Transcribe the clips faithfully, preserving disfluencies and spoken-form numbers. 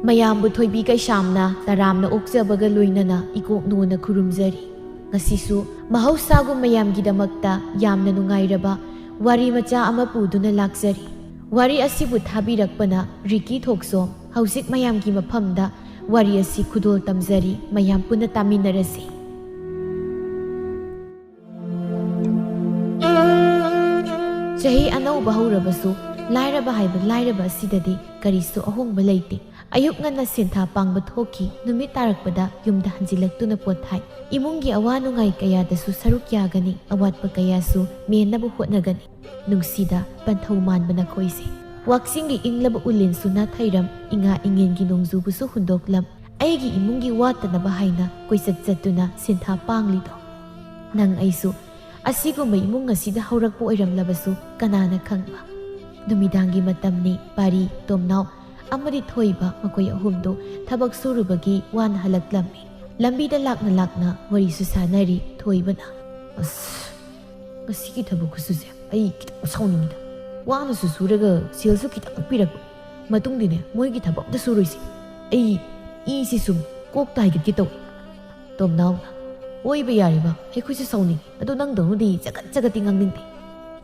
ꯃꯌꯥꯝꯕꯨ ꯊꯣꯏꯕꯤ ꯀꯩꯁꯥꯝꯅ ꯇꯔꯥꯝꯅ ꯑꯣꯛꯆꯕꯒ ꯂꯣꯏꯅꯅ ꯏꯀꯣꯛ ꯅꯣꯟꯅ ꯈꯨꯔꯨꯝꯖꯔꯤ꯫ ꯉꯁꯤꯁꯨ ꯃꯍꯧꯁꯥꯒꯨꯝ ꯃꯌꯥꯝꯒꯤꯗꯃꯛꯇ ꯌꯥꯝꯅ ꯅꯨꯡꯉꯥꯏꯔꯕ ꯋꯥꯔꯤ ꯃꯆꯥ ꯑꯃ ꯄꯨꯗꯨꯅ ꯂꯥꯛꯆꯔꯤ꯫ ꯋꯥꯔꯤ ꯑꯁꯤꯕꯨ ꯊꯥꯕꯤꯔꯛꯄꯅ ꯔꯤꯀꯤ ꯊꯣꯛꯁꯣꯝ꯫ ꯍꯧꯖꯤꯛ ꯃꯌꯥꯝꯒꯤ ꯃꯐꯝꯗ ꯋꯥꯔꯤ ꯑꯁꯤ ꯈꯨꯗꯣꯜ ꯇꯝꯖꯔꯤ, ꯃꯌꯥꯝ ꯄꯨꯟꯅ ꯇꯥꯃꯤꯟꯅꯔꯁꯤ꯫ ꯆꯍꯤ ꯑꯅꯧꯕ ꯍꯧꯔꯕꯁꯨ ꯂꯥꯏꯔꯕ ꯍꯥꯏꯕ ꯂꯥꯏꯔꯕ ꯑꯁꯤꯗꯗꯤ ꯀꯔꯤꯁꯨ ꯑꯍꯣꯡꯕ ꯂꯩꯇꯦ꯫ ꯑꯌꯨꯛ ꯉꯟꯅ ꯁꯦꯟꯊꯥ ꯄꯥꯡꯕ ꯊꯣꯛꯈꯤ, ꯅꯨꯃꯤꯠ ꯇꯥꯔꯛꯄꯗ ꯌꯨꯝꯗ ꯍꯟꯖꯤꯜꯂꯛꯇꯨꯅ ꯄꯣꯊꯥꯏ꯫ ꯏꯃꯨꯡꯒꯤ ꯑꯋꯥ ꯅꯨꯡꯉꯥꯏ ꯀꯌꯥꯗꯁꯨ ꯁꯔꯨꯛ ꯌꯥꯒꯅꯤ, ꯑꯋꯥꯠꯄ ꯀꯌꯥꯁꯨ ꯃꯦꯟꯅꯕ ꯍꯣꯠꯅꯒꯅꯤ꯫ ꯅꯨꯡꯁꯤꯗ ꯄꯟꯊꯧ ꯃꯥꯟꯕ ꯅꯈꯣꯏꯁꯦ꯫ ꯋꯥꯛꯆꯤꯡꯒꯤ ꯏꯪꯂꯕ ꯎꯂꯦꯟꯁꯨ ꯅꯥꯊꯩꯔꯝ, ꯏꯉꯥ ꯏꯉꯦꯟꯒꯤ ꯅꯣꯡꯖꯨꯕꯁꯨ ꯍꯨꯟꯗꯣꯛꯂꯝ꯫ ꯑꯩꯒꯤ ꯏꯃꯨꯡꯒꯤ ꯋꯥꯠꯇꯅꯕ ꯍꯥꯏꯅ ꯀꯣꯏꯆꯠ ꯆꯠꯇꯨꯅ ꯁꯦꯟꯊꯥ ꯄꯥꯡꯂꯤꯗꯣ꯫ ꯅꯪ ꯑꯩꯁꯨ ꯑꯁꯤꯒꯨꯝꯕ ꯏꯃꯨꯡ ꯑꯁꯤꯗ ꯍꯧꯔꯛꯄ ꯑꯣꯏꯔꯝꯂꯕꯁꯨ ꯀꯅꯥꯅ ꯈꯪꯕ? ꯅꯨꯃꯤꯗꯥꯡꯒꯤ ꯃꯇꯝꯅꯤ, ꯄꯥꯔꯤ, ꯇꯣꯝꯅꯥꯎ ꯑꯃꯗꯤ ꯊꯣꯏꯕ, ꯃꯈꯣꯏ ꯑꯍꯨꯝꯗꯨ ꯊꯕꯛ ꯁꯨꯔꯨꯕꯒꯤ ꯋꯥꯅ ꯍꯜꯂꯛꯂꯝꯃꯤ꯫ ꯂꯝꯕꯤꯗ ꯂꯥꯛꯅ ꯂꯥꯛꯅ ꯋꯥꯔꯤꯁꯨ ꯁꯥꯟꯅꯔꯤ꯫ ꯊꯣꯏꯕꯅ, "ꯑꯁ, ꯉꯁꯤꯒꯤ ꯊꯕꯛ ꯈꯨꯁꯨꯁꯦ ꯑꯩ ꯈꯤꯇꯪ ꯁꯥꯎꯅꯤꯡꯉꯤꯗ꯫ ꯋꯥꯅꯁꯨ ꯁꯨꯔꯒ ꯁꯦꯜꯁꯨ ꯈꯤꯇꯪ ꯄꯤꯔꯛꯄ꯫ ꯃꯇꯨꯡꯗꯤꯅꯦ ꯃꯣꯏꯒꯤ ꯊꯕꯛ ꯑꯝꯇ ꯁꯨꯔꯣꯏꯁꯦ꯫ ꯑꯩ ꯏꯁꯤ ꯁꯨꯝ ꯀꯣꯛꯇ ꯍꯥꯏꯒꯠꯀꯦ ꯇꯧꯏ꯫" ꯇꯣꯝꯅꯥꯎꯅ, "ꯑꯣꯏꯕ ꯌꯥꯔꯦꯕ, ꯑꯩꯈꯣꯏꯁꯨ ꯁꯥꯎꯅꯤꯡꯉꯤ꯫ ꯑꯗꯣ ꯅꯪꯗꯧꯅꯗꯤ ꯆꯒꯠ ꯆꯒꯠꯇꯤ ꯉꯥꯡꯅꯤꯡꯗꯦ꯫"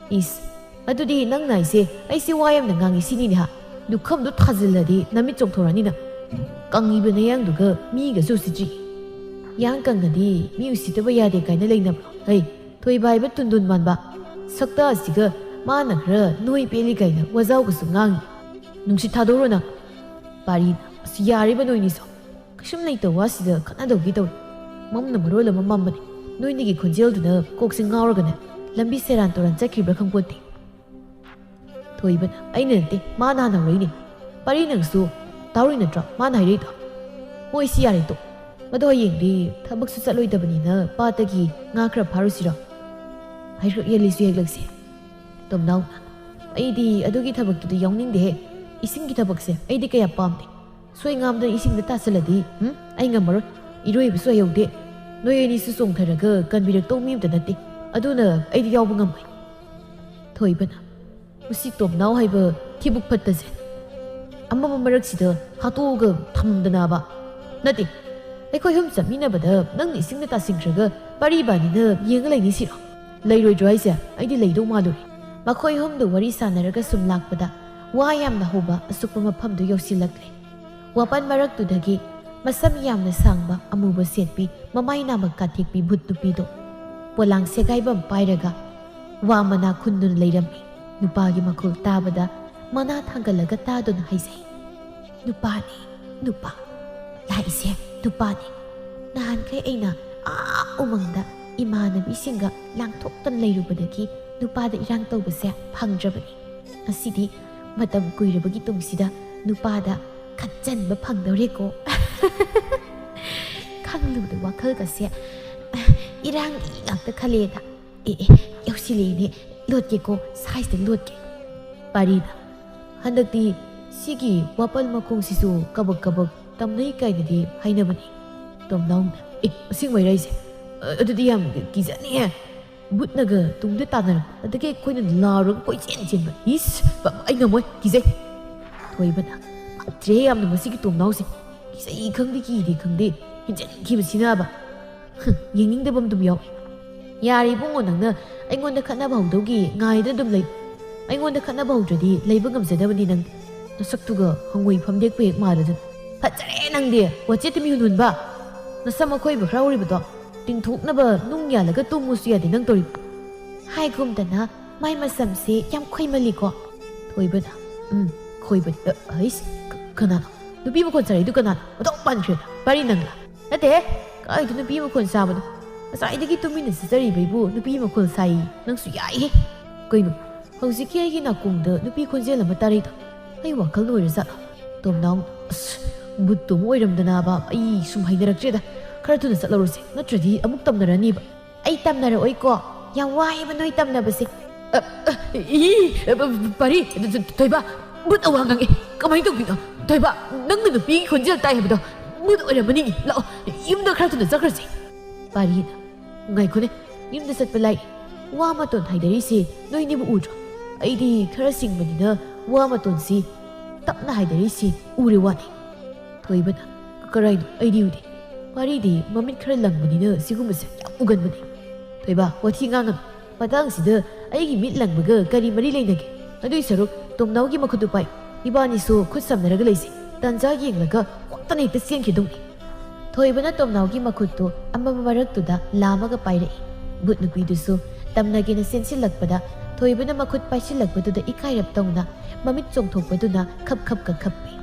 "ꯏꯁ, ꯑꯗꯨꯗꯤ ꯅꯪꯅ ꯑꯩꯁꯦ, ꯑꯩꯁꯦ ꯋꯥ ꯌꯥꯝꯅ ꯉꯥꯡꯉꯤ ꯁꯤꯅꯤꯅꯦ ꯍꯥ? ꯂꯨꯈꯝꯗꯣ ꯊꯥꯖꯤꯜꯂꯗꯤ ꯅꯃꯤꯠ ꯆꯣꯡꯊꯣꯔꯛꯑꯅꯤꯅ꯫ ꯀꯪꯉꯤꯕ ꯅꯌꯥꯡꯗꯨꯒ ꯃꯤꯒꯁꯨ ꯎꯁꯤꯠꯇ꯭ꯔꯤ꯫ ꯌꯥꯡ ꯀꯪꯉꯗꯤ ꯃꯤ ꯎꯁꯤꯠꯇꯕ ꯌꯥꯗꯦ ꯀꯥꯏꯅ ꯂꯩꯅꯕ꯭ꯔꯣ? ꯍꯩ, ꯊꯣꯏꯕ ꯍꯥꯏꯕ ꯇꯨꯟꯗꯨꯟ ꯃꯥꯟꯕ ꯁꯛꯇ ꯑꯁꯤꯒ ꯃꯥꯅ ꯈꯔ ꯅꯣꯏ ꯄꯦꯜꯂꯤ ꯀꯥꯏꯅ ꯋꯥꯖꯥꯎꯒꯁꯨ ꯉꯥꯡꯉꯤ꯫ ꯅꯨꯡꯁꯤꯠ ꯊꯥꯗꯣꯛꯎꯔꯣ ꯅꯪ꯫" ꯄꯥꯔꯤꯅ, "ꯑꯁ, ꯌꯥꯔꯤꯕ ꯅꯣꯏꯅꯤꯁꯨ꯫ ꯀꯩꯁꯨꯝ ꯂꯩꯇꯕ ꯋꯥꯁꯤꯗ ꯈꯠꯅꯗꯧꯒꯤ ꯇꯧꯏ꯫ ꯃꯝꯅ ꯃꯔꯣꯜ ꯑꯃ ꯃꯝꯕꯅꯦ꯫ ꯅꯣꯏꯅꯤꯒꯤ ꯈꯣꯟꯖꯦꯜꯗꯨꯅ ꯀꯣꯛꯁꯦ ꯉꯥꯎꯔꯒꯅꯦ ꯂꯝꯕꯤ ꯁꯦꯔꯥꯟ ꯇꯨꯔꯥꯟ ꯆꯠꯈꯤꯕ꯭ꯔꯥ ꯈꯪꯄꯣꯠꯇꯦ꯫" ꯊꯣꯏꯕꯅ, "ꯑꯩꯅ ꯅꯠꯇꯦ, ꯃꯥꯅ ꯍꯥꯟꯅ ꯍꯧꯔꯛꯏꯅꯦ꯫ ꯄꯥꯔꯤ, ꯅꯪꯁꯨ ꯇꯥꯍꯧꯔꯤ ꯅꯠꯇ꯭ꯔꯣ ꯃꯥꯅ ꯍꯥꯏꯔꯛꯏꯗꯣ? ꯍꯣꯏ, ꯁꯤ ꯌꯥꯔꯦ ꯇꯣꯛ꯫ ꯑꯗꯣ ꯍꯌꯦꯡꯗꯤ ꯊꯕꯛꯁꯨ ꯆꯠꯂꯣꯏꯗꯕꯅꯤꯅ ꯄꯥꯠꯇꯒꯤ ꯉꯥ ꯈꯔ ꯐꯥꯔꯨꯁꯤꯔꯣ? ꯍꯩꯀ꯭ꯔꯛ ꯌꯦꯜꯂꯤꯁꯨ ꯍꯦꯛꯂꯛꯁꯦ꯫" ꯇꯣꯝꯅꯥꯎꯅ, "ꯑꯩꯗꯤ ꯑꯗꯨꯒꯤ ꯊꯕꯛꯇꯨꯗꯤ ꯌꯥꯎꯅꯤꯡꯗꯦꯍꯦ꯫ ꯏꯁꯤꯡꯒꯤ ꯊꯕꯛꯁꯦ ꯑꯩꯗꯤ ꯀꯌꯥ ꯄꯥꯝꯗꯦ꯫ ꯁꯣꯏ ꯉꯥꯝꯗꯅ ꯏꯁꯤꯡꯗ ꯇꯥꯁꯜꯂꯗꯤ, ꯎꯝ, ꯑꯩ ꯉꯝꯃꯔꯣꯏ꯫ ꯏꯔꯣꯏꯕꯁꯨ ꯍꯩꯍꯧꯗꯦ꯫ ꯅꯣꯏ ꯑꯅꯤꯁꯨ ꯆꯣꯡꯊꯔꯒ ꯀꯟꯕꯤꯔꯛꯇꯧ ꯃꯤ ꯑꯝꯇ ꯅꯠꯇꯦ꯫ ꯑꯗꯨꯅ ꯑꯩꯗꯤ ꯌꯥꯎꯕ ꯉꯝꯃꯣꯏ꯫ ꯊꯣꯏꯕꯅ, "ꯃꯁꯤ ꯇꯣꯝꯅꯥꯎ ꯍꯥꯏꯕ ꯊꯤꯕꯨꯛ ꯐꯠꯇꯁꯦ ꯑꯃꯝꯕ ꯃꯔꯛꯁꯤꯗ ꯍꯥꯠꯇꯣꯛꯑꯒ ꯊꯝꯗꯅꯕ꯫ ꯅꯠꯇꯦ, ꯑꯩꯈꯣꯏ ꯑꯍꯨꯝ ꯆꯠꯃꯤꯟꯅꯕꯗ ꯅꯪꯅ ꯏꯁꯤꯡꯗ ꯇꯥꯁꯤꯟꯈ꯭ꯔꯒ ꯄꯥꯔꯤ ꯏꯕꯥꯅꯤꯅ ꯌꯦꯡꯉ ꯂꯩꯅꯤ ꯁꯤꯔꯣ? ꯂꯩꯔꯣꯏꯗ꯭ꯔꯣ ꯍꯥꯏꯁꯦ? ꯑꯩꯗꯤ ꯂꯩꯗꯧ ꯃꯥꯜꯂꯨꯔꯦ꯫" ꯃꯈꯣꯏ ꯑꯍꯨꯝꯗꯨ ꯋꯥꯔꯤ ꯁꯥꯟꯅꯔꯒ ꯁꯨꯝ ꯂꯥꯛꯄꯗ ꯋꯥ ꯌꯥꯝꯅ ꯍꯧꯕ ꯑꯁꯨꯛꯄ ꯃꯐꯝꯗꯨ ꯌꯧꯁꯤꯜꯂꯛꯂꯦ꯫ ꯋꯥꯄꯟ ꯃꯔꯛꯇꯨꯗꯒꯤ ꯃꯁꯝ ꯌꯥꯝꯅ ꯁꯥꯡꯕ ꯑꯃꯨꯕ ꯁꯦꯠꯄꯤ, ꯃꯃꯥꯏ ꯅꯥꯃꯛ ꯀꯥꯊꯦꯛꯄꯤ ꯚꯨꯠ ꯅꯨꯄꯤꯗꯣ ꯄꯣꯂꯥꯡ ꯁꯦꯒꯥꯏꯕꯝ ꯄꯥꯏꯔꯒ ꯋꯥ ꯃꯅꯥ ꯈꯨꯟꯗꯨꯅ ꯂꯩꯔꯝꯃꯤ꯫ ꯅꯨꯄꯥꯒꯤ ꯃꯈꯣꯜ ꯇꯥꯕꯗ ꯃꯅꯥ ꯊꯥꯡꯒꯠꯂꯒ ꯇꯥꯗꯨꯅ ꯍꯥꯏꯖꯩ, "ꯅꯨꯄꯥꯅꯤ, ꯅꯨꯄꯥ꯫ ꯂꯥꯛꯏꯁꯦ ꯅꯨꯄꯥꯅꯤ꯫ ꯅꯍꯥꯟꯈꯩ ꯑꯩꯅ ꯑꯥ ꯎꯃꯪꯗ ꯏꯃꯥꯟꯅꯕꯤꯁꯤꯡꯒ ꯂꯥꯡꯊꯣꯛꯇꯅ ꯂꯩꯔꯨꯕꯗꯒꯤ ꯅꯨꯄꯥꯗ ꯏꯔꯥꯡ ꯇꯧꯕꯁꯦ ꯐꯪꯗ꯭ꯔꯕꯅꯤ꯫ ꯉꯁꯤꯗꯤ ꯃꯇꯝ ꯀꯨꯏꯔꯕꯒꯤ ꯇꯨꯡꯁꯤꯗ ꯅꯨꯄꯥꯗ ꯈꯠꯆꯟꯕ ꯐꯪꯗꯧꯔꯦꯀꯣ꯫" ꯈꯪꯂꯨꯕꯗ ꯋꯥꯈꯜꯒꯁꯦ ꯏꯔꯥꯡꯒꯤ ꯉꯥꯛꯇ ꯈꯜꯂꯦꯗ꯫ ꯑꯦ, ꯑꯦ, ꯌꯧꯁꯤꯜꯂꯛꯑꯦꯅꯦ꯫ ꯂꯣꯠꯀꯦꯀꯣ, ꯁꯥꯏꯁꯇ ꯂꯣꯠꯀꯦ꯫ ꯄꯥꯔꯤꯅ, "ꯍꯟꯗꯛꯇꯤ ꯁꯤꯒꯤ ꯋꯥꯄꯜ ꯃꯈꯣꯡꯁꯤꯁꯨ ꯀꯕꯛ ꯀꯕꯛ ꯇꯝꯅꯩ ꯀꯥꯏꯅꯗꯤ ꯍꯥꯏꯅꯕꯅꯤ꯫" ꯇꯣꯝꯅꯥꯎꯅ, "ꯑꯦ, ꯑꯁꯦꯡꯕꯩꯔꯥ ꯍꯥꯏꯁꯦ? ꯑ-, ꯑꯗꯨꯗꯤ ꯌꯥꯝ ꯀꯤꯖꯅꯤꯍꯦ꯫ ꯕꯨꯠꯅꯒ ꯇꯨꯡꯗ ꯇꯥꯟꯅꯔꯛꯄ, ꯑꯗꯒꯤ ꯑꯩꯈꯣꯏꯅ ꯂꯥꯎꯔꯒ ꯀꯣꯏꯆꯦꯟ ꯆꯦꯟꯕ꯫ ꯏꯁ, ꯕ-, ꯑꯩ ꯉꯝꯃꯣꯏ, ꯀꯤꯖꯩ꯫" ꯊꯣꯏꯕꯅ, "ꯐꯠꯇ꯭ꯔꯦ ꯌꯥꯝꯅ ꯃꯁꯤꯒꯤ ꯇꯣꯝꯅꯥꯎꯁꯦ꯫ ꯀꯤꯖꯩ ꯈꯪꯗꯦ, ꯀꯤꯗꯦ ꯈꯪꯗꯦ, ꯍꯦꯟꯖꯤꯟꯈꯤꯕꯁꯤꯅꯕ꯫ ꯍꯨꯝ, ꯌꯦꯡꯅꯤꯡꯗꯕ ꯑꯃ ꯑꯗꯨꯝ ꯌꯥꯎꯏ꯫" "ꯌꯥꯔꯦ ꯏꯕꯨꯡꯉꯣ, ꯅꯪꯅ ꯑꯩꯉꯣꯟꯗ ꯈꯠꯅꯕ ꯍꯧꯗꯧꯒꯤ ꯉꯥꯏꯗ ꯑꯗꯨꯝ ꯂꯩ꯫ ꯑꯩꯉꯣꯟꯗ ꯈꯠꯅꯕ ꯍꯧꯗ꯭ꯔꯗꯤ ꯂꯩꯕ ꯉꯝꯖꯗꯕꯅꯤ ꯅꯪꯗꯤ꯫ ꯅꯁꯛꯇꯨꯒ ꯍꯪꯉꯣꯏ ꯐꯝꯗꯦꯛꯄ ꯍꯦꯛ ꯃꯥꯜꯂꯗꯅ꯫ ꯐꯖꯔꯦ ꯅꯪꯗꯤ, ꯋꯥꯆꯦꯠꯇ ꯃꯤꯍꯨꯟ ꯍꯨꯟꯕ꯫ ꯅꯁꯝ ꯑꯈꯣꯏꯕ ꯈꯔ ꯍꯧꯔꯤꯕꯗꯣ ꯇꯤꯡꯊꯣꯛꯅꯕ ꯅꯨꯡ ꯌꯥꯜꯂꯒ ꯇꯨꯝꯃꯨꯁꯨ ꯌꯥꯗꯦ ꯅꯪ ꯇꯧꯔꯤꯕ꯫" ꯍꯥꯏꯒꯨꯝꯗꯅ ꯃꯥꯏ ꯃꯁꯝꯁꯦ ꯌꯥꯝ ꯈꯣꯏꯃꯜꯂꯤꯀꯣ꯫ ꯊꯣꯏꯕꯅ, "ꯎꯝ, ꯈꯣꯏꯕꯅꯤ꯫" "ꯑ, ꯍꯩꯁ, ꯀ-, ꯀꯅꯥꯅꯣ? ꯅꯨꯄꯤ ꯃꯈꯣꯟ ꯁꯥꯔꯛꯏꯗꯨ ꯀꯅꯥꯅꯣ? ꯃꯇꯧ ꯄꯥꯟꯈ꯭ꯔꯦꯗ, ꯄꯥꯔꯤ ꯅꯪꯂ?" "ꯅꯠꯇꯦꯍꯦ, ꯀꯥꯏꯗ ꯅꯨꯄꯤ ꯃꯈꯣꯟ ꯁꯥꯕꯅꯣ? ꯉꯁꯥꯏꯗꯒꯤ ꯇꯨꯃꯤꯟꯅ ꯆꯠꯆꯔꯤꯕ ꯑꯩꯕꯨ ꯅꯨꯄꯤ ꯃꯈꯣꯟ ꯁꯥꯏ꯫ ꯅꯪꯁꯨ ꯌꯥꯏꯍꯦ꯫ ꯀꯩꯅꯣ, ꯍꯧꯖꯤꯛꯀꯤ ꯑꯩꯒꯤ ꯅꯥꯀꯣꯡꯗ ꯅꯨꯄꯤ ꯈꯣꯟꯖꯦꯜ ꯑꯃ ꯇꯥꯔꯩꯗꯣ? ꯑꯩ ꯋꯥꯈꯜꯅ ꯑꯣꯏꯔꯖꯥꯠꯂꯣ?" ꯇꯣꯝꯅꯥꯎꯅ, "ꯑꯁ, ꯕꯨꯠꯇꯣ ꯑꯃꯨꯛ ꯑꯣꯏꯔꯝꯗꯅꯕ꯫ ꯑꯩ ꯁꯨꯝ ꯍꯩꯅꯔꯛꯇ꯭ꯔꯦꯗ꯫ ꯈꯔ ꯊꯨꯅ ꯆꯠꯂꯧꯔꯁꯦ, ꯅꯠꯇ꯭ꯔꯗꯤ ꯑꯃꯨꯛ ꯇꯝꯅꯔꯅꯤꯕ꯫" "ꯑꯩ ꯇꯝꯅꯔꯛꯑꯣꯏꯀꯣ꯫ ꯌꯥꯝ ꯋꯥꯏꯌꯦꯕ ꯅꯣꯏ ꯇꯝꯅꯕꯁꯦ꯫" "ꯑ, ꯑ, ꯏ, ꯑ, ꯕ-, ꯕ-, ꯄꯥꯔꯤ, ꯊ-, ꯊ-, ꯊꯣꯏꯕ, ꯕꯨꯠ ꯑꯋꯥ ꯉꯥꯡꯉꯦ꯫ ꯀꯃꯥꯏꯅ ꯇꯧꯗꯣꯏꯅꯣ? ꯊꯣꯏꯕ, ꯅꯪꯅ ꯅꯨꯄꯤꯒꯤ ꯈꯣꯟꯖꯦꯜ ꯇꯥꯏ ꯍꯥꯏꯕꯗꯣ ꯕꯨꯠ ꯑꯣꯏꯔꯝꯃꯅꯤ꯫ ꯂꯥꯛꯑꯣ, ꯌꯨꯝꯗ ꯈꯔ ꯊꯨꯅ ꯆꯠꯈ꯭ꯔꯁꯤ꯫" ꯄꯥꯔꯤꯅ, "ꯉꯥꯏꯈꯣꯅꯦ, ꯌꯨꯝꯗ ꯆꯠꯄ ꯂꯥꯏ, ꯋꯥ ꯃꯇꯣꯟ ꯍꯥꯏꯗꯔꯤꯁꯦ ꯅꯣꯏꯅꯤꯕꯨ ꯎꯗ꯭ꯔꯣ? ꯑꯩꯗꯤ ꯈꯔ ꯁꯤꯡꯕꯅꯤꯅ ꯋꯥ ꯃꯇꯣꯟꯁꯤ ꯇꯞꯅ ꯍꯥꯏꯗꯔꯤꯁꯤ ꯎꯔꯦ ꯋꯥꯅꯤ꯫" ꯊꯣꯏꯕꯅ, "ꯀꯔꯥꯏꯅꯣ? ꯑꯩꯗꯤ ꯎꯗꯦ꯫ ꯄꯥꯔꯤꯗꯤ ꯃꯃꯤꯠ ꯈꯔ ꯂꯪꯕꯅꯤꯅ ꯁꯤꯒꯨꯝꯕꯁꯦ ꯌꯥꯝ ꯎꯒꯟꯕꯅꯦ꯫" "ꯊꯣꯏꯕ, ꯋꯥꯊꯤ ꯉꯥꯡꯒꯅꯨ꯫ ꯃꯇꯥꯡꯁꯤꯗ ꯑꯩꯒꯤ ꯃꯤꯠ ꯂꯪꯕꯒ ꯀꯔꯤ ꯃꯔꯤ ꯂꯩꯅꯒꯦ? ꯑꯗꯨꯏ ꯁꯔꯨꯛ ꯇꯣꯝꯅꯥꯎꯒꯤ ꯃꯈꯨꯠꯇꯨ ꯄꯥꯏ꯫ ꯏꯕꯥꯅꯤꯁꯨ ꯈꯨꯠ ꯁꯝꯅꯔꯒ ꯂꯩꯁꯤ꯫ ꯇꯟꯖꯥ ꯌꯦꯡꯂꯒ ꯈꯣꯛꯇꯅ ꯍꯦꯛꯇ ꯆꯦꯟꯈꯤꯗꯧꯅꯤ꯫" ꯊꯣꯏꯕꯅ ꯇꯣꯝꯅꯥꯎꯒꯤ ꯃꯈꯨꯠꯇꯨ ꯑꯃꯃ ꯃꯔꯛꯇꯨꯗ ꯂꯥꯝꯃꯒ ꯄꯥꯏꯔꯛꯏ꯫ ꯚꯨꯠ ꯅꯨꯄꯤꯗꯨꯁꯨ ꯇꯝꯅꯒꯦꯅ ꯆꯦꯟꯁꯤꯜꯂꯛꯄꯗ ꯊꯣꯏꯕꯅ ꯃꯈꯨꯠ ꯄꯥꯏꯁꯤꯜꯂꯛꯄꯗꯨꯗ ꯏꯀꯥꯏꯔꯞ ꯇꯧꯅ ꯃꯃꯤꯠ ꯆꯣꯡꯊꯣꯛꯄꯗꯨꯅ ꯈꯞ ꯈꯞꯀ ꯈꯞꯄꯤ꯫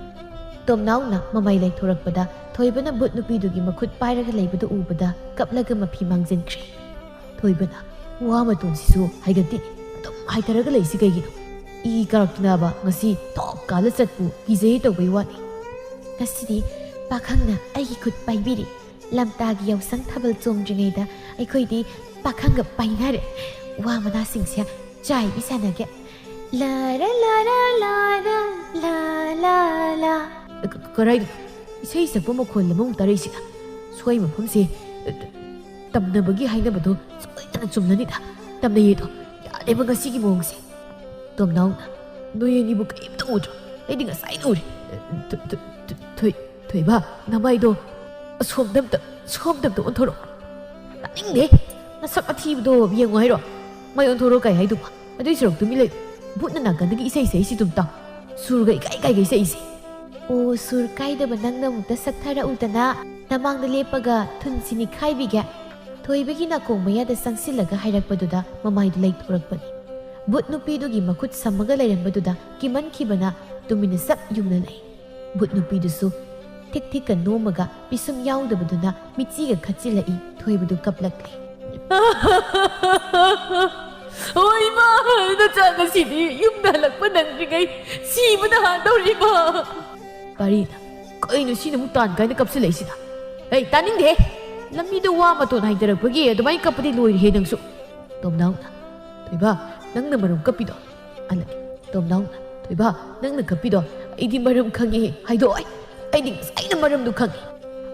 ꯇꯣꯝꯅꯥꯎꯅ ꯃꯃꯥꯏ ꯂꯩꯊꯣꯔꯛꯄꯗ ꯊꯣꯏꯕꯅ ꯚꯨꯠ ꯅꯨꯄꯤꯗꯨꯒꯤ ꯃꯈꯨꯠ ꯄꯥꯏꯔꯒ ꯂꯩꯕꯗꯨ ꯎꯕꯗ ꯀꯞꯂꯒ ꯃꯐꯤ ꯃꯥꯡꯖꯤꯟꯈ꯭ꯔꯦ꯫ ꯊꯣꯏꯕꯅ, "ꯋꯥ ꯃꯇꯣꯟꯁꯤꯁꯨ ꯍꯥꯏꯒꯠꯇꯦ, ꯑꯗꯨꯝ ꯍꯥꯏꯊꯔꯒ ꯂꯩꯁꯤ ꯀꯩꯒꯤꯅꯣ? ꯏ ꯀꯥꯔꯛꯇꯅꯕ ꯉꯁꯤ ꯊꯣꯛ ꯀꯥꯜꯂ ꯆꯠꯄꯨ ꯀꯤꯖꯩ ꯇꯧꯕꯩ ꯋꯥꯅꯤ꯫" "ꯉꯁꯤꯗꯤ ꯄꯥꯈꯪꯅ ꯑꯩꯒꯤ ꯈꯨꯠ ꯄꯥꯏꯕꯤꯔꯤ꯫ ꯂꯝꯇꯥꯒꯤ ꯌꯥꯎꯁꯪ ꯊꯥꯕꯜ ꯆꯣꯡꯗ꯭ꯔꯤꯉꯩꯗ ꯑꯩꯈꯣꯏꯗꯤ ꯄꯥꯈꯪꯒ ꯄꯥꯏꯅꯔꯦ꯫ ꯋꯥ ꯃꯅꯥꯁꯤꯡꯁꯦ ꯆꯥꯏꯕꯤ ꯁꯥꯟꯅꯒꯦ꯫ ꯂꯥ ꯔꯥ ꯂꯥ ꯔꯥ ꯂꯥ ꯔꯥ ꯂꯥ ꯂꯥ ꯂꯥ꯫" "ꯀ-, ꯀ-, ꯀꯔꯥꯏꯗꯅꯣ ꯏꯁꯩ ꯁꯛꯄ ꯃꯈꯣꯜ ꯑꯃꯃꯨꯛ ꯇꯥꯔꯛꯏꯁꯤꯅ? ꯁ꯭ꯋꯥꯏ ꯃꯐꯝꯁꯦ, ꯑ, ꯇꯝꯅꯕꯒꯤ ꯍꯥꯏꯅꯕꯗꯣ ꯁꯣꯏꯗꯅ ꯆꯨꯝꯂꯅꯤꯗ꯫ ꯇꯝꯅꯩꯌꯦꯗꯣ ꯌꯥꯗꯦꯕ ꯉꯁꯤꯒꯤ ꯃꯑꯣꯡꯁꯦ꯫" ꯇꯣꯝꯅꯥꯎꯅ, "ꯅꯣꯏ ꯑꯅꯤꯕꯨ ꯀꯔꯤꯝꯇ ꯎꯗ꯭ꯔꯣ? ꯑꯩꯗꯤ ꯉꯁꯥꯏꯅ ꯎꯔꯦ꯫ ꯊꯣ-, ꯊꯣ-, ꯊꯣ-, ꯊꯣꯏ-, ꯊꯣꯏꯕ, ꯅꯃꯥꯏꯗꯣ ꯑꯁꯣꯝꯗ ꯑꯝꯇ, ꯁꯣꯝꯗ ꯑꯝꯇ ꯑꯣꯟꯊꯣꯔꯛꯑꯣ꯫" "ꯇꯥꯅꯤꯡꯗꯦ꯫ ꯅꯁꯛ ꯑꯊꯤꯕꯗꯣ ꯌꯦꯡꯉꯣ ꯍꯥꯏꯔꯣ? ꯃꯥꯏ ꯑꯣꯟꯊꯣꯔꯛꯑꯣ ꯀꯥꯏ ꯍꯥꯏꯗꯨꯕ? ꯑꯗꯨꯏ ꯁꯔꯨꯛ ꯇꯨꯃꯤꯟ ꯂꯩꯌꯨ꯫ ꯚꯨꯠꯅ ꯅꯥꯀꯟꯗꯒꯤ ꯏꯁꯩ ꯁꯛꯏꯁꯤ ꯑꯗꯨꯝ ꯇꯥꯎ꯫ ꯁꯨꯔꯒ ꯏꯀꯥꯏ ꯀꯥꯏꯒꯩ ꯁꯛꯏꯁꯦ꯫" "ꯑꯣ, ꯁꯨꯔ ꯀꯥꯏꯗꯕ ꯅꯪꯅ ꯑꯃꯨꯛꯇ ꯁꯛꯊꯔꯛꯎꯗꯅ꯫ ꯅꯃꯥꯡꯗ ꯂꯦꯞꯄꯒ ꯊꯨꯟꯁꯤ ꯅꯤꯛꯈꯥꯏꯕꯤꯒꯦ꯫" ꯊꯣꯏꯕꯒꯤ ꯅꯥꯀꯣꯡ ꯃꯌꯥꯗ ꯆꯪꯁꯤꯜꯂꯒ ꯍꯥꯏꯔꯛꯄꯗꯨꯗ ꯃꯃꯥꯏꯗꯨ ꯂꯩꯊꯣꯔꯛꯄꯅꯤ꯫ ꯚꯨꯠ ꯅꯨꯄꯤꯗꯨꯒꯤ ꯃꯈꯨꯠ ꯁꯝꯃꯒ ꯂꯩꯔꯝꯕꯗꯨꯗ ꯀꯤꯃꯟꯈꯤꯕꯅ ꯇꯨꯃꯤꯟꯅ ꯆꯞ ꯌꯨꯡꯅ ꯂꯩ꯫ ꯚꯨꯠ ꯅꯨꯄꯤꯗꯨꯁꯨ ꯊꯤꯛ ꯊꯤꯛꯀ ꯅꯣꯝꯃꯒ ꯄꯤꯁꯨꯝ ꯌꯥꯎꯗꯕꯗꯨꯅ ꯃꯤꯠꯆꯤꯒ ꯈꯠꯆꯤꯜꯂꯛꯏ꯫ ꯊꯣꯏꯕꯗꯨ ꯀꯞꯂꯛꯂꯤ꯫ "ꯑꯣ ꯏꯃꯥ, ꯅꯆꯥ ꯉꯁꯤꯗꯤ ꯌꯨꯝꯗ ꯍꯜꯂꯛꯄ ꯅꯪꯗ꯭ꯔꯤꯉꯩ ꯁꯤꯕꯅ ꯍꯥꯟꯗꯧꯔꯤꯃ꯫" ꯄꯥꯔꯤꯅ, "ꯀꯩꯅꯣ ꯁꯤꯅ ꯑꯃꯨꯛ ꯇꯥꯟ ꯀꯥꯏꯅ ꯀꯞꯁꯤꯜꯂꯛꯏꯁꯤꯅ? ꯍꯩ, ꯇꯥꯅꯤꯡꯗꯦꯍꯦ! ꯂꯝꯕꯤꯗ ꯋꯥ ꯃꯇꯣꯟ ꯍꯥꯏꯊꯔꯛꯄꯒꯤ ꯑꯗꯨꯃꯥꯏꯅ ꯀꯞꯄꯗꯤ ꯂꯣꯏꯔꯦꯍꯦ ꯅꯪꯁꯨ꯫" ꯇꯣꯝꯅꯥꯎꯅ, "ꯊꯣꯏꯕ, ꯅꯪꯅ ꯃꯔꯝ ꯀꯞꯄꯤꯗꯣ?" ꯑꯂꯛ, ꯇꯣꯝꯅꯥꯎꯅ, "ꯊꯣꯏꯕ, ꯅꯪꯅ ꯀꯞꯄꯤꯗꯣ ꯑꯩꯗꯤ ꯃꯔꯝ ꯈꯪꯉꯦ, ꯍꯥꯏꯗꯣꯛꯑꯣꯏ꯫ ꯑꯩꯗꯤ ꯉꯁꯥꯏꯅ ꯃꯔꯝꯗꯨ ꯈꯪꯉꯦ꯫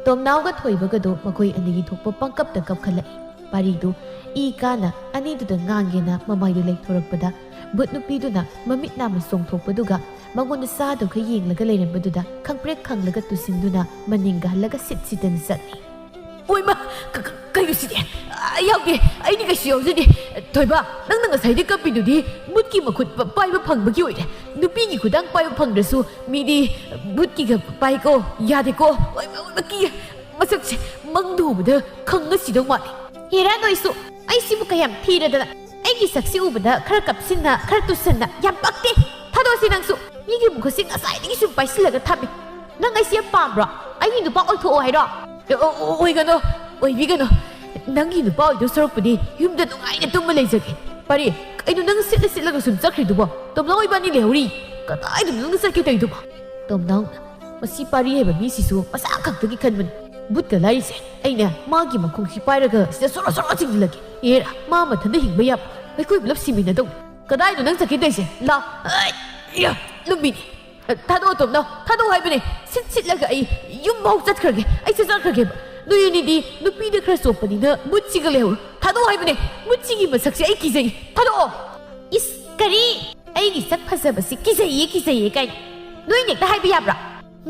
ꯇꯣꯝꯅꯥꯎꯒ ꯊꯣꯏꯕꯒꯗꯣ ꯃꯈꯣꯏ ꯑꯅꯤꯒꯤ ꯊꯣꯛꯄ ꯄꯪꯀꯞꯇ ꯀꯞꯈꯠꯂꯛꯏ꯫ ꯄꯥꯔꯤꯗꯨ ꯏ ꯀꯥꯅ ꯑꯅꯤꯗꯨꯗ ꯉꯥꯡꯒꯦꯅ ꯃꯃꯥꯏꯗꯨ ꯂꯩꯊꯣꯔꯛꯄꯗ ꯚꯨꯠ ꯅꯨꯄꯤꯗꯨꯅ ꯃꯃꯤꯠ ꯅꯥꯝꯃ ꯆꯣꯡꯊꯣꯛꯄꯗꯨꯒ ꯃꯉꯣꯟꯗ ꯆꯥꯗꯧꯈꯩ ꯌꯦꯡꯂꯒ ꯂꯩꯔꯝꯕꯗꯨꯗ ꯈꯪꯄ꯭ꯔꯦꯛ ꯈꯪꯂꯒ ꯇꯨꯁꯤꯟꯗꯨꯅ ꯃꯅꯤꯡꯒ ꯍꯜꯂꯒ ꯁꯤꯠ ꯁꯤꯠꯇꯅ ꯆꯠꯂꯤ꯫ ꯑꯣꯏꯃ! ꯀ-, ꯀ-, ꯀꯩꯅꯣ ꯁꯤꯗꯤ? ꯑꯩ ꯌꯥꯎꯗꯦ! ꯑꯩꯗꯤ ꯀꯩꯁꯨ ꯌꯥꯎꯖꯗꯦ꯫ ꯊꯣꯏꯕ, ꯅꯪꯅ ꯉꯁꯥꯏꯗꯤ ꯀꯞꯄꯤꯗꯨꯗꯤ ꯚꯨꯠꯀꯤ ꯃꯈꯨꯠ ꯄ-, ꯄꯥꯏꯕ ꯐꯪꯕꯒꯤ ꯑꯣꯏꯔꯦ꯫ ꯅꯨꯄꯤꯒꯤ ꯈꯨꯗꯥꯡ ꯄꯥꯏꯕ ꯐꯪꯗ꯭ꯔꯁꯨ ꯃꯤꯗꯤ ꯚꯨꯠꯀꯤꯒ ꯄꯥꯏꯀꯣ, ꯌꯥꯗꯦꯀꯣ꯫ ꯑꯣꯏꯃ, ꯑꯣꯏꯃ, ꯀꯤꯌꯦ꯫ ꯃꯁꯛꯁꯦ ꯃꯪꯗ ꯎꯕꯗ ꯈꯪꯉ ꯁꯤꯗꯧ ꯃꯥꯜꯂꯦ꯫ ꯍꯦꯔꯥ ꯅꯣꯏꯁꯨ, ꯑꯩꯁꯤꯕꯨ ꯀꯌꯥꯝ ꯊꯤꯔꯗꯅ? ꯑꯩꯒꯤ ꯁꯛꯁꯤ ꯎꯕꯗ ꯈꯔ ꯀꯞꯁꯤꯟꯅ, ꯈꯔ ꯇꯨꯁꯟꯅ꯫ ꯌꯥꯝ ꯄꯛꯇꯦ꯫ ꯊꯥꯗꯣꯛꯑꯁꯤ ꯅꯪꯁꯨ꯫ ꯃꯤꯒꯤ ꯃꯈꯨꯠꯁꯤ ꯉꯁꯥꯏꯗꯒꯤ ꯁꯨꯝ ꯄꯥꯏꯁꯤꯜꯂꯒ ꯊꯝꯃꯤ꯫ ꯅꯪ ꯑꯩꯁꯤ ꯌꯥꯝ ꯄꯥꯝꯕ꯭ꯔꯣ? ꯑꯩꯒꯤ ꯅꯨꯄꯥ ꯑꯣꯏꯊꯣꯛꯑꯣ ꯍꯥꯏꯔꯣ? ꯑꯣ-, ꯑꯣ-, ꯑꯣꯏꯒꯅꯣ, ꯑꯣꯏꯕꯤꯒꯅꯣ꯫ ꯅꯪꯒꯤ ꯅꯨꯄꯥ ꯑꯣꯏꯗꯧ ꯁꯔꯨꯛꯄꯨꯗꯤ ꯌꯨꯝꯗ ꯅꯨꯡꯉꯥꯏꯅ ꯇꯨꯝꯃ ꯂꯩꯖꯒꯦ꯫ ꯄꯥꯔꯤ, ꯀꯩꯅꯣ ꯅꯪ ꯁꯤꯠꯂ ꯁꯤꯠꯂꯒ ꯁꯨꯝ ꯆꯠꯈ꯭ꯔꯤꯗꯨꯕꯣ? ꯇꯣꯝꯅꯥꯎ ꯏꯕꯥꯅꯤ ꯂꯩꯍꯧꯔꯤ꯫ ꯀꯗꯥꯏꯗꯅꯣ ꯅꯪ ꯆꯠꯀꯦ ꯇꯧꯔꯤꯗꯨꯕꯣ? ꯇꯣꯝꯅꯥꯎꯅ, ꯃꯁꯤ ꯄꯥꯔꯤ ꯍꯥꯏꯕ ꯃꯤꯁꯤꯁꯨ ꯃꯁꯥ ꯈꯛꯇꯒꯤ ꯈꯟꯕꯅꯤ꯫ ꯚꯨꯠꯀ ꯂꯥꯏꯔꯤꯁꯦ, ꯑꯩꯅ ꯃꯥꯒꯤ ꯃꯈꯣꯡꯁꯤ ꯄꯥꯏꯔꯒ ꯁꯤꯗ ꯁꯣꯔꯣ ꯁꯣꯔꯣ ꯆꯤꯡꯁꯤꯜꯂꯒꯦ꯫ ꯑꯦꯔꯥ, ꯃꯥ ꯃꯊꯟꯇ ꯍꯤꯡꯕ ꯌꯥꯕ ꯑꯩꯈꯣꯏ ꯄꯨꯂꯞ ꯁꯤꯃꯤꯟꯅꯗꯧꯅꯤ꯫ ꯀꯗꯥꯏꯅꯣ ꯅꯪ ꯆꯠꯀꯦ ꯇꯧꯔꯤꯁꯦ? ꯂꯥ-, ꯑꯩ-, ꯌꯥ, ꯂꯨꯝꯕꯤꯅꯤ꯫ ꯊꯥꯗꯣꯛꯑꯣ ꯇꯣꯝꯅꯥꯎ, ꯊꯥꯗꯣꯛꯑꯣ ꯍꯥꯏꯕꯅꯦ꯫ ꯁꯤꯠ ꯁꯤꯠꯂꯒ ꯑꯩ ꯌꯨꯝꯐꯥꯎ ꯆꯠꯈ꯭ꯔꯒꯦ꯫ ꯑꯩ ꯆꯠꯆꯈ꯭ꯔꯒꯦꯕ꯫ ꯅꯣꯏ ꯑꯅꯤꯗꯤ ꯅꯨꯄꯤꯗ ꯈꯔ ꯆꯣꯞꯄꯅꯤꯅ ꯚꯨꯠꯁꯤꯒ ꯂꯩꯍꯧꯔꯣ꯫ ꯊꯥꯗꯣꯛꯑꯣ ꯍꯥꯏꯕꯅꯦ꯫ ꯚꯨꯠꯁꯤꯒꯤ ꯃꯁꯛꯁꯦ ꯑꯩ ꯀꯤꯖꯩ꯫ ꯊꯥꯗꯣꯛꯑꯣ꯫ ꯏꯁ, ꯀꯔꯤ? ꯑꯩꯒꯤ ꯁꯛ ꯐꯖꯕꯁꯤ ꯀꯤꯖꯩꯌꯦ, ꯀꯤꯖꯩꯌꯦ ꯀꯥꯏꯅ ꯅꯣꯏꯅ ꯍꯦꯛꯇ ꯍꯥꯏꯕ ꯌꯥꯕ꯭ꯔꯥ?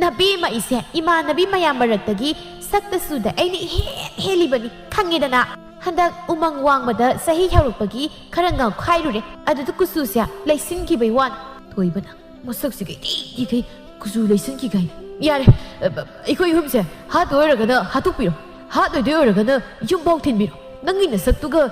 ꯅꯕꯦꯝꯃ ꯑꯩꯁꯦ ꯏꯃꯥꯟꯅꯕꯤ ꯃꯌꯥꯝ ꯃꯔꯛꯇꯒꯤ ꯁꯛꯇ ꯆꯨꯗ ꯑꯩꯅ ꯏꯍꯦꯟ ꯍꯦꯜꯂꯤꯕꯅꯤ, ꯈꯪꯉꯦꯗꯅ꯫ ꯍꯟꯗꯛ ꯎꯃꯪ ꯋꯥꯡꯃꯗ ꯆꯍꯤ ꯍꯧꯔꯛꯄꯒꯤ ꯈꯔ ꯉꯥꯎꯈꯥꯏꯔꯨꯔꯦ, ꯑꯗꯨꯗ ꯀꯨꯆꯨꯁꯦ ꯂꯩꯁꯤꯟꯈꯤꯕꯩ ꯋꯥꯅꯤ꯫ ꯊꯣꯏꯕꯅ, ꯃꯁꯛꯁꯤꯒ ꯏꯊꯤ ꯊꯤꯈꯩ ꯀꯨꯆꯨ ꯂꯩꯁꯤꯟꯈꯤꯈꯩ꯫ ꯌꯥꯔꯦ, ꯑ, ꯑ, ꯑꯩꯈꯣꯏ ꯑꯍꯨꯝꯁꯦ ꯍꯥꯠꯇꯣꯏ ꯑꯣꯏꯔꯒꯅ ꯍꯥꯠꯇꯣꯛꯄꯤꯔꯣ, ꯍꯥꯠꯂꯣꯏꯗꯣꯏ ꯑꯣꯏꯔꯒꯅ ꯌꯨꯝꯐꯥꯎ ꯊꯤꯟꯕꯤꯔꯣ꯫ ꯅꯪꯒꯤ ꯅꯁꯛꯇꯨꯒ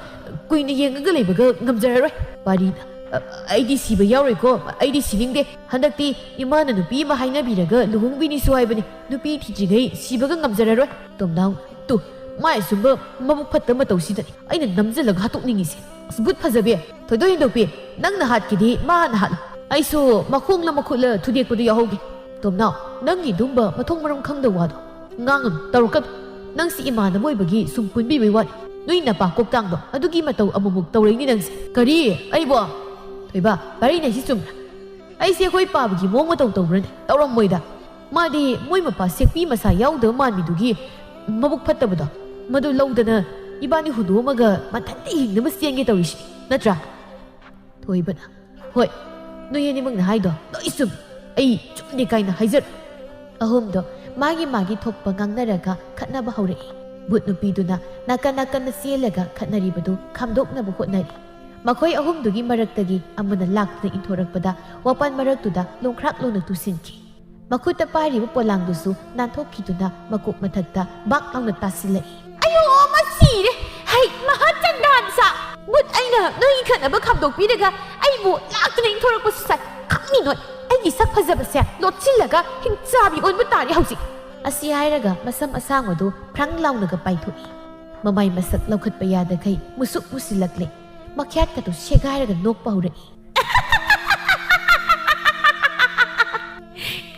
ꯀꯨꯏꯅ ꯌꯦꯡꯉꯒ ꯂꯩꯕꯒ ꯉꯝꯖꯔꯔꯣꯏ꯫ ꯄꯥꯔꯤꯅ, "ꯑ, ꯑꯩꯗꯤ ꯁꯤꯕ ꯌꯥꯎꯔꯣꯏꯀꯣ, ꯑꯩꯗꯤ ꯁꯤꯅꯤꯡꯗꯦ꯫ ꯍꯟꯗꯛꯇꯤ ꯏꯃꯥꯅ ꯅꯨꯄꯤ ꯑꯃ ꯍꯥꯏꯅꯕꯤꯔꯒ ꯂꯨꯍꯣꯡꯕꯤꯅꯤꯁꯨ ꯍꯥꯏꯕꯅꯤ꯫ ꯅꯨꯄꯤ ꯊꯤꯗ꯭ꯔꯤꯉꯩ ꯁꯤꯕꯒ ꯉꯝꯖꯔꯔꯣꯏ꯫" ꯇꯣꯝꯅꯥꯎ, "ꯇꯨ, ꯃꯥꯏ ꯑꯁꯨꯝꯕ ꯃꯕꯨꯛ ꯐꯠꯇ ꯃꯇꯧꯁꯤꯗꯅꯤ ꯑꯩꯅ ꯅꯝꯖꯜꯂꯒ ꯍꯥꯠꯇꯣꯛꯅꯤꯡꯉꯤꯁꯦ꯫ ꯑꯁ, ꯚꯨꯠ ꯐꯖꯕꯤ, ꯊꯣꯏꯗꯣꯛ ꯍꯦꯟꯗꯣꯛꯄꯤ, ꯅꯪꯅ ꯍꯥꯠꯀꯦꯗꯤ ꯃꯥ ꯍꯥꯟꯅ ꯍꯥꯠꯂꯣ꯫ ꯑꯩꯁꯨ ꯃꯈꯣꯡꯂ ꯃꯈꯨꯠꯂ ꯊꯨꯗꯦꯛꯄꯗꯨ ꯌꯥꯎꯍꯧꯒꯦ꯫" ꯇꯣꯝꯅꯥꯎ, ꯅꯪꯒꯤ ꯑꯗꯨꯝꯕ ꯃꯊꯣꯡ ꯃꯔꯝ ꯈꯪꯗꯕ ꯋꯥꯗꯣ ꯉꯥꯡꯒꯅꯨ, ꯇꯧꯔꯛꯀꯅꯨ꯫ ꯅꯪꯁꯤ ꯏꯃꯥꯟꯅꯕ ꯑꯣꯏꯕꯒꯤ ꯁꯨꯝ ꯄꯨꯟꯕꯤꯕꯩ ꯋꯥꯅꯤ꯫ ꯅꯣꯏ ꯅꯄꯥ ꯀꯣꯛꯇꯥꯡꯗꯣ ꯑꯗꯨꯒꯤ ꯃꯇꯧ ꯑꯃꯨꯛꯃꯨꯛ ꯇꯧꯔꯛꯏꯅꯤ ꯅꯪꯁꯦ꯫ ꯀꯔꯤ? ꯑꯩꯕꯣ? ꯊꯣꯏꯕ, ꯄꯥꯔꯤꯅ ꯍꯥꯏꯁꯤ ꯆꯨꯝꯕ꯭ꯔꯥ? ꯑꯩꯁꯦ ꯑꯩꯈꯣꯏ ꯄꯥꯕꯒꯤ ꯃꯑꯣꯡ ꯃꯇꯧ ꯇꯧꯕ꯭ꯔꯅꯦ? ꯇꯧꯔꯝꯃꯣꯏꯗ꯫ ꯃꯥꯗꯤ ꯃꯣꯏ ꯃꯄꯥ ꯁꯦꯛꯄꯤ ꯃꯁꯥ ꯌꯥꯎꯗꯕ ꯃꯥꯟꯕꯤꯗꯨꯒꯤ ꯃꯕꯨꯛ ꯐꯠꯇꯕꯗꯣ, ꯃꯗꯨ ꯂꯧꯗꯅ ꯏꯕꯥꯅꯤ ꯍꯨꯟꯗꯣꯛꯑꯝꯃꯒ ꯃꯊꯟꯇ ꯍꯤꯡꯅꯕ ꯆꯦꯟꯒꯦ ꯇꯧꯔꯤꯁꯤ ꯅꯠꯇ꯭ꯔꯥ? ꯊꯣꯏꯕꯅ, "ꯍꯣꯏ, ꯅꯣꯏ ꯑꯅꯤꯃꯛꯅ ꯍꯥꯏꯗꯣ ꯂꯣꯏ ꯆꯨꯝꯃꯤ꯫ ꯑꯩ ꯆꯨꯝꯗꯦ ꯀꯥꯏꯅ ꯍꯥꯏꯖꯔꯣꯏ꯫" ꯑꯍꯨꯝꯗꯣ ꯃꯥꯒꯤ ꯃꯥꯒꯤ ꯊꯣꯛꯄ ꯉꯥꯡꯅꯔꯒ ꯈꯠꯅꯕ ꯍꯧꯔꯛꯏ꯫ ꯚꯨꯠ ꯅꯨꯄꯤꯗꯨꯅ ꯅꯥꯀꯟ ꯅꯥꯀꯟꯗ ꯆꯦꯜꯂꯒ ꯈꯠꯅꯔꯤꯕꯗꯨ ꯈꯥꯝꯗꯣꯛꯅꯕ ꯍꯣꯠꯅꯔꯤ꯫ ꯃꯈꯣꯏ ꯑꯍꯨꯝꯗꯨꯒꯤ ꯃꯔꯛꯇꯒꯤ ꯑꯃꯅ ꯂꯥꯛꯇꯨꯅ ꯏꯟꯊꯣꯔꯛꯄꯗ ꯋꯥꯄꯟ ꯃꯔꯛꯇꯨꯗ ꯂꯣꯡꯈ꯭ꯔꯥꯛ ꯂꯣꯡꯅ ꯇꯨꯁꯤꯟꯈꯤ꯫ ꯃꯈꯨꯠꯇ ꯄꯥꯏꯔꯤꯕ ꯄꯣꯂꯥꯡꯗꯨꯁꯨ ꯅꯥꯟꯊꯣꯛꯈꯤꯗꯨꯅ ꯃꯀꯣꯛ ꯃꯊꯛꯇ ꯕꯥꯛ ꯂꯥꯎꯅ ꯇꯥꯁꯤꯜꯂꯛꯏ꯫ "ꯑꯌꯣ, ꯃꯁꯤꯔꯦ! ꯍꯩ, ꯃꯍꯥ ꯆꯟꯗꯥꯟꯁꯥ! ꯚꯨꯠ ꯑꯩꯅ ꯅꯣꯏꯒꯤ ꯈꯠꯅꯕ ꯈꯥꯝꯗꯣꯛꯄꯤꯔꯒ ꯑꯩꯕꯨ ꯂꯥꯛꯇꯨꯅ ꯏꯟꯊꯣꯔꯛꯄꯁꯨ ꯁꯥꯏ꯫ ꯈꯪꯅꯤ ꯅꯣꯏ, ꯑꯩꯒꯤ ꯁꯛ ꯐꯖꯕꯁꯦ ꯂꯣꯠꯁꯤꯜꯂꯒ ꯍꯤꯡꯆꯥꯕꯤ ꯑꯣꯟꯕ ꯇꯥꯔꯦ ꯍꯧꯖꯤꯛ꯫" ꯑꯁꯤ ꯍꯥꯏꯔꯒ ꯃꯁꯝ ꯑꯁꯥꯡꯕꯗꯨ ꯐ꯭ꯔꯪ ꯂꯥꯎꯅꯒ ꯄꯥꯏꯊꯣꯛꯏ꯫ ꯃꯃꯥꯏ ꯃꯁꯛ ꯂꯧꯈꯠꯄ ꯌꯥꯗꯈꯩ ꯃꯨꯁꯨꯛ ꯃꯨꯁꯤꯜꯂꯛꯂꯦ꯫ ꯃꯈ꯭ꯌꯥꯠꯀꯗꯨ ꯁꯦꯒꯥꯏꯔꯒ ꯅꯣꯛꯄ ꯍꯧꯔꯛꯏ꯫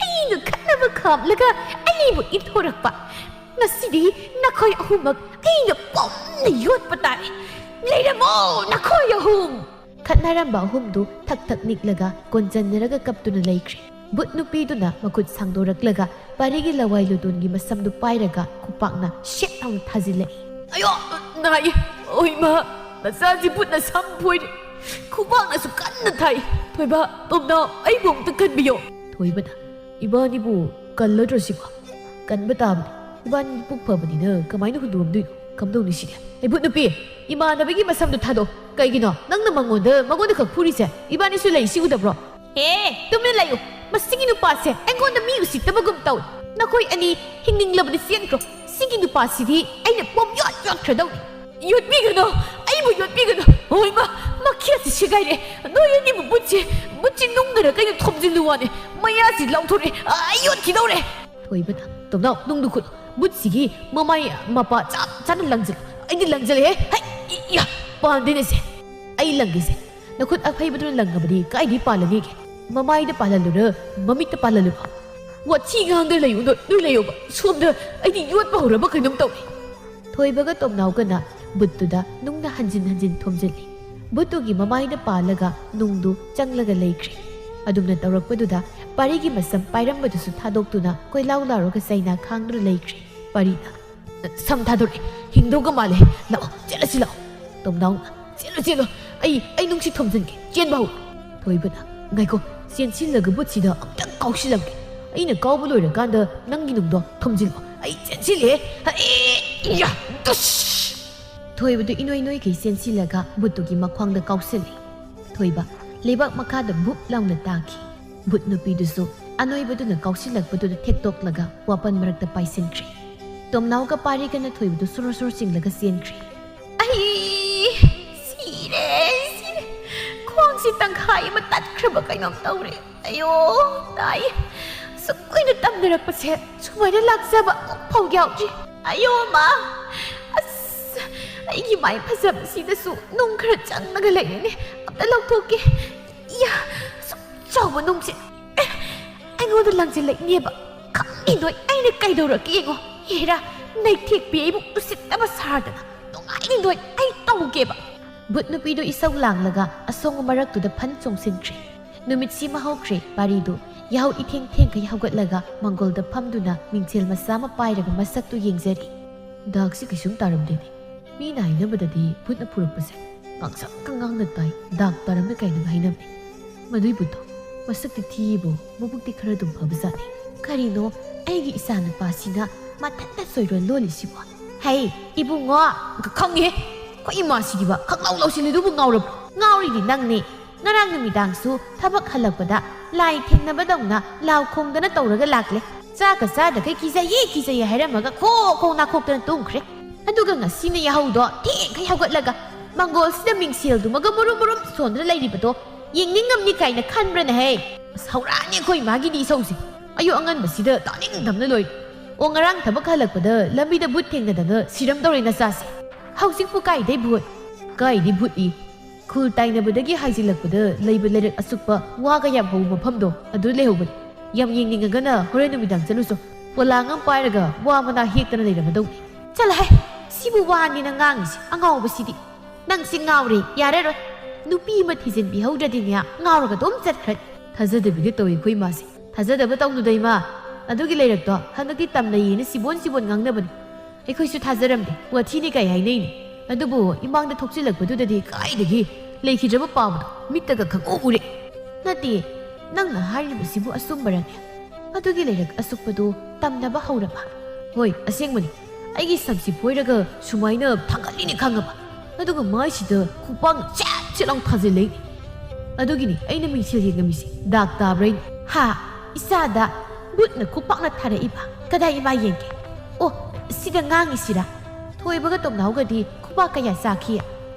"ꯑꯩꯅ ꯈꯠꯅꯕ ꯈꯥꯝꯂꯒ ꯑꯩꯕꯨ ꯏꯟꯊꯣꯔꯛꯄ꯫ ꯉꯁꯤꯗꯤ ꯅꯈꯣꯏ ꯑꯍꯨꯝꯃꯛ ꯑꯩꯅ ꯄꯣꯝꯅ ꯌꯣꯠꯄ ꯇꯥꯔꯦ꯫ ꯂꯩꯔꯝꯃꯣ, ꯅꯈꯣꯏ ꯑꯍꯨꯝ!" ꯈꯠꯅꯔꯝꯕ ꯑꯍꯨꯝꯗꯨ ꯊꯛ ꯊꯛ ꯅꯤꯛꯂꯒ ꯀꯣꯟꯖꯟꯅꯔꯒ ꯀꯞꯇꯨꯅ ꯂꯩꯈ꯭ꯔꯦ꯫ ꯚꯨꯠ ꯅꯨꯄꯤꯗꯨꯅ ꯃꯈꯨꯠ ꯁꯥꯡꯗꯣꯔꯛꯂꯒ ꯄꯥꯔꯤꯒꯤ ꯂꯋꯥꯏ ꯂꯨꯗꯣꯟꯒꯤ ꯃꯁꯝꯗꯨ ꯄꯥꯏꯔꯒ ꯈꯨꯄꯥꯛꯅ ꯁꯦꯠ ꯂꯥꯎꯅ ꯊꯥꯖꯤꯜꯂꯛꯏ꯫ "ꯑꯌꯣ, ꯅꯥꯏꯌꯦ! ꯑꯣꯏꯃ, ꯅꯆꯥꯁꯤ ꯚꯨꯠꯅ ꯁꯝ ꯐꯣꯏꯔꯦ꯫ ꯈꯨꯄꯥꯛꯅꯁꯨ ꯀꯟꯅ ꯊꯥꯏ꯫ ꯊꯣꯏꯕ, ꯇꯣꯝꯅꯥꯎ, ꯑꯩꯕꯨ ꯑꯝꯇ ꯀꯟꯕꯤꯌꯣ꯫" ꯊꯣꯏꯕꯅ, "ꯏꯕꯥꯅꯤꯕꯨ ꯀꯜꯂꯗ꯭ꯔꯣ ꯁꯤꯕꯣ? ꯀꯟꯕ ꯇꯥꯕꯅꯤ꯫ ꯏꯕꯥꯅꯤ ꯄꯨꯛ ꯐꯕꯅꯤꯅ ꯀꯃꯥꯏꯅ ꯍꯨꯟꯗꯣꯛꯑꯝꯗꯣꯏꯅꯣ? ꯀꯝꯗꯧꯅꯤ ꯁꯤꯗꯤ?" "ꯑꯩ ꯚꯨꯠ ꯅꯨꯄꯤ, ꯏꯃꯥꯟꯅꯕꯒꯤ ꯃꯁꯝꯗꯨ ꯊꯥꯗꯣꯛ꯫ ꯀꯩꯒꯤꯅꯣ ꯅꯪꯅ ꯃꯉꯣꯟꯗ, ꯃꯉꯣꯟꯗ ꯈꯛ ꯐꯨꯔꯤꯁꯦ? ꯏꯕꯥꯅꯤꯁꯨ ꯂꯩꯔꯤꯁꯤ ꯎꯗꯕ꯭ꯔꯣ?" "ꯍꯦ, ꯇꯨꯃꯤꯟꯅ ꯂꯩꯌꯨ꯫ ꯃꯁꯤꯒꯤ ꯅꯨꯄꯥꯁꯦ ꯑꯩꯉꯣꯟꯗ ꯃꯤ ꯎꯁꯤꯠꯇꯕꯒꯨꯝ ꯇꯧꯏ꯫ ꯅꯈꯣꯏ ꯑꯅꯤ ꯍꯤꯡꯅꯤꯡꯂꯕꯗꯤ ꯆꯦꯟꯈ꯭ꯔꯣ꯫ ꯁꯤꯒꯤ ꯅꯨꯄꯥꯁꯤꯗꯤ ꯑꯩꯅ ꯄꯣꯝ ꯌꯣꯠ ꯌꯣꯠꯈ꯭ꯔꯗꯧꯅꯤ꯫" "ꯌꯣꯠꯄꯤꯒꯅꯨ! ꯑꯩꯕꯨ ꯌꯣꯠꯄꯤꯒꯅꯨ!" "ꯍꯣꯏꯃ, ꯃꯈꯦꯠꯁꯤ ꯁꯦꯒꯥꯏꯔꯦ꯫ ꯅꯣꯏ ꯑꯅꯤꯕꯨ ꯕꯨꯠꯁꯦ, ꯕꯨꯠꯁꯤ ꯅꯨꯡꯅꯔ ꯀꯩꯅꯣ ꯊꯣꯝꯖꯤꯜꯂꯨ ꯋꯥꯅꯦ꯫ ꯃꯌꯥꯁꯤ ꯂꯥꯎꯊꯣꯔꯛꯑꯦ꯫ ꯑꯩ ꯌꯣꯠꯈꯤꯗꯧꯔꯦ꯫" ꯊꯣꯏꯕꯅ, "ꯇꯣꯝꯅꯥꯎ, ꯅꯨꯡꯗꯨ ꯈꯨꯠꯂꯨ꯫ ꯕꯨꯠꯁꯤꯒꯤ ꯃꯃꯥꯏ ꯃꯄꯥ ꯆꯞ ꯆꯥꯅ ꯂꯪꯁꯤꯜꯂꯨ꯫ ꯑꯩꯗꯤ ꯂꯪꯁꯤꯜꯂꯦꯍꯦ꯫ ꯍꯩ, ꯏ, ꯏꯌꯥ, ꯄꯥꯟꯗꯦꯅꯦꯁꯦ꯫ ꯑꯩ ꯂꯪꯒꯦꯁꯦ꯫ ꯅꯈꯨꯠ ꯑꯐꯩꯕꯗꯨꯅ ꯂꯪꯉꯕꯗꯤ ꯀꯥꯏꯗꯩ ꯄꯥꯜꯂꯅꯤꯒꯦ? ꯃꯃꯥꯏꯗ ꯄꯥꯜꯍꯜꯂꯨꯔ, ꯃꯃꯤꯠꯇ ꯄꯥꯜꯍꯜꯂꯨꯔꯣ?" "ꯋꯥꯊꯤ ꯉꯥꯡꯗ ꯂꯩꯌꯨ, ꯅꯣꯏ, ꯅꯣꯏ ꯂꯩꯌꯣꯕ꯫ ꯁꯣꯝꯗ ꯑꯩꯗꯤ ꯌꯣꯠꯄ ꯍꯧꯔꯕ ꯀꯩꯅꯣꯝ ꯇꯧꯔꯦ꯫" ꯊꯣꯏꯕꯒ ꯇꯣꯝꯅꯥꯎꯒꯅ ꯕꯨꯠꯇꯨꯗ ꯅꯨꯡꯅ ꯍꯟꯖꯤꯟ ꯍꯟꯖꯤꯟ ꯊꯣꯝꯖꯤꯜꯂꯤ꯫ ꯕꯨꯠꯇꯨꯒꯤ ꯃꯃꯥꯏꯗ ꯄꯥꯜꯂꯒ ꯅꯨꯡꯗꯨ ꯆꯪꯂꯒ ꯂꯩꯈ꯭ꯔꯦ꯫ ꯑꯗꯨꯝꯅ ꯇꯧꯔꯛꯄꯗꯨꯗ ꯄꯥꯔꯤꯒꯤ ꯃꯁꯝ ꯄꯥꯏꯔꯝꯕꯗꯨꯁꯨ ꯊꯥꯗꯣꯛꯇꯨꯅ ꯀꯣꯏꯂꯥꯎ ꯂꯥꯎꯔꯒ ꯆꯩꯅꯥ ꯈꯥꯡꯗꯨꯅ ꯂꯩꯈ꯭ꯔꯦ꯫ ꯄꯥꯔꯤꯅ, "ꯁꯝ ꯊꯥꯗꯣꯔꯛꯑꯦ, ꯍꯤꯡꯗꯧꯒ ꯃꯥꯜꯂꯦ, ꯂꯥꯛꯑꯣ, ꯆꯦꯜꯂꯁꯤ ꯂꯥꯛꯑꯣ꯫" ꯇꯣꯝꯅꯥꯎꯅ, "ꯆꯦꯜꯂꯣ, ꯆꯦꯜꯂꯣ, ꯑꯩ, ꯑꯩ ꯅꯨꯡꯁꯤꯠ ꯊꯣꯝꯖꯤꯟꯒꯦ, ꯆꯦꯟꯕ ꯍꯧꯔꯣ꯫" ꯊꯣꯏꯕꯅ, "ꯉꯥꯏꯈꯣ, ꯆꯦꯟꯁꯤꯜꯂꯒ ꯕꯨꯠꯁꯤꯗ ꯑꯃꯨꯛꯇꯪ ꯀꯥꯎꯁꯤꯜꯂꯝꯒꯦ, ꯑꯩꯅ ꯀꯥꯎꯕ ꯂꯣꯏꯔꯀꯥꯟꯗ ꯅꯪꯒꯤ ꯅꯨꯡꯗꯣ ꯊꯣꯝꯖꯤꯜꯂꯣ, ꯑꯩ ꯆꯦꯟꯁꯤꯜꯂꯦ, ꯑꯩ, ꯌꯥ, ꯗꯨꯁ!" ꯊꯣꯏꯕꯗꯨ ꯏꯅꯣꯏ ꯅꯣꯏꯈꯩ ꯆꯦꯟꯁꯤꯜꯂꯒ ꯕꯨꯠꯇꯨꯒꯤ ꯃꯈ꯭ꯋꯥꯡꯗ ꯀꯥꯎꯁꯤꯜꯂꯤ꯫ ꯊꯣꯏꯕ ꯂꯩꯕꯥꯛ ꯃꯈꯥꯗ ꯕꯨꯞ ꯂꯥꯎꯅ ꯇꯥꯈꯤ꯫ ꯕꯨꯠ ꯅꯨꯄꯤꯗꯨꯁꯨ ꯑꯅꯣꯏꯕꯗꯨꯅ ꯀꯥꯎꯁꯤꯜꯂꯛꯄꯗꯨꯗ ꯊꯦꯛꯇꯣꯛꯂꯒ ꯋꯥꯄꯟ ꯃꯔꯛꯇ ꯄꯥꯏꯁꯤꯟꯈ꯭ꯔꯦ꯫ ꯇꯣꯝꯅꯥꯎꯒ ꯄꯥꯔꯤꯒꯅ ꯊꯣꯏꯕꯗꯨ ꯁꯣꯔꯣ ꯁꯣꯔꯣ ꯆꯤꯡꯂꯒ ꯆꯦꯟꯈ꯭ꯔꯦ꯫ "ꯑꯩ ꯁꯤꯔꯦ, ꯁꯤꯔꯦ꯫ ꯈ꯭ꯋꯥꯡꯁꯤ ꯇꯪꯈꯥꯏ ꯑꯃ ꯇꯠꯈ꯭ꯔꯕ ꯀꯩꯅꯣꯝ ꯇꯧꯔꯦ꯫ ꯑꯌꯣ, ꯇꯥꯏ꯫ ꯁꯨꯛ ꯀꯨꯏꯅ ꯇꯝꯅꯔꯛꯄꯁꯦ ꯁꯨꯃꯥꯏꯅ ꯂꯥꯛꯆꯕ ꯑꯃꯨꯛ ꯐꯥꯎ ꯌꯥꯎꯗ꯭ꯔꯤ꯫ ꯑꯌꯣ, ꯃꯥ꯫ ꯑꯁ, ꯑꯩꯒꯤ ꯃꯥꯏ ꯐꯖꯕꯁꯤꯗꯁꯨ ꯅꯨꯡ ꯈꯔ ꯆꯪꯂꯒ ꯂꯩꯔꯦꯅꯦ꯫ ꯑꯝꯇ ꯂꯧꯊꯣꯛꯀꯦ꯫ ꯏꯌꯥ, ꯑꯁꯨꯛ ꯆꯥꯎꯕ ꯅꯨꯡꯁꯦ, ꯑꯦ, ꯑꯩꯉꯣꯟꯗ ꯂꯪꯁꯤꯜꯂꯛꯅꯦꯕ꯫ ꯈꯪꯉꯤꯗꯣꯏ ꯑꯩꯅ ꯀꯩꯗꯧꯔꯛꯀꯦ ꯌꯦꯡꯉꯣ꯫ ꯍꯦꯔꯥ, ꯅꯩꯊꯦꯛꯄꯤ ꯑꯩꯕꯨ ꯎꯁꯤꯠꯇꯕ ꯁꯥꯗꯅ꯫ ꯅꯨꯡꯉꯥꯏꯅꯤꯗꯣꯏ ꯑꯩ ꯇꯧꯒꯦꯕ꯫" ꯕꯨꯠ ꯅꯨꯄꯤꯗꯨ ꯏꯁꯧ ꯂꯥꯡꯂꯒ ꯑꯁꯣꯡꯕ ꯃꯔꯛꯇꯨꯗ ꯐꯟ ꯆꯣꯡꯁꯤꯟꯈ꯭ꯔꯦ꯫ ꯅꯨꯃꯤꯠ ꯁꯤꯃ ꯍꯧꯈ꯭ꯔꯦ꯫ ꯄꯥꯔꯤꯗꯨ ꯌꯥꯍꯧ ꯏꯊꯦꯡ ꯊꯦꯡꯈꯩ ꯍꯧꯒꯠꯂꯒ ꯃꯪꯒꯣꯜꯗ ꯐꯝꯗꯨꯅ ꯃꯤꯡꯁꯦꯜ ꯃꯆꯥ ꯑꯃ ꯄꯥꯏꯔꯒ ꯃꯁꯛꯇꯨ ꯌꯦꯡꯖꯔꯤ꯫ ꯗꯥꯛꯁꯤ ꯀꯩꯁꯨꯝ ꯇꯥꯔꯝꯗꯦꯅꯦ꯫ ꯃꯤꯅ ꯍꯥꯏꯅꯕꯗꯗꯤ ꯕꯨꯠꯅ ꯄꯨꯔꯛꯄꯁꯦ ꯉꯥꯡꯁꯪ ꯉꯥꯡꯅ ꯇꯥꯏ, ꯗꯥꯛ ꯇꯥꯔꯝꯃꯦ ꯀꯥꯏꯅꯒ ꯍꯥꯏꯅꯕꯅꯦ꯫ ꯃꯗꯨꯏ ꯕꯨꯠꯇꯣ ꯃꯁꯛꯇꯤ ꯊꯤꯌꯦꯕꯨ, ꯃꯕꯨꯛꯇꯤ ꯈꯔ ꯑꯗꯨꯝ ꯐꯕꯖꯥꯠꯅꯤ꯫ ꯀꯔꯤꯅꯣ ꯑꯩꯒꯤ ꯏꯆꯥꯅꯨꯄꯥꯁꯤꯅ ꯃꯊꯟꯇ ꯆꯣꯏꯔꯣꯟ ꯂꯣꯜꯂꯤꯁꯤꯕꯣ? ꯍꯩ, ꯏꯕꯨꯡꯉꯣ! ꯈꯪꯉꯦ꯫ ꯑꯩꯈꯣꯏ ꯏꯃꯥꯁꯤꯗꯤꯕ ꯈꯪꯂꯥꯎ ꯂꯥꯎꯁꯤꯜꯂꯤꯗꯨꯕꯨ ꯉꯥꯎꯔꯕ꯭ꯔꯣ? ꯉꯥꯎꯔꯤꯗꯤ ꯅꯪꯅꯦ꯫ ꯉꯔꯥꯡ ꯅꯨꯃꯤꯗꯥꯡꯁꯨ ꯊꯕꯛ ꯍꯜꯂꯛꯄꯗ ꯂꯥꯏ ꯊꯦꯡꯅꯕꯗꯧꯅ ꯂꯥꯎ ꯈꯣꯡꯗꯅ ꯇꯧꯔꯒ ꯂꯥꯛꯂꯦ꯫ ꯆꯥꯒ ꯆꯥꯗꯈꯩ ꯀꯤꯖꯩꯌꯦ, ꯀꯤꯖꯩꯌꯦ ꯍꯥꯏꯔꯝꯃꯒ ꯈꯣ ꯈꯣ ꯅꯥꯈꯣꯛꯇꯅ ꯇꯨꯝꯈ꯭ꯔꯦ꯫ ꯑꯗꯨꯒ ꯉꯁꯤꯅ ꯌꯥꯍꯧꯗꯣ ꯊꯦꯡꯈꯩ ꯍꯧꯒꯠꯂꯒ ꯃꯪꯒꯣꯜꯁꯤꯗ ꯃꯤꯡꯁꯦꯜꯗꯨꯃꯒ ꯃꯨꯔꯨꯝ ꯃꯨꯔꯨꯝ ꯁꯣꯟꯗꯨꯅ ꯂꯩꯔꯤꯕꯗꯣ ꯌꯦꯡꯅꯤꯡꯉꯝꯅꯤ ꯀꯥꯏꯅ ꯈꯟꯕ꯭ꯔꯅꯦꯍꯦ? ꯑꯁ, ꯍꯧꯔꯛꯑꯅꯤ ꯑꯩꯈꯣꯏ ꯏꯃꯥꯒꯤꯗꯤ ꯏꯁꯧꯁꯦ꯫ ꯑꯌꯨꯛ ꯑꯉꯟꯕꯁꯤꯗ ꯇꯥꯅꯤꯡꯗꯕꯅ ꯂꯣꯏꯔꯦ꯫ ꯑꯣ, ꯉꯔꯥꯡ ꯊꯕꯛ ꯍꯜꯂꯛꯄꯗ ꯂꯝꯕꯤꯗ ꯕꯨꯠ ꯊꯦꯡꯅꯗꯅ ꯁꯤꯔꯝꯗꯧꯔꯦ ꯅꯆꯥꯁꯦ꯫ ꯍꯧꯖꯤꯛꯄꯨ ꯀꯥꯏꯗꯩ ꯕꯨꯠ? ꯀꯥꯏꯗꯩ ꯕꯨꯠꯏ? ꯈꯨꯜ ꯇꯥꯏꯅꯕꯗꯒꯤ ꯍꯥꯏꯖꯤꯜꯂꯛꯄꯗ ꯂꯩꯕ ꯂꯩꯔꯛ ꯑꯆꯨꯞꯄ ꯋꯥꯒ ꯌꯥꯝ ꯍꯧꯕ ꯃꯐꯝꯗꯣ ꯑꯗꯨ ꯂꯩꯍꯧꯕꯅꯤ꯫ ꯌꯥꯝ ꯌꯦꯡꯅꯤꯡꯉꯒꯅ ꯍꯣꯔꯦꯟ ꯅꯨꯃꯤꯗꯥꯡ ꯆꯠꯂꯨꯆꯣ꯫ ꯄꯣꯂꯥꯡ ꯑꯃ ꯄꯥꯏꯔꯒ ꯋꯥ ꯃꯅꯥ ꯍꯦꯛꯇꯅ ꯂꯩꯔꯝꯃꯗꯧꯅꯤ꯫ ꯆꯠꯂꯍꯦ! ꯁꯤꯕꯨ ꯋꯥꯅꯤꯅ ꯉꯥꯡꯉꯤꯁꯤ, ꯑꯉꯥꯎꯕꯁꯤꯗꯤ꯫ ꯅꯪꯁꯤ ꯉꯥꯎꯔꯦ, ꯌꯥꯔꯔꯣꯏ꯫ ꯅꯨꯄꯤ ꯑꯃ ꯊꯤꯖꯤꯟꯕꯤꯍꯧꯗ꯭ꯔꯗꯤꯅꯦ, ꯉꯥꯎꯔꯒ ꯑꯗꯨꯝ ꯆꯠꯈ꯭ꯔꯅꯤ꯫ ꯊꯥꯖꯗꯕꯤꯒ ꯇꯧꯏ ꯑꯩꯈꯣꯏ ꯏꯃꯥꯁꯦ꯫ ꯊꯥꯖꯗꯕ ꯇꯧꯅꯨꯗ ꯏꯃꯥ꯫ ꯑꯗꯨꯒꯤ ꯂꯩꯔꯛꯇꯣ ꯍꯟꯗꯛꯇꯤ ꯇꯝꯅꯩꯌꯦꯅ ꯁꯤꯕꯣꯟ ꯁꯤꯕꯣꯟ ꯉꯥꯡꯅꯕꯅꯤ꯫ ꯑꯩꯈꯣꯏꯁꯨ ꯊꯥꯖꯔꯝꯗꯦ, ꯋꯥꯊꯤꯅꯤ ꯀꯥꯏ ꯍꯥꯏꯅꯩꯅꯦ꯫ ꯑꯗꯨꯕꯨ ꯏꯃꯥꯡꯗ ꯊꯣꯛꯆꯤꯜꯂꯛꯄꯗꯨꯗꯗꯤ ꯀꯥꯏꯗꯒꯤ ꯂꯩꯈꯤꯗ꯭ꯔꯕ ꯄꯥꯎꯗꯣ ꯃꯤꯠꯇꯒ ꯈꯪꯎ ꯎꯔꯦ꯫ ꯅꯠꯇꯦ, ꯅꯪꯅ ꯍꯥꯏꯔꯤꯕꯁꯤꯕꯨ ꯑꯆꯨꯝꯕꯔꯅꯦ? ꯑꯗꯨꯒꯤ ꯂꯩꯔꯛ ꯑꯁꯨꯛꯄꯗꯨ ꯇꯝꯅꯕ ꯍꯧꯔꯕ? ꯍꯣꯏ, ꯑꯁꯦꯡꯕꯅꯤ꯫ ꯑꯩꯒꯤ ꯁꯝꯁꯤ ꯐꯣꯏꯔꯒ ꯁꯨꯃꯥꯏꯅ ꯊꯥꯡꯒꯠꯂꯤꯅꯤ ꯈꯪꯉꯕ? ꯑꯗꯨꯒ ꯃꯥꯏꯁꯤꯗ ꯈꯨꯄꯥꯛꯅ ꯆꯦꯠ ꯆꯦꯠ ꯂꯥꯎ ꯊꯥꯖꯤꯜꯂꯛꯏꯅꯤ꯫ ꯑꯗꯨꯒꯤꯅꯤ ꯑꯩꯅ ꯃꯤꯡꯁꯦꯜ ꯌꯦꯡꯉꯝꯃꯤꯁꯦ ꯗꯥꯛ ꯇꯥꯕ꯭ꯔꯥ ꯍꯥꯏꯅ꯫ ꯍꯥ? ꯏꯆꯥꯗ ꯕꯨꯠꯅ ꯈꯨꯄꯥꯛꯅ ꯊꯥꯔꯛꯏꯕ? ꯀꯗꯥꯏ ꯏꯃꯥ ꯌꯦꯡꯒꯦ? ꯑꯣ, ꯁꯤꯗ ꯉꯥꯡꯉꯤꯁꯤꯔꯥ? ꯊꯣꯏꯕꯒ ꯇꯣꯝꯅꯥꯎꯒꯗꯤ ꯈꯨꯄꯥꯛ ꯀꯌꯥ ꯆꯥꯈꯤ?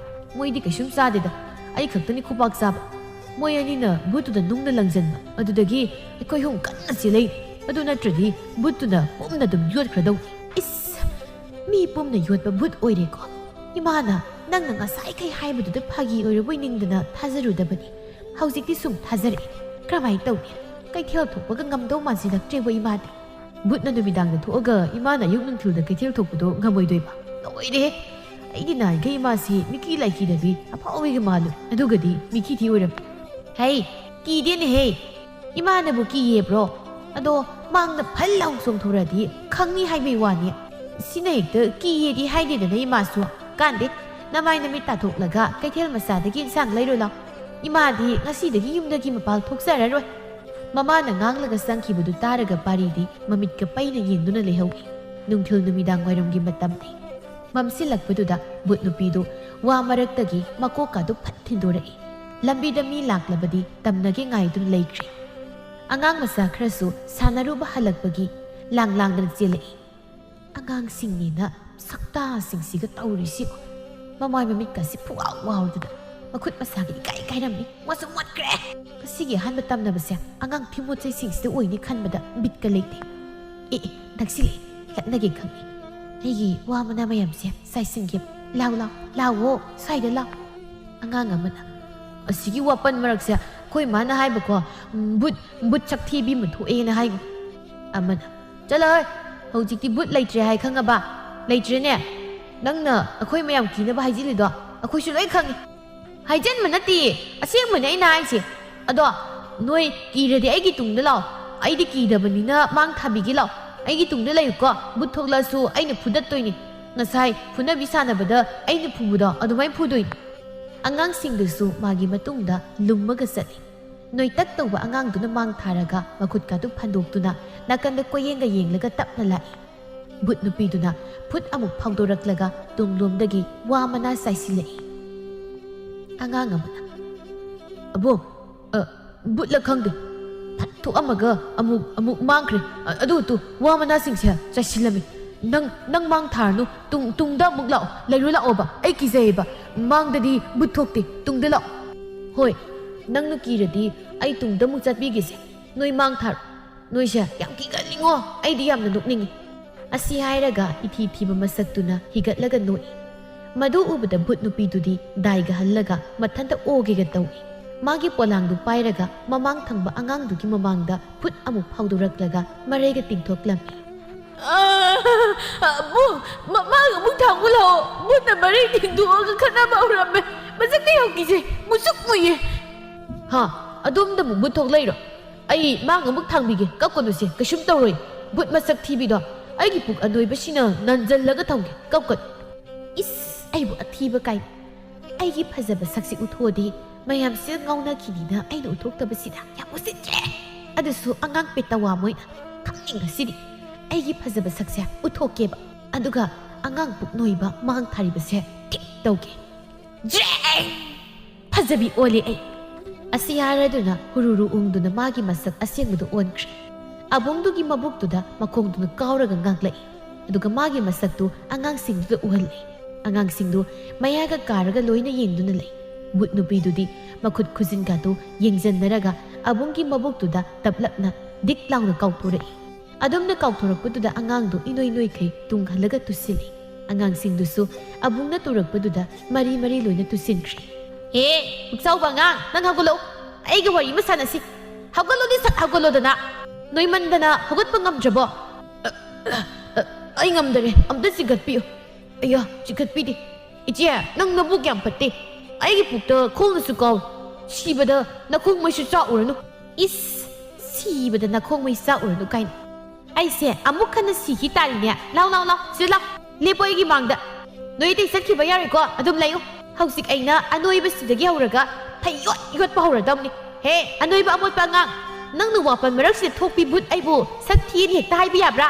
ꯃꯣꯏꯗꯤ ꯀꯩꯁꯨꯝ ꯆꯥꯗꯦꯗ, ꯑꯩ ꯈꯛꯇꯅꯤ ꯈꯨꯄꯥꯛ ꯆꯥꯕ꯫ ꯃꯣꯏ ꯑꯅꯤꯅ ꯕꯨꯠꯇꯨꯗ ꯅꯨꯡꯅ ꯂꯪꯁꯤꯟꯕ, ꯑꯗꯨꯗꯒꯤ ꯑꯩꯈꯣꯏ ꯑꯍꯨꯝ ꯀꯟꯅ ꯆꯦꯜꯂꯛꯏ꯫ ꯑꯗꯨ ꯅꯠꯇ꯭ꯔꯗꯤ ꯕꯨꯠꯇꯨꯅ ꯄꯨꯝꯅ ꯑꯗꯨꯝ ꯌꯣꯠꯈ꯭ꯔꯗꯧꯅꯤ꯫ ꯏꯁ, ꯃꯤ ꯄꯨꯝꯅ ꯌꯣꯠꯄ ꯕꯨꯠ ꯑꯣꯏꯔꯦꯀꯣ꯫ ꯏꯃꯥꯅ ꯅꯪꯅ ꯉꯁꯥꯏꯈꯩ ꯍꯥꯏꯕꯗꯨꯗ ꯐꯥꯒꯤ ꯑꯣꯏꯔꯕꯣꯏ ꯅꯤꯡꯗꯅ ꯊꯥꯖꯔꯨꯗꯕꯅꯤ꯫ ꯍꯧꯖꯤꯛꯇꯤ ꯁꯨꯝ ꯊꯥꯖꯔꯛꯑꯦ꯫ ꯀꯔꯝꯍꯥꯏꯅ ꯇꯧꯅꯤ? ꯀꯩꯊꯦꯜ ꯊꯣꯛꯄꯒ ꯉꯝꯗꯧ ꯃꯥꯟꯁꯤꯜꯂꯛꯇ꯭ꯔꯦꯕꯣ ꯏꯃꯥꯗꯤ꯫ ꯕꯨꯠꯅ ꯅꯨꯃꯤꯗꯥꯡꯗ ꯊꯣꯛꯑꯒ ꯏꯃꯥꯅ ꯑꯌꯨꯛ ꯅꯨꯡꯊꯤꯜꯗ ꯀꯩꯊꯦꯜ ꯊꯣꯛꯄꯗꯣ ꯉꯝꯃꯣꯏꯗꯣꯏꯕ? ꯂꯣꯏꯔꯦꯍꯦ! ꯑꯩꯗꯤ ꯅꯍꯥꯟꯈꯩ ꯏꯃꯥꯁꯤ ꯃꯤꯀꯤ ꯂꯥꯏꯀꯤꯗꯕꯤ ꯑꯐꯥꯎꯕꯤꯒ ꯃꯥꯜꯂꯨꯏ꯫ ꯑꯗꯨꯒꯗꯤ ꯃꯤꯀꯤꯗꯤ ꯑꯣꯏꯔꯝꯃꯤ꯫ ꯍꯩ! ꯀꯤꯗꯦꯅꯦꯍꯦ! ꯏꯃꯥꯅꯕꯨ ꯀꯤꯌꯦꯕ꯭ꯔꯣ? ꯑꯗꯣ ꯃꯥꯡꯗ ꯐꯜ ꯂꯥꯎ ꯆꯣꯡꯊꯣꯔꯛꯑꯗꯤ ꯈꯪꯅꯤ ꯍꯥꯏꯕꯩ ꯋꯥꯅꯤ꯫ ꯁꯤꯅ ꯍꯦꯛꯇ ꯀꯤꯌꯦꯗꯤ ꯍꯥꯏꯗꯦꯗꯅ ꯏꯃꯥꯁꯨ꯫ ꯀꯥꯟꯗꯦ, ꯅꯃꯥꯏ ꯅꯃꯤꯠ ꯇꯥꯊꯣꯛꯂꯒ ꯀꯩꯊꯦꯜ ꯃꯆꯥꯗꯒꯤ ꯏꯟꯁꯥꯡ ꯂꯩꯔꯨ ꯂꯥꯎ꯫ ꯏꯃꯥꯗꯤ ꯉꯁꯤꯗꯒꯤ ꯌꯨꯝꯗꯒꯤ ꯃꯄꯥꯜ ꯊꯣꯛꯆꯔꯔꯣꯏ꯫ ꯃꯃꯥꯅ ꯉꯥꯡꯂꯒ ꯆꯪꯈꯤꯕꯗꯨ ꯇꯥꯔꯒ ꯄꯥꯔꯤꯗꯤ ꯃꯃꯤꯠꯀ ꯄꯩꯅ ꯌꯦꯡꯗꯨꯅ ꯂꯩꯍꯧꯏ꯫ ꯅꯨꯡꯊꯤꯜ ꯅꯨꯃꯤꯗꯥꯡ ꯋꯥꯏꯔꯝꯒꯤ ꯃꯇꯝꯅꯤ꯫ ꯃꯝꯁꯤꯜꯂꯛꯄꯗꯨꯗ ꯕꯨꯠ ꯅꯨꯄꯤꯗꯨ ꯋꯥ ꯃꯔꯛꯇꯒꯤ ꯃꯀꯣꯛꯀꯥꯗꯨ ꯐꯠ ꯊꯤꯟꯗꯣꯔꯛꯏ꯫ ꯂꯝꯕꯤꯗ ꯃꯤ ꯂꯥꯛꯂꯕꯗꯤ ꯇꯝꯅꯒꯦ ꯉꯥꯏꯗꯨꯅ ꯂꯩꯈ꯭ꯔꯦ꯫ ꯑꯉꯥꯡ ꯃꯆꯥ ꯈꯔꯁꯨ ꯁꯥꯟꯅꯔꯨꯕ ꯍꯜꯂꯛꯄꯒꯤ ꯂꯥꯡ ꯂꯥꯡꯗꯅ ꯆꯦꯜꯂꯛꯏ꯫ ꯑꯉꯥꯡꯁꯤꯡꯅꯦꯅ ꯁꯛꯇꯥꯁꯤꯡꯁꯤꯒ ꯇꯧꯔꯤꯁꯤ꯫ ꯃꯃꯥꯏ ꯃꯃꯤꯠꯀꯁꯤ ꯄꯨꯡꯋꯥꯎ ꯋꯥꯎꯗꯅ ꯃꯈꯨꯠ ꯃꯁꯥꯒ ꯏꯀꯥꯏ ꯏꯀꯥꯏꯔꯝꯃꯤ꯫ ꯃꯣꯠꯁꯨ ꯃꯣꯠꯈ꯭ꯔꯦ꯫ ꯉꯁꯤꯒꯤ ꯑꯍꯥꯟꯕ ꯇꯝꯅꯕꯁꯦ ꯑꯉꯥꯡ ꯊꯤꯃꯣꯠꯆꯩꯁꯤꯡꯁꯤꯗ ꯑꯣꯏꯅꯤ ꯈꯟꯕꯗ ꯕꯤꯠꯀ ꯂꯩꯇꯦ꯫ ꯑꯦ, ꯑꯦ, ꯅꯛꯁꯤꯜꯂꯛꯑꯦ꯫ ꯂꯛꯅꯒꯦ ꯈꯪꯉꯤ꯫ ꯑꯩꯒꯤ ꯋꯥ ꯃꯅꯥ ꯃꯌꯥꯝꯁꯦ ꯆꯥꯏꯁꯤꯟꯒꯦ꯫ ꯂꯥꯎ, ꯂꯥꯎ, ꯂꯥꯎꯋꯣ, ꯁ꯭ꯋꯥꯏꯗ ꯂꯥꯎ꯫ ꯑꯉꯥꯡ ꯑꯃꯅ, "ꯑꯁꯤꯒꯤ ꯋꯥꯄꯟ ꯃꯔꯛꯁꯦ ꯑꯩꯈꯣꯏ ꯃꯥꯅ ꯍꯥꯏꯕꯀꯣ, ꯎꯝ, ꯕꯨꯠ, ꯕꯨꯠ ꯁꯛꯊꯤꯕꯤ ꯑꯃ ꯊꯣꯛꯑꯦꯅ ꯍꯥꯏꯅꯤ"꯫ ꯑꯃꯅ, "ꯆꯠꯂꯣꯍꯦ, ꯍꯧꯖꯤꯛꯇꯤ ꯕꯨꯠ ꯂꯩꯇ꯭ꯔꯦ ꯍꯥꯏ ꯈꯪꯉꯕ? ꯂꯩꯇ꯭ꯔꯦꯅꯦ? ꯅꯪꯅ ꯑꯩꯈꯣꯏ ꯃꯌꯥꯝ ꯀꯤꯅꯕ ꯍꯥꯏꯖꯤꯜꯂꯤꯗꯣ ꯑꯩꯈꯣꯏꯁꯨ ꯂꯣꯏ ꯈꯪꯉꯤ"꯫ ꯍꯥꯏꯖꯟꯕ ꯅꯠꯇꯦ, ꯑꯁꯦꯡꯕꯅꯦ ꯑꯩꯅ ꯍꯥꯏꯁꯦ꯫ ꯑꯗꯣ "ꯅꯣꯏ ꯀꯤꯔꯗꯤ ꯑꯩꯒꯤ ꯇꯨꯡꯗ ꯂꯥꯛꯑꯣ꯫ ꯑꯩꯗꯤ ꯀꯤꯗꯕꯅꯤꯅ ꯃꯥꯡ ꯊꯥꯕꯤꯒꯦ ꯂꯥꯛꯑꯣ꯫ ꯑꯩꯒꯤ ꯇꯨꯡꯗ ꯂꯩꯌꯨꯀꯣ꯫ ꯕꯨꯠ ꯊꯣꯛꯂꯛꯑꯁꯨ ꯑꯩꯅ ꯐꯨꯗꯠꯇꯣꯏꯅꯤ꯫ ꯉꯁꯥꯏ ꯐꯨꯅꯕꯤ ꯁꯥꯟꯅꯕꯗ ꯑꯩꯅ ꯐꯨꯕꯗꯣ ꯑꯗꯨꯃꯥꯏꯅ ꯐꯨꯗꯣꯏꯅꯤ"꯫ ꯑꯉꯥꯡꯁꯤꯡꯗꯨꯁꯨ ꯃꯥꯒꯤ ꯃꯇꯨꯡꯗ ꯂꯨꯝꯃꯒ ꯆꯠꯂꯤ꯫ ꯅꯣꯏꯇꯛ ꯇꯧꯕ ꯑꯉꯥꯡꯗꯨꯅ ꯃꯥꯡ ꯊꯥꯔꯒ ꯃꯈꯨꯠꯀꯥꯗꯨ ꯐꯟꯗꯣꯛꯇꯨꯅ ꯅꯥꯀꯟꯗ ꯀꯣꯏꯌꯦꯡꯒ ꯌꯦꯡꯂꯒ ꯇꯞꯅ ꯂꯥꯛꯏ꯫ ꯕꯨꯠ ꯅꯨꯄꯤꯗꯨꯅ ꯐꯨꯠ ꯑꯃꯨꯛ ꯐꯥꯎꯗꯣꯔꯛꯂꯒ ꯇꯨꯡꯂꯣꯝꯗꯒꯤ ꯋꯥ ꯃꯅꯥ ꯆꯥꯏꯁꯤꯜꯂꯛꯏ꯫ ꯑꯉꯥꯡ ꯑꯃꯅ, "ꯑꯕꯣ, ꯑ, ꯕꯨꯠꯂ ꯈꯪꯗꯦ꯫ ꯐꯠ ꯊꯣꯛꯑꯝꯃꯒ ꯑꯃꯨꯛ, ꯑꯃꯨꯛ ꯃꯥꯡꯈ꯭ꯔꯦ꯫ ꯑ, ꯑꯗꯨ ꯇꯨ, ꯋꯥ ꯃꯅꯥꯁꯤꯡꯁꯦ ꯆꯥꯏꯁꯤꯜꯂꯝꯃꯤ꯫ ꯅꯪ, ꯅꯪ ꯃꯥꯡ ꯊꯥꯔꯅꯨ꯫ ꯇꯨꯡ, ꯇꯨꯡꯗ ꯑꯃꯨꯛ ꯂꯥꯛꯑꯣ꯫ ꯂꯩꯔꯣ ꯂꯥꯛꯑꯣꯕ꯫ ꯑꯩ ꯀꯤꯖꯩꯌꯦꯕ꯫ ꯃꯥꯡꯗꯗꯤ ꯕꯨꯠ ꯊꯣꯛꯇꯦ꯫ ꯇꯨꯡꯗ ꯂꯥꯛꯑꯣ"꯫ "ꯍꯣꯏ, ꯅꯪꯅ ꯀꯤꯔꯗꯤ ꯑꯩ ꯇꯨꯡꯗ ꯑꯃꯨꯛ ꯆꯠꯄꯤꯒꯦꯁꯦ꯫ ꯅꯣꯏ ꯃꯥꯡ ꯊꯥꯔꯣ꯫ ꯅꯣꯏꯁꯦ ꯌꯥꯝ ꯀꯤꯒꯜꯂꯤꯉꯣ꯫ ꯑꯩꯗꯤ ꯌꯥꯝꯅ ꯅꯣꯛꯅꯤꯡꯉꯤ"꯫ ꯑꯁꯤ ꯍꯥꯏꯔꯒ ꯏꯊꯤ ꯊꯤꯕ ꯃꯁꯛꯇꯨꯅ ꯍꯤꯒꯠꯂꯒ ꯅꯣꯛꯏ꯫ ꯃꯗꯨ ꯎꯕꯗ ꯚꯨꯠ ꯅꯨꯄꯤꯗꯨꯗꯤ ꯗꯥꯏꯒ ꯍꯜꯂꯒ ꯃꯊꯟꯇ ꯑꯣꯒꯦꯒ ꯇꯧꯏ꯫ ꯃꯥꯒꯤ ꯄꯣꯂꯥꯡꯗꯨ ꯄꯥꯏꯔꯒ ꯃꯃꯥꯡ ꯊꯪꯕ ꯑꯉꯥꯡꯗꯨꯒꯤ ꯃꯃꯥꯡꯗ ꯐꯨꯠ ꯑꯃꯨꯛ ꯐꯥꯎꯗꯣꯔꯛꯂꯒ ꯃꯔꯩꯒ ꯇꯤꯡꯊꯣꯛꯂꯝꯃꯤ꯫ "ꯑꯥ, ꯑꯥ, ꯕꯨ-, ꯃ-, ꯃꯥꯒ ꯑꯃꯨꯛ ꯊꯥꯡꯕ ꯂꯥꯛꯑꯣ꯫ ꯕꯨꯠꯅ ꯃꯔꯩ ꯇꯤꯡꯊꯣꯛꯑꯒ ꯈꯠꯅꯕ ꯍꯧꯔꯝꯃꯦ꯫ ꯃꯁꯛꯇ ꯌꯥꯝ ꯀꯤꯖꯩ꯫ ꯃꯨꯁꯨꯛ ꯃꯨꯏꯌꯦ"꯫ "ꯍꯥ? ꯑꯗꯣꯝꯗꯕꯨ ꯕꯨꯠ ꯊꯣꯛꯂꯛꯏꯔꯣ? ꯑꯩ ꯃꯥꯡ ꯑꯃꯨꯛ ꯊꯥꯡꯕꯤꯒꯦ, ꯀꯞꯀꯅꯨꯁꯦ, ꯀꯩꯁꯨꯝ ꯇꯧꯔꯣꯏ꯫ ꯕꯨꯠ ꯃꯁꯛ ꯊꯤꯕꯤꯗꯣ, ꯑꯩꯒꯤ ꯄꯨꯛ ꯑꯅꯣꯏꯕꯁꯤꯅ ꯅꯟꯖꯜꯂꯒ ꯊꯝꯒꯦ, ꯀꯞꯀꯅꯨ"꯫ ꯏꯁ, ꯑꯩꯕꯨ ꯑꯊꯤꯕ ꯀꯥꯏ꯫ ꯑꯩꯒꯤ ꯐꯖꯕ ꯁꯛꯁꯤ ꯎꯠꯊꯣꯛꯑꯗꯤ ꯃꯌꯥꯝꯁꯤꯅ ꯉꯥꯎꯅꯈꯤꯅꯤꯅ ꯑꯩꯅ ꯎꯠꯊꯣꯛꯇꯕꯁꯤꯗ ꯌꯥꯝ ꯎꯁꯤꯠꯇ꯭ꯔꯦ꯫ ꯑꯗꯨꯁꯨ ꯑꯉꯥꯡ ꯄꯦꯇꯋꯥ ꯃꯣꯏꯅ꯫ ꯈꯪꯅꯤꯡ ꯉꯁꯤꯗꯤ ꯑꯩꯒꯤ ꯐꯖꯕ ꯁꯛꯁꯦ ꯎꯠꯊꯣꯛꯀꯦꯕ, ꯑꯗꯨꯒ ꯑꯉꯥꯡ ꯄꯨꯛ ꯅꯣꯏꯕ ꯃꯥꯡ ꯊꯥꯔꯤꯕꯁꯦ ꯊꯤꯛ ꯇꯧꯒꯦ꯫ ꯖ꯭ꯔꯦꯡ! ꯐꯖꯕꯤ ꯑꯣꯜꯂꯦ ꯑꯩ꯫ ꯑꯁꯤ ꯍꯥꯏꯔꯗꯨꯅ ꯍꯨꯔꯨꯔꯨ ꯎꯪꯗꯨꯅ ꯃꯥꯒꯤ ꯃꯁꯛ ꯑꯁꯦꯡꯕꯗꯨ ꯑꯣꯟꯈ꯭ꯔꯦ꯫ ꯑꯕꯨꯡꯗꯨꯒꯤ ꯃꯕꯨꯛꯇꯨꯗ ꯃꯈꯣꯡꯗꯨꯅ ꯀꯥꯎꯔꯒ ꯉꯥꯡꯂꯛꯏ꯫ ꯑꯗꯨꯒ ꯃꯥꯒꯤ ꯃꯁꯛꯇꯨ ꯑꯉꯥꯡꯁꯤꯡꯗꯨꯗ ꯎꯍꯜꯂꯤ꯫ ꯑꯉꯥꯡꯁꯤꯡꯗꯨ ꯃꯌꯥꯒ ꯀꯥꯔꯒ ꯂꯣꯏꯅ ꯌꯦꯡꯗꯨꯅ ꯂꯩ꯫ ꯕꯨꯠ ꯅꯨꯄꯤꯗꯨꯗꯤ ꯃꯈꯨꯠ ꯈꯨꯖꯤꯟꯒꯗꯨ ꯌꯦꯡꯖꯟꯅꯔꯒ ꯑꯕꯨꯡꯒꯤ ꯃꯕꯨꯛꯇꯨꯗ ꯇꯞꯂꯞꯅ ꯗꯤꯛ ꯂꯥꯎꯅ ꯀꯥꯎꯊꯣꯔꯛꯏ꯫ ꯑꯗꯨꯝꯅ ꯀꯥꯎꯊꯣꯔꯛꯄꯗꯨꯗ ꯑꯉꯥꯡꯗꯨ ꯏꯅꯣꯏ ꯅꯣꯏꯈꯩ ꯇꯨꯡ ꯍꯜꯂꯒ ꯇꯨꯁꯤꯜꯂꯤ꯫ ꯑꯉꯥꯡꯁꯤꯡꯗꯨꯁꯨ ꯑꯕꯨꯡꯅ ꯇꯨꯔꯛꯄꯗꯨꯗ ꯃꯔꯤ ꯃꯔꯤ ꯂꯣꯏꯅ ꯇꯨꯁꯤꯟꯈ꯭ꯔꯦ꯫ "ꯍꯦ, ꯄꯨꯛꯆꯥꯎꯕ ꯑꯉꯥꯡ, ꯅꯪ ꯍꯧꯒꯠꯂꯛꯎ꯫ ꯑꯩꯒ ꯋꯥꯔꯤ ꯑꯃ ꯁꯥꯟꯅꯁꯤ꯫ ꯍꯧꯒꯠꯂꯨꯅꯦ, ꯁꯠ ꯍꯧꯒꯠꯂꯣꯗꯅ꯫ ꯅꯣꯏꯃꯟꯗꯅ ꯍꯧꯒꯠꯄ ꯉꯝꯗ꯭ꯔꯕꯣ?" "ꯑ, ꯑ, ꯑ, ꯑꯩ ꯉꯝꯗꯔꯦ꯫ ꯑꯝꯇ ꯆꯤꯡꯈꯠꯄꯤꯌꯨ"꯫ "ꯑꯌꯥ, ꯆꯤꯡꯈꯠꯄꯤꯗꯦ꯫ ꯏꯆꯦ, ꯅꯪ ꯅꯕꯨꯛ ꯌꯥꯝ ꯐꯠꯇꯦ꯫ ꯑꯩꯒꯤ ꯄꯨꯛꯇ ꯈꯣꯡꯅꯁꯨ ꯀꯥꯎꯏ꯫ ꯁꯤꯕꯗ ꯅꯈꯣꯡ ꯃꯩꯁꯨ ꯆꯥꯛꯎꯔꯅꯨ꯫ ꯏꯁ, ꯁꯤꯕꯗ ꯅꯈꯣꯡ ꯃꯩ ꯆꯥꯛꯎꯔꯅꯨ ꯀꯥꯏꯅ꯫ ꯑꯩꯁꯦ ꯑꯃꯨꯛ ꯍꯟꯅ ꯁꯤꯈꯤ ꯇꯥꯔꯤꯅꯦ꯫ ꯂꯥꯎ, ꯂꯥꯎ, ꯂꯥꯎ, ꯁꯤꯗ ꯂꯥꯎ꯫ ꯂꯦꯞꯄꯣ ꯑꯩꯒꯤ ꯃꯥꯡꯗ꯫ ꯅꯣꯏ ꯑꯇꯩ ꯆꯠꯈꯤꯕ ꯌꯥꯔꯣꯏꯀꯣ, ꯑꯗꯨꯝ ꯂꯩꯌꯨ꯫ ꯍꯧꯖꯤꯛ ꯑꯩꯅ ꯑꯅꯣꯏꯕꯁꯤꯗꯒꯤ ꯍꯧꯔꯒ ꯐꯩꯌꯣꯠ ꯌꯣꯠꯄ ꯍꯧꯔꯗꯕꯅꯤ꯫ ꯍꯦ, ꯑꯅꯣꯏꯕ ꯑꯃꯣꯠꯄ ꯑꯉꯥꯡ, ꯅꯪꯅ ꯋꯥꯄꯟ ꯃꯔꯛꯁꯤꯗ ꯊꯣꯛꯄꯤ ꯚꯨꯠ ꯑꯩꯕꯨ ꯁꯛ ꯊꯤꯅ ꯍꯦꯛꯇ ꯍꯥꯏꯕ ꯌꯥꯕ꯭ꯔꯥ?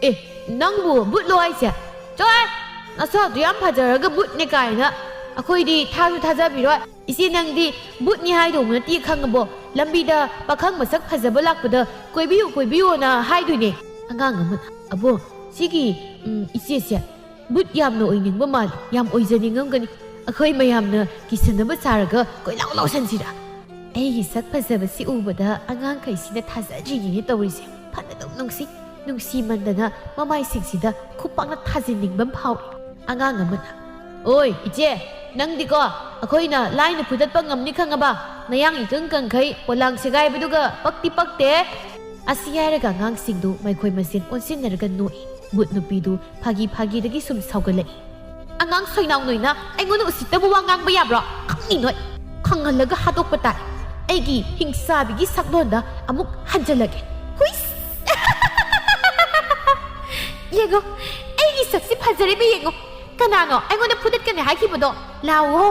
ꯑꯦ, ꯅꯪꯕꯨ ꯚꯨꯠꯂꯣ ꯍꯥꯏꯁꯦ? ꯆꯣꯍꯦ! ꯅꯁꯥꯗꯨ ꯌꯥꯝ ꯐꯖꯔꯒ ꯚꯨꯠꯅꯦ ꯀꯥꯏꯅ꯫ ꯑꯩꯈꯣꯏꯗꯤ ꯊꯥꯁꯨ ꯊꯥꯖꯕꯤꯔꯣꯏ꯫ ꯏꯆꯦ, ꯅꯪꯗꯤ ꯚꯨꯠꯅꯤ ꯍꯥꯏꯗꯧꯕ ꯅꯠꯇꯦ ꯈꯪꯉꯕꯣ? ꯂꯝꯕꯤꯗ ꯄꯥꯈꯪ ꯃꯁꯛ ꯐꯖꯕ ꯂꯥꯛꯄꯗ "ꯀꯣꯏꯕꯤꯌꯨ, ꯀꯣꯏꯕꯤꯌꯨꯅ" ꯍꯥꯏꯗꯣꯏꯅꯦ꯫ ꯑꯉꯥꯡ ꯑꯃꯅ, "ꯑꯕꯣ, ꯁꯤꯒꯤ, ꯎꯝ, ꯏꯆꯦꯁꯦ ꯚꯨꯠ ꯌꯥꯝꯅ ꯑꯣꯏꯅꯤꯡꯕ ꯃꯥꯜꯂꯤ, ꯌꯥꯝ ꯑꯣꯏꯖꯅꯤꯡꯉꯝꯒꯅꯤ꯫ ꯑꯩꯈꯣꯏ ꯃꯌꯥꯝꯅ ꯀꯤꯁꯟꯅꯕ ꯁꯥꯔꯒ ꯀꯣꯏꯂꯥꯎ ꯂꯥꯎꯁꯟꯁꯤꯔꯥ?" ꯑꯩꯒꯤ ꯁꯛ ꯐꯖꯕꯁꯤ ꯎꯕꯗ ꯑꯉꯥꯡꯈꯩꯁꯤꯅ ꯊꯥꯖꯗ꯭ꯔꯤꯅꯤꯅꯦ ꯇꯧꯔꯤꯁꯦ꯫ ꯐꯅꯗꯨꯝ ꯅꯨꯡꯁꯤ, ꯅꯨꯡꯁꯤꯃꯟꯗꯅ ꯃꯃꯥꯏꯁꯤꯡꯁꯤꯗ ꯈꯨꯄꯥꯛꯅ ꯊꯥꯖꯤꯟꯅꯤꯡꯕ ꯑꯃ ꯐꯥꯎꯏ꯫ ꯑꯉꯥꯡ ꯑꯃꯅ, "ꯑꯣꯏ, ꯏꯆꯦ, ꯅꯪꯗꯤꯀꯣ ꯑꯩꯈꯣꯏꯅ ꯂꯥꯏꯅ ꯐꯨꯗꯠꯄ ꯉꯝꯅꯤ ꯈꯪꯉꯕ? ꯅꯌꯥꯡ ꯏꯀꯪ ꯀꯪꯈꯩ ꯄꯣꯂꯥꯡ ꯁꯦꯒꯥꯏꯕꯗꯨꯒ ꯄꯛꯇꯤ ꯄꯛꯇꯦ!" ꯑꯁꯤ ꯍꯥꯏꯔꯒ ꯑꯉꯥꯡꯁꯤꯡꯗꯨ ꯃꯈꯣꯏ ꯃꯁꯦꯟ ꯑꯣꯟꯁꯤꯟꯅꯔꯒ ꯅꯣꯛꯏ꯫ ꯚꯨꯠ ꯅꯨꯄꯤꯗꯨ ꯐꯥꯒꯤ ꯐꯥꯒꯤꯗꯒꯤ ꯁꯨꯝ ꯁꯥꯎꯒꯠꯂꯛꯏ꯫ "ꯑꯉꯥꯡ ꯁꯣꯏꯅꯥꯎ ꯅꯣꯏꯅ ꯑꯩꯉꯣꯟꯗ ꯎꯁꯤꯠꯇꯕ ꯋꯥ ꯉꯥꯡꯕ ꯌꯥꯕ꯭ꯔꯣ? ꯈꯪꯅꯤ ꯅꯣꯏ꯫ ꯈꯪꯍꯜꯂꯒ ꯍꯥꯠꯇꯣꯛꯄ ꯇꯥꯏ꯫ ꯑꯩꯒꯤ ꯍꯤꯡꯆꯥꯕꯤꯒꯤ ꯁꯛꯂꯣꯟꯗ ꯑꯃꯨꯛ ꯍꯟꯖꯜꯂꯒꯦ꯫ ꯍꯨꯏꯁ!" "ꯌꯦꯡꯉꯣ, ꯑꯩꯒꯤ ꯁꯛꯁꯤ ꯐꯖꯔꯤꯕ ꯌꯦꯡꯉꯣ꯫ ꯀꯅꯥꯅꯣ ꯑꯩꯉꯣꯟꯗ ꯐꯨꯗꯠꯀꯅꯤ ꯍꯥꯏꯈꯤꯕꯗꯣ? ꯂꯥꯛꯑꯣ,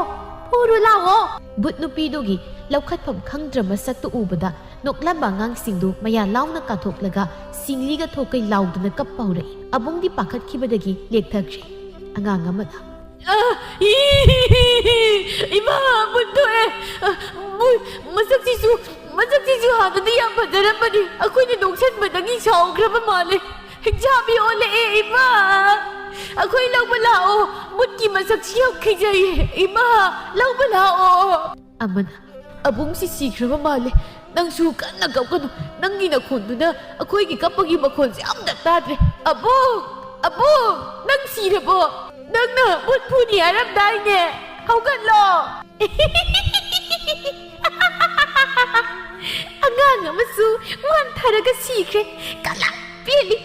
ꯐꯨꯔꯨ ꯂꯥꯛꯑꯣ!" ꯚꯨꯠ ꯅꯨꯄꯤꯗꯨꯒꯤ ꯂꯧꯈꯠꯐꯝ ꯈꯪꯗ꯭ꯔ ꯃꯁꯛꯇꯨ ꯎꯕꯗ ꯅꯣꯛꯂꯝꯕ ꯑꯉꯥꯡꯁꯤꯡꯗꯨ ꯃꯌꯥ ꯂꯥꯎꯅ ꯀꯥꯊꯣꯛꯂꯒ ꯁꯤꯡꯂꯤꯒ ꯊꯣꯛꯀꯩ ꯂꯥꯎꯗꯨꯅ ꯀꯞꯄ ꯍꯧꯔꯛꯏ꯫ ꯑꯕꯨꯡꯗꯤ ꯄꯥꯈꯠꯈꯤꯕꯗꯒꯤ ꯂꯦꯛꯊꯈ꯭ꯔꯦ꯫ ꯑꯉꯥꯡ ꯑꯃꯅ, "ꯑ, ꯏ, ꯏꯃꯥ, ꯚꯨꯠ ꯊꯣꯛꯑꯦ! ꯑ, ꯚꯨꯠ, ꯃꯁꯛꯁꯤꯁꯨ, ꯃꯁꯛꯁꯤꯁꯨ ꯍꯥꯟꯅꯗꯤ ꯌꯥꯝ ꯐꯖꯔꯝꯕꯅꯤ꯫ ꯑꯩꯈꯣꯏꯅ ꯅꯣꯛꯁꯟꯕꯗꯒꯤ ꯁꯥꯎꯈ꯭ꯔꯕ ꯃꯥꯜꯂꯦ꯫ ꯍꯤꯡꯆꯥꯕꯤ ꯑꯣꯜꯂꯛꯑꯦ, ꯏꯃꯥ! ꯑꯩꯈꯣꯏ ꯂꯧꯕ ꯂꯥꯛꯑꯣ꯫ ꯚꯨꯠꯀꯤ ꯃꯁꯛꯁꯤ ꯌꯥꯝ ꯈꯤꯖꯩꯌꯦ꯫ ꯏꯃꯥ, ꯂꯧꯕ ꯂꯥꯛꯑꯣ!" ꯑꯃꯅ, "ꯑꯕꯨꯡꯁꯤ ꯁꯤꯈ꯭ꯔꯕ ꯃꯥꯜꯂꯦ꯫ ꯅꯪꯁꯨ ꯀꯟꯅ ꯀꯞꯀꯅꯨ꯫ ꯅꯪꯒꯤ ꯅꯈꯣꯟꯗꯨꯅ ꯑꯩꯈꯣꯏꯒꯤ ꯀꯞꯄꯒꯤ ꯃꯈꯣꯟꯁꯦ ꯑꯝꯇ ꯇꯥꯗ꯭ꯔꯦ꯫ ꯑꯕꯨꯡ! ꯑꯕꯨꯡ! ꯅꯪ ꯁꯤꯔꯕꯣ? ꯅꯪꯅ ꯚꯨꯠ ꯐꯨꯅꯤ ꯍꯥꯏꯔꯝꯗꯥꯏꯅꯦ? ꯍꯧꯒꯠꯂꯣ!" ꯑꯉꯥꯡ ꯑꯃꯁꯨ ꯋꯥꯟꯊꯔꯒ ꯁꯤꯈ꯭ꯔꯦ꯫ ꯀꯂꯛ ꯄꯦꯜꯂꯤ꯫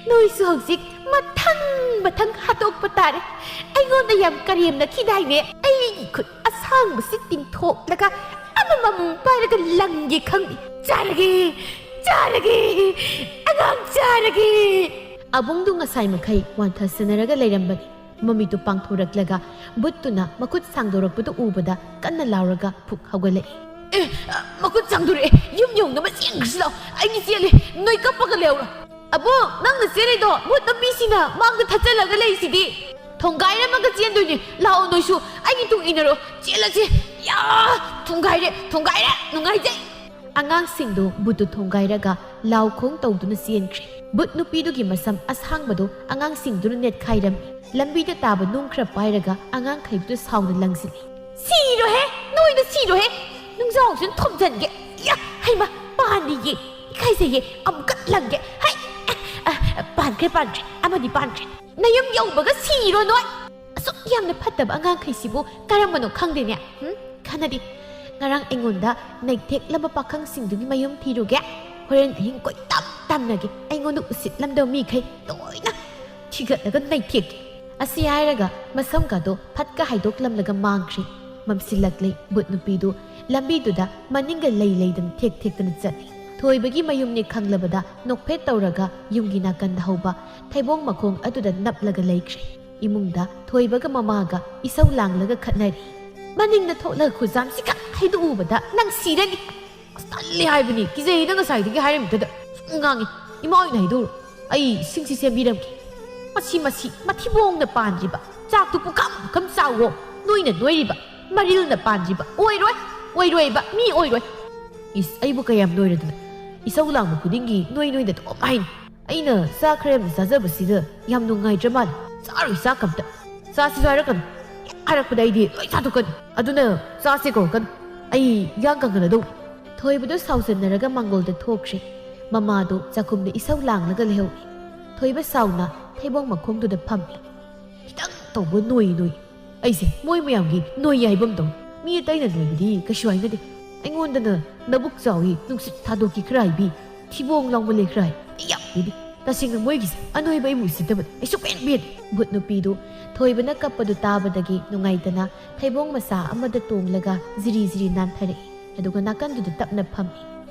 ꯅꯣꯏꯁꯨ ꯍꯧꯖꯤꯛ ꯃꯊꯪ ꯃꯊꯪ ꯍꯥꯠꯇꯣꯛꯄ ꯇꯥꯔꯦ꯫ ꯑꯩꯉꯣꯟꯗ ꯌꯥꯝ ꯀꯔꯦꯝꯅꯈꯤꯗꯥꯏꯅꯦ? ꯑꯩꯒꯤ ꯈꯨꯠ ꯑꯁꯥꯡꯕꯁꯤ ꯇꯤꯡꯊꯣꯛꯂꯒ ꯑꯃꯃꯝ ꯄꯥꯏꯔꯒ ꯂꯪꯒꯦ ꯈꯪꯗꯦ꯫ "ꯆꯥꯔꯒꯦ, ꯆꯥꯔꯒꯦ, ꯑꯉꯥꯡ ꯆꯥꯔꯒꯦ!" ꯑꯕꯨꯡꯗꯨ ꯉꯁꯥꯏ ꯃꯈꯩ ꯋꯥꯟꯊꯁꯟꯅꯔꯒ ꯂꯩꯔꯝꯕꯅꯤ꯫ ꯃꯃꯤꯠꯇꯨ ꯄꯥꯡꯊꯣꯔꯛꯂꯒ ꯕꯨꯠꯇꯨꯅ ꯃꯈꯨꯠ ꯁꯥꯡꯗꯣꯔꯛꯄꯗꯨ ꯎꯕꯗ ꯀꯟꯅ ꯂꯥꯎꯔꯒ ꯐꯨꯛ ꯍꯧꯒꯠꯂꯛꯏ꯫ "ꯑꯦ, ꯃꯈꯨꯠ ꯁꯥꯡꯗꯣꯔꯛꯑꯦ! ꯌꯨꯝ ꯌꯧꯅꯕ ꯆꯦꯟꯈ꯭ꯔꯁꯤ ꯂꯥꯎ! ꯑꯩꯗꯤ ꯆꯦꯜꯂꯤ, ꯅꯣꯏ ꯀꯞꯄꯒ ꯂꯩꯍꯧꯔꯣ!" "ꯑꯕꯣ, ꯅꯪꯅ ꯆꯦꯜꯂꯤꯗꯣ ꯚꯨꯠ ꯅꯨꯄꯤꯁꯤꯡꯅ ꯃꯥꯡꯗ ꯊꯠꯆꯜꯂꯒ ꯂꯩꯁꯤꯗꯤ!" "ꯊꯣꯡꯒꯥꯏꯔꯝꯃꯒ ꯆꯦꯟꯗꯣꯏꯅꯦ꯫ ꯂꯥꯛꯑꯣ ꯅꯣꯏꯁꯨ, ꯑꯩꯒꯤ ꯇꯨꯡ ꯏꯟꯅꯔꯣ꯫ ꯆꯦꯜꯂꯁꯤ!" "ꯌꯥ! ꯊꯣꯡꯒꯥꯏꯔꯦ! ꯊꯣꯡꯒꯥꯏꯔꯦ! ꯅꯨꯡꯉꯥꯏꯖꯩ!" ꯑꯉꯥꯡꯁꯤꯡꯗꯨ ꯕꯨꯠꯇꯨ ꯊꯣꯡꯒꯥꯏꯔꯒ ꯂꯥꯎ ꯈꯣꯡ ꯇꯧꯗꯨꯅ ꯆꯦꯟꯈ꯭ꯔꯦ꯫ ꯕꯨꯠ ꯅꯨꯄꯤꯗꯨꯒꯤ ꯃꯁꯝ ꯑꯁꯥꯡꯕꯗꯨ ꯑꯉꯥꯡꯁꯤꯡꯗꯨꯅ ꯅꯦꯠꯈꯥꯏꯔꯝꯃꯤ꯫ ꯂꯝꯕꯤꯗ ꯇꯥꯕ ꯅꯨꯡ ꯈꯔ ꯄꯥꯏꯔꯒ ꯑꯉꯥꯡꯈꯩꯗꯨꯗ ꯁꯥꯎꯅ ꯂꯪꯁꯤꯜꯂꯤ꯫ "ꯁꯤꯔꯣꯍꯦ! ꯅꯣꯏꯗ ꯁꯤꯔꯣꯍꯦ! ꯅꯨꯡꯖꯥꯎꯁꯤꯅ ꯊꯣꯝꯖꯟꯒꯦ! ꯌꯥ! ꯍꯩꯃ! ꯄꯥꯟꯗꯤꯌꯦ! ꯏꯀꯥꯏꯖꯩꯌꯦ! ꯑꯃꯨꯛꯀ ꯂꯪꯒꯦ! ꯍꯩ! ꯑ, ꯑ, ꯄꯥꯟꯈ꯭ꯔꯦ, ꯄꯥꯟꯈ꯭ꯔꯦ! ꯑꯃꯗꯤ ꯄꯥꯟꯈ꯭ꯔꯦ! ꯅꯌꯨꯝ ꯌꯧꯕꯒ ꯁꯤꯔꯣ ꯅꯣꯏ!" ꯑꯁꯨꯛ ꯌꯥꯝꯅ ꯐꯠꯇꯕ ꯑꯉꯥꯡꯈꯩꯁꯤꯕꯨ ꯀꯔꯝꯕꯅꯣ ꯈꯪꯗꯦꯅꯦ꯫ ꯍꯨꯝ? ꯈꯟꯅꯗꯤ꯫ ꯉꯔꯥꯡ ꯑꯩꯉꯣꯟꯗ ꯅꯩꯊꯦꯛꯂꯝꯕ ꯄꯥꯈꯪꯁꯤꯡꯗꯨꯒꯤ ꯃꯌꯨꯝ ꯊꯤꯔꯨꯒꯦ꯫ ꯍꯣꯔꯦꯟ ꯑꯍꯤꯡ ꯀꯣꯏꯇꯝ ꯇꯝꯅꯒꯦ꯫ ꯑꯩꯉꯣꯟꯗ ꯎꯁꯤꯠꯂꯝꯗꯕ ꯃꯤꯈꯩ ꯂꯣꯏꯅ ꯊꯤꯒꯠꯂꯒ ꯅꯩꯊꯦꯛꯀꯦ꯫ ꯑꯁꯤ ꯍꯥꯏꯔꯒ ꯃꯁꯝꯒꯗꯣ ꯐꯠꯀ ꯍꯥꯏꯗꯣꯛꯂꯝꯂꯒ ꯃꯥꯡꯈ꯭ꯔꯦ꯫ ꯃꯝꯁꯤꯜꯂꯛꯂꯦ꯫ ꯕꯨꯠ ꯅꯨꯄꯤꯗꯨ ꯂꯝꯕꯤꯗꯨꯗ ꯃꯅꯤꯡꯒ ꯂꯩ ꯂꯩꯗꯅ ꯊꯦꯛ ꯊꯦꯛꯇꯅ ꯆꯠꯂꯤ꯫ ꯊꯣꯏꯕꯒꯤ ꯃꯌꯨꯝꯅꯤ ꯈꯪꯂꯕꯗ ꯅꯣꯛꯐꯦꯠ ꯇꯧꯔꯒ ꯌꯨꯝꯒꯤ ꯅꯥꯀꯟꯗ ꯍꯧꯕ ꯊꯩꯕꯣꯡ ꯃꯈꯣꯡ ꯑꯗꯨꯗ ꯅꯞꯂꯒ ꯂꯩꯈ꯭ꯔꯦ꯫ ꯏꯃꯨꯡꯗ ꯊꯣꯏꯕꯒ ꯃꯃꯥꯒ ꯏꯁꯧ ꯂꯥꯡꯂꯒ ꯈꯠꯅꯔꯤ꯫ ꯃꯅꯤꯡꯗ ꯊꯣꯛꯂꯒ ꯈꯨꯖꯥꯝꯁꯤꯒ ꯍꯩꯗꯣꯛꯎꯕꯗ ꯅꯪ ꯁꯤꯔꯅꯤ꯫ ꯑꯁ, ꯇꯜꯂꯦ ꯍꯥꯏꯕꯅꯤ, ꯀꯤꯖꯩꯌꯦꯅ ꯉꯁꯥꯏꯗꯒꯤ ꯍꯥꯏꯔꯝꯃꯤꯗꯨꯗ꯫ ꯁꯨꯝ ꯉꯥꯡꯉꯤ꯫ ꯏꯃꯥ ꯑꯣꯏꯅ ꯍꯩꯗꯣꯛꯎꯔꯣ꯫ ꯑꯩ ꯁꯤꯡꯁꯤ ꯁꯦꯝꯕꯤꯔꯝꯒꯦ꯫ ꯃꯁꯤ, ꯃꯁꯤ, ꯃꯊꯤꯕꯣꯡꯅ ꯄꯥꯟꯗ꯭ꯔꯤꯕ, ꯆꯥꯛꯇꯨ ꯄꯨꯈꯝ ꯄꯨꯈꯝ ꯆꯥꯎꯋꯣ꯫ ꯅꯣꯏꯅ ꯅꯣꯏꯔꯤꯕ, ꯃꯔꯤꯜꯅ ꯄꯥꯟꯗ꯭ꯔꯤꯕ꯫ ꯑꯣꯏꯔꯣꯏ, ꯑꯣꯏꯔꯣꯏꯕ, ꯃꯤ ꯑꯣꯏꯔꯣꯏ꯫ ꯏꯁ, ꯑꯩꯕꯨ ꯀꯌꯥꯝ ꯅꯣꯏꯔꯗꯅ? ꯏꯁꯧ ꯂꯥꯡꯕ ꯈꯨꯗꯤꯡꯒꯤ ꯅꯣꯏ ꯅꯣꯏꯅ ꯑꯗꯨꯝ ꯍꯥꯏꯅꯤ꯫ ꯑꯩꯅ ꯆꯥꯛ ꯈꯔ ꯌꯥꯝꯅ ꯆꯥꯖꯕꯁꯤꯗ ꯌꯥꯝ ꯅꯨꯡꯉꯥꯏꯗ꯭ꯔ ꯃꯥꯜꯂꯦ꯫ ꯆꯥꯔꯣꯏ ꯆꯥꯛ ꯑꯝꯇ꯫ ꯆꯥꯁꯤꯁꯨ ꯍꯥꯏꯔꯛꯀꯅꯨ꯫ ꯍꯦꯛ ꯍꯥꯏꯔꯛꯄꯗ ꯑꯩꯗꯤ ꯂꯣꯏ ꯆꯥꯊꯣꯛꯀꯅꯤ꯫ ꯑꯗꯨꯅ ꯆꯥꯁꯦ ꯀꯧꯔꯛꯀꯅꯨ꯫ ꯑꯩ ꯌꯥꯡ ꯀꯪꯍꯜꯂꯗꯧꯅꯤ꯫ ꯊꯣꯏꯕꯗꯣ ꯁꯥꯎꯖꯟꯅꯔꯒ ꯃꯥꯡꯒꯣꯜꯗ ꯊꯣꯛꯈ꯭ꯔꯦ꯫ ꯃꯃꯥꯗꯣ ꯆꯥꯛꯈꯨꯝꯗ ꯏꯁꯧ ꯂꯥꯡꯂꯒ ꯂꯩꯍꯧꯏ꯫ ꯊꯣꯏꯕ ꯁꯥꯎꯅ ꯊꯩꯕꯣꯡ ꯃꯈꯣꯡꯗꯨꯗ ꯐꯝꯃꯤ꯫ "ꯈꯤꯇꯪ ꯇꯧꯕ ꯅꯣꯏ ꯅꯣꯏ꯫ ꯑꯩꯁꯦ ꯃꯣꯏ ꯃꯌꯥꯝꯒꯤ ꯅꯣꯏ ꯍꯥꯏꯐꯝ ꯇꯧ꯫ ꯃꯤ ꯑꯇꯩꯅ ꯅꯣꯏꯕꯗꯤ ꯀꯩꯁꯨ ꯍꯥꯏꯅꯗꯦ꯫ ꯑꯩꯉꯣꯟꯗꯅ ꯅꯕꯨꯛ ꯆꯥꯎꯏ, ꯅꯨꯡꯁꯤꯠ ꯊꯥꯗꯣꯛꯈꯤ ꯈꯔ ꯍꯥꯏꯕꯤ, ꯊꯤꯕꯣꯡ ꯂꯥꯎꯃꯜꯂꯦ ꯈꯔ ꯍꯥꯏ꯫ ꯑꯩ ꯌꯥꯝ ꯄꯦꯟꯗꯦ꯫ ꯇꯁꯦꯡꯅ ꯃꯣꯏꯒꯤꯁꯦ ꯑꯅꯣꯏꯕ ꯑꯩꯕꯨ ꯎꯁꯤꯠꯇꯕꯅꯤ꯫ ꯑꯩ ꯁꯨꯛꯄꯦꯟ ꯄꯦꯟꯗꯦ꯫" ꯕꯨꯠ ꯅꯨꯄꯤꯗꯨ ꯊꯣꯏꯕꯅ ꯀꯞꯄꯗꯨ ꯇꯥꯕꯗꯒꯤ ꯅꯨꯡꯉꯥꯏꯇꯅ ꯊꯩꯕꯣꯡ ꯃꯆꯥ ꯑꯃꯗ ꯇꯣꯡꯂꯒ ꯖꯤꯔꯤ ꯖꯤꯔꯤ ꯅꯥꯟꯊꯔꯛꯏ꯫ ꯑꯗꯨꯒ ꯅꯥꯀꯟꯗꯨꯗ ꯇꯞꯅ ꯐꯝꯃꯤ꯫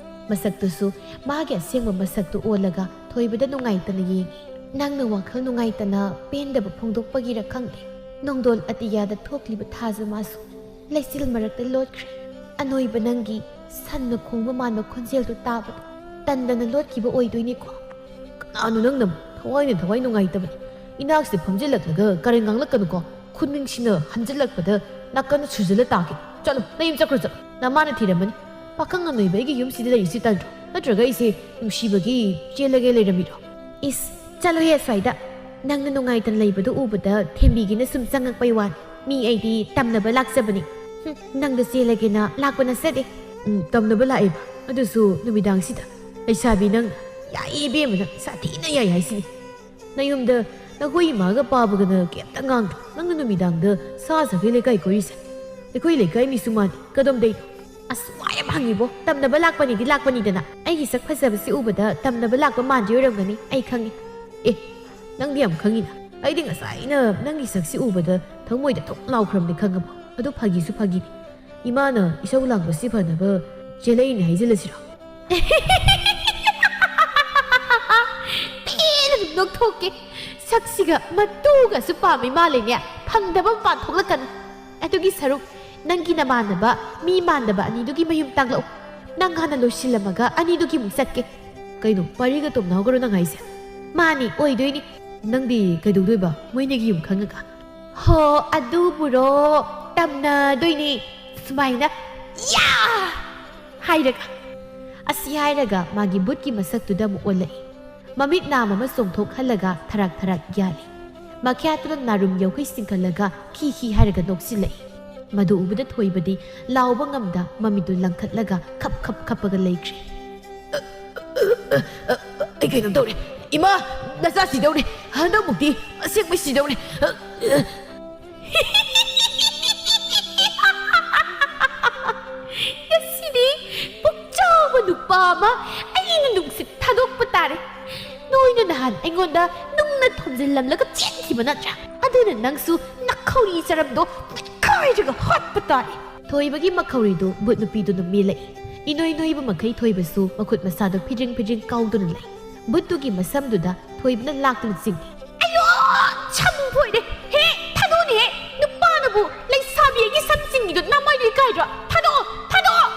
ꯃꯁꯛꯇꯨꯁꯨ ꯃꯥꯒꯤ ꯑꯁꯦꯡꯕ ꯃꯁꯛꯇꯨ ꯑꯣꯜꯂꯒ ꯊꯣꯏꯕꯗ ꯅꯨꯡꯉꯥꯏꯇꯅ ꯌꯦꯡꯉꯤ꯫ "ꯅꯪꯅ ꯋꯥꯈꯜ ꯅꯨꯡꯉꯥꯏꯇꯅ ꯄꯦꯟꯗꯕ ꯐꯣꯡꯗꯣꯛꯄꯒꯤꯔ ꯈꯪꯗꯦ, ꯅꯣꯡꯗꯣꯜ ꯑꯇꯤꯌꯥꯗ ꯊꯣꯛꯂꯤꯕ ꯊꯥꯖ ꯃꯥꯁꯨ ꯂꯩꯆꯤꯜ ꯃꯔꯛꯇ ꯂꯣꯠꯈ꯭ꯔꯦ꯫ ꯑꯅꯣꯏꯕ ꯅꯪꯒꯤ ꯁꯟꯅ ꯈꯣꯡꯕ ꯃꯥꯟꯕ ꯈꯣꯟꯖꯦꯜꯗꯨ ꯇꯥꯕꯗ ꯇꯟꯗꯅ ꯂꯣꯠꯈꯤꯕ ꯑꯣꯏꯗꯣꯏꯅꯤꯀꯣ?" "ꯀꯅꯥꯅꯣ ꯅꯪꯅ? ꯊꯋꯥꯏꯅ ꯊꯋꯥꯏ ꯅꯨꯡꯉꯥꯏꯇꯕꯅꯤ꯫ ꯏꯅꯥꯛꯁꯤꯗ ꯐꯝꯖꯤꯜꯂꯛꯂꯒ ꯀꯔꯦꯝ ꯉꯥꯡꯂꯛꯀꯅꯨꯀꯣ꯫ ꯈꯨꯅꯤꯡꯁꯤꯅ ꯍꯟꯖꯤꯜꯂꯛꯄꯗ ꯅꯥꯀꯟꯗ ꯁꯨꯖꯜꯂ ꯇꯥꯒꯦ꯫ ꯆꯠꯂꯣ, ꯅꯌꯨꯝ ꯆꯠꯈ꯭ꯔꯣ, ꯆꯠꯂꯣ꯫ ꯅꯃꯥꯅ ꯊꯤꯔꯝꯃꯅꯤ꯫ ꯄꯥꯈꯪ ꯑꯅꯣꯏꯕ ꯑꯩꯒꯤ ꯌꯨꯝꯁꯤꯗ ꯂꯩꯔꯤꯁꯤ ꯇꯟꯗ꯭ꯔꯣ? ꯅꯠꯇ꯭ꯔꯒ ꯑꯩꯁꯦ ꯅꯨꯡꯁꯤꯕꯒꯤ ꯆꯦꯜꯂꯒꯦ ꯂꯩꯔꯝꯃꯤꯔꯣ?" "ꯏꯁ, ꯆꯠꯂꯨꯍꯦ ꯑꯁ꯭ꯋꯥꯏꯗ꯫ ꯅꯪꯅ ꯅꯨꯡꯉꯥꯏꯇꯅ ꯂꯩꯕꯗꯨ ꯎꯕꯗ ꯊꯦꯝꯕꯤꯒꯦꯅ ꯁꯨꯝ ꯆꯪꯉꯛꯄꯩ ꯋꯥꯅꯤ꯫ ꯃꯤ ꯑꯩꯗꯤ ꯇꯝꯅꯕ ꯂꯥꯛꯆꯕꯅꯤ꯫ ꯍꯨꯝ, ꯅꯪꯗ ꯆꯦꯜꯂꯒꯦꯅ ꯂꯥꯛꯄ ꯅꯠꯆꯗꯦ꯫" "ꯎꯝ, ꯇꯝꯅꯕ ꯂꯥꯛꯑꯦꯕ꯫ ꯑꯗꯨꯁꯨ ꯅꯨꯃꯤꯗꯥꯡꯁꯤꯗ꯫ ꯂꯩꯁꯥꯕꯤ ꯅꯪ, ꯌꯥꯏꯌꯦ ꯏꯕꯦꯝꯃ, ꯅꯪ ꯁꯥꯊꯤꯅ ꯌꯥꯏ ꯍꯥꯏꯁꯤꯅꯤ꯫ ꯅꯌꯨꯝꯗ ꯅꯈꯣꯏ ꯏꯃꯥꯒ ꯄꯥꯕꯒꯅ ꯀꯩꯝꯇ ꯉꯥꯡꯗ꯭ꯔꯣ? ꯅꯪꯅ ꯅꯨꯃꯤꯗꯥꯡꯗ ꯁꯥ ꯁꯥꯒꯩ ꯂꯩꯀꯥꯏ ꯀꯣꯏꯔꯤꯁꯦ꯫ ꯑꯩꯈꯣꯏ ꯂꯩꯀꯥꯏ ꯃꯤꯁꯨ ꯃꯥꯟꯗꯦ꯫ ꯀꯗꯣꯝꯗꯩꯅꯣ?" "ꯑꯁ, ꯋꯥ ꯌꯥꯝ ꯍꯪꯉꯤꯕꯣ꯫ ꯇꯝꯅꯕ ꯂꯥꯛꯄꯅꯤꯗꯤ ꯂꯥꯛꯄꯅꯤꯗꯅ꯫ ꯑꯩꯒꯤ ꯁꯛ ꯐꯖꯕꯁꯤ ꯎꯕꯗ ꯇꯝꯅꯕ ꯂꯥꯛꯄ ꯃꯥꯟꯗ꯭ꯔꯤ ꯑꯣꯏꯔꯝꯒꯅꯤ꯫ ꯑꯩ ꯈꯪꯉꯤ꯫" "ꯑꯦ, ꯅꯪꯗꯤ ꯌꯥꯝ ꯈꯪꯉꯤꯅ꯫ ꯑꯩꯗꯤ ꯉꯁꯥꯏꯅ ꯅꯪꯒꯤ ꯁꯛꯁꯤ ꯎꯕꯗ ꯊꯃꯣꯏꯗ ꯊꯨꯛ ꯂꯥꯎꯈ꯭ꯔꯕꯅꯤ, ꯈꯪꯉꯕꯣ? ꯑꯗꯨ ꯐꯥꯒꯤꯁꯨ ꯐꯥꯒꯤꯅꯤ꯫ ꯏꯃꯥꯅ ꯏꯁꯧ ꯂꯥꯡꯕꯁꯤ ꯐꯅꯕ ꯆꯦꯜꯂꯛꯏꯅꯦ ꯍꯥꯏꯖꯤꯜꯂꯁꯤꯔꯣ?" ꯄꯦꯟꯅ ꯑꯗꯨꯝ ꯅꯣꯛꯊꯣꯛꯀꯦ꯫ ꯁꯛꯁꯤꯒ ꯃꯇꯨꯒꯁꯨ ꯄꯥꯝꯃꯤ ꯃꯥꯜꯂꯦꯅꯦ꯫ ꯐꯪꯗꯕ ꯃꯄꯥꯟ ꯊꯣꯛꯂꯛꯀꯅꯨ꯫ ꯑꯗꯨꯒꯤ ꯁꯔꯨꯛ ꯅꯪꯒꯤ ꯅꯃꯥꯟꯅꯕ ꯃꯤ ꯃꯥꯟꯗꯕ ꯑꯅꯤꯗꯨꯒꯤ ꯃꯌꯨꯝ ꯇꯥꯛꯂꯛꯎ꯫ ꯅꯪ ꯍꯥꯟꯅ ꯂꯣꯏꯁꯤꯜꯂꯝꯃꯒ ꯑꯅꯤꯗꯨꯒꯤ ꯑꯃꯨꯛ ꯆꯠꯀꯦ꯫ ꯀꯩꯅꯣ, ꯄꯥꯔꯤꯒ ꯇꯣꯝꯅꯥꯎꯒꯔꯣ ꯅꯪ ꯍꯥꯏꯁꯦ? ꯃꯥꯅꯤ, ꯑꯣꯏꯗꯣꯏꯅꯤ꯫ ꯅꯪꯗꯤ ꯀꯩꯗꯧꯗꯣꯏꯕ ꯃꯣꯏꯅꯤꯒꯤ ꯌꯨꯝ ꯈꯪꯉꯒ? ꯍꯣ, ꯑꯗꯨꯕꯨꯔꯣ? ꯇꯝꯅꯗꯣꯏꯅꯤ꯫ ꯁꯨꯃꯥꯏꯅ, ꯌꯥ! ꯍꯥꯏꯔꯒ꯫ ꯑꯁꯤ ꯍꯥꯏꯔꯒ ꯃꯥꯒꯤ ꯕꯨꯠꯀꯤ ꯃꯁꯛꯇꯨꯗ ꯑꯃꯨꯛ ꯑꯣꯜꯂꯛꯏ꯫ ꯃꯃꯤꯠ ꯅꯥꯝ ꯑꯃ ꯆꯣꯡꯊꯣꯛꯍꯜꯂꯒ ꯊꯔꯥꯛ ꯊꯔꯥꯛ ꯌꯥꯜꯂꯤ꯫ ꯃꯈ꯭ꯌꯥꯠꯇꯨꯅ ꯅꯥꯔꯨꯝ ꯌꯧꯈꯩ ꯆꯤꯡꯈꯠꯂꯒ ꯈꯤ ꯈꯤ ꯍꯥꯏꯔꯒ ꯅꯣꯛꯁꯤꯜꯂꯛꯏ꯫ ꯃꯗꯨ ꯎꯕꯗ ꯊꯣꯏꯕꯗꯤ ꯂꯥꯎꯕ ꯉꯝꯗ ꯃꯃꯤꯠꯇꯨ ꯂꯪꯈꯠꯂꯒ ꯈꯞ ꯈꯞ ꯈꯞꯄꯒ ꯂꯩꯈ꯭ꯔꯦ꯫ "ꯑꯩ ꯀꯩꯅꯣꯝ ꯇꯧꯔꯦ꯫ ꯏꯃꯥ, ꯅꯆꯥ ꯁꯤꯗꯧꯔꯦ꯫ ꯍꯟꯗꯛꯃꯨꯛꯇꯤ ꯑꯁꯦꯡꯕꯩ ꯁꯤꯗꯧꯔꯦ꯫" ꯉꯁꯤꯗꯤ ꯄꯨꯛꯆꯥꯎꯕ ꯅꯨꯄꯥ ꯑꯃ ꯑꯩꯅ ꯅꯨꯡꯁꯤꯠ ꯊꯥꯗꯣꯛꯄ ꯇꯥꯔꯦ꯫ ꯅꯣꯏꯅ ꯅꯍꯥꯟ ꯑꯩꯉꯣꯟꯗ ꯅꯨꯡꯅ ꯊꯣꯝꯖꯤꯜꯂꯝꯂꯒ ꯆꯦꯟꯈꯤꯕ ꯅꯠꯇ꯭ꯔꯥ? ꯑꯗꯨꯅ ꯅꯪꯁꯨ ꯅꯈꯧꯔꯤ ꯆꯔꯝꯗꯣ ꯅꯩꯈꯥꯏꯔꯒ ꯍꯥꯠꯄ ꯇꯥꯔꯦ꯫ ꯊꯣꯏꯕꯒꯤ ꯃꯈꯧꯔꯤꯗꯨ ꯕꯨꯠ ꯅꯨꯄꯤꯗꯨꯅ ꯃꯦꯜꯂꯛꯏ꯫ ꯏꯅꯣꯏ ꯅꯣꯏꯕ ꯃꯈꯩ ꯊꯣꯏꯕꯁꯨ ꯃꯈꯨꯠ ꯃꯁꯥꯗꯣ ꯐꯤꯗ꯭ꯔꯤꯡ ꯐꯤꯗ꯭ꯔꯤꯡ ꯀꯥꯎꯗꯨꯅ ꯂꯩ꯫ ꯕꯨꯠꯇꯨꯒꯤ ꯃꯁꯝꯗꯨꯗ ꯊꯣꯏꯕꯅ ꯂꯥꯛꯇꯨꯅ ꯆꯤꯡꯏ꯫ "ꯑꯌꯣ! ꯁꯝ ꯐꯣꯏꯔꯦ! ꯍꯦ, ꯊꯥꯗꯣꯛꯑꯣꯅꯦꯍꯦ! ꯅꯨꯄꯥꯅꯕꯨ ꯂꯩꯁꯥꯕꯤ ꯑꯩꯒꯤ ꯁꯝ ꯆꯤꯡꯉꯤꯗꯣ ꯅꯃꯥꯏꯗꯨ ꯏꯀꯥꯏꯗ꯭ꯔꯣ? ꯊꯥꯗꯣꯛꯑꯣ! ꯊꯥꯗꯣꯛꯑꯣ!"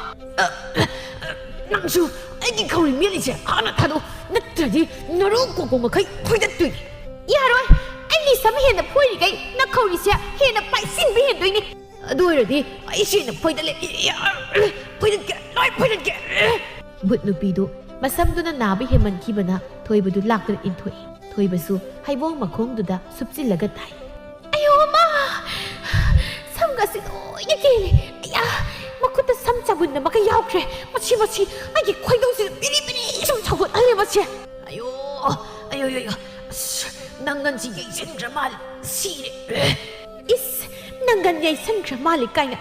"ꯑ, ꯑ, ꯑ, ꯅꯪꯁꯨ ꯑꯩꯒꯤ ꯈꯧꯔꯤ ꯃꯦꯜꯂꯤꯁꯦ ꯍꯥꯟꯅ ꯊꯥꯗꯣꯛꯑꯣ, ꯅꯠꯇ꯭ꯔꯗꯤ ꯅꯔꯨ ꯀꯣꯛꯄ ꯃꯈꯩ ꯐꯣꯏꯗꯠꯇꯣꯏꯅꯤ!" "ꯌꯥꯔꯣꯏ! ꯑꯩꯒꯤ ꯁꯝ ꯍꯦꯟꯅ ꯐꯣꯏꯔꯤꯈꯩ ꯅꯈꯧꯔꯤꯁꯦ ꯍꯦꯟꯅ ꯄꯥꯏꯁꯤꯟꯕ ꯍꯦꯟꯗꯣꯏꯅꯤ!" "ꯑꯗꯨ ꯑꯣꯏꯔꯗꯤ ꯑꯩꯁꯨ ꯍꯦꯟꯅ ꯐꯣꯏꯗꯠꯂꯦ! ꯐꯣꯏꯗꯠꯀꯦ! ꯂꯣꯏ ꯐꯣꯏꯗꯠꯀꯦ!" ꯕꯨꯠ ꯅꯨꯄꯤꯗꯨ ꯃꯁꯝꯗꯨꯅ ꯅꯥꯕ ꯍꯦꯟꯃꯟꯈꯤꯕꯅ ꯊꯣꯏꯕꯗꯨ ꯂꯥꯛꯇꯨꯅ ꯏꯟꯊꯣꯛꯏ꯫ ꯊꯣꯏꯕꯁꯨ ꯍꯩꯕꯣꯡ ꯃꯈꯣꯡꯗꯨꯗ ꯁꯨꯞꯆꯤꯜꯂꯒ ꯇꯥꯏ꯫ "ꯑꯌꯣ ꯃꯥ! ꯁꯝꯒꯁꯤ ꯂꯣꯏꯅ ꯀꯦꯜꯂꯦ! ꯑꯌꯥ! ꯃꯈꯨꯠꯇ ꯁꯝ ꯆꯥꯕꯨꯟ ꯑꯃꯒ ꯌꯥꯎꯈ꯭ꯔꯦ! ꯃꯁꯤ, ꯃꯁꯤ! ꯑꯩꯒꯤ ꯈꯣꯏꯗꯧꯁꯤꯗ ꯕꯤꯔꯤ ꯕꯤꯔꯤ ꯁꯨꯝ ꯁꯧꯒꯠꯍꯜꯂꯦ ꯃꯁꯤ!" "ꯑꯌꯣ! ꯑꯌꯣ, ꯑꯌꯣ, ꯑꯌꯣ! ꯑꯁ, ꯅꯪꯒꯟꯁꯤ ꯌꯩꯁꯤꯟꯈ꯭ꯔ ꯃꯥꯜꯂꯦ! ꯁꯤꯔꯦ!" "ꯏꯁ! ꯅꯪꯒꯟ ꯌꯩꯁꯟꯈ꯭ꯔ ꯃꯥꯜꯂꯦ ꯀꯥꯏꯅ!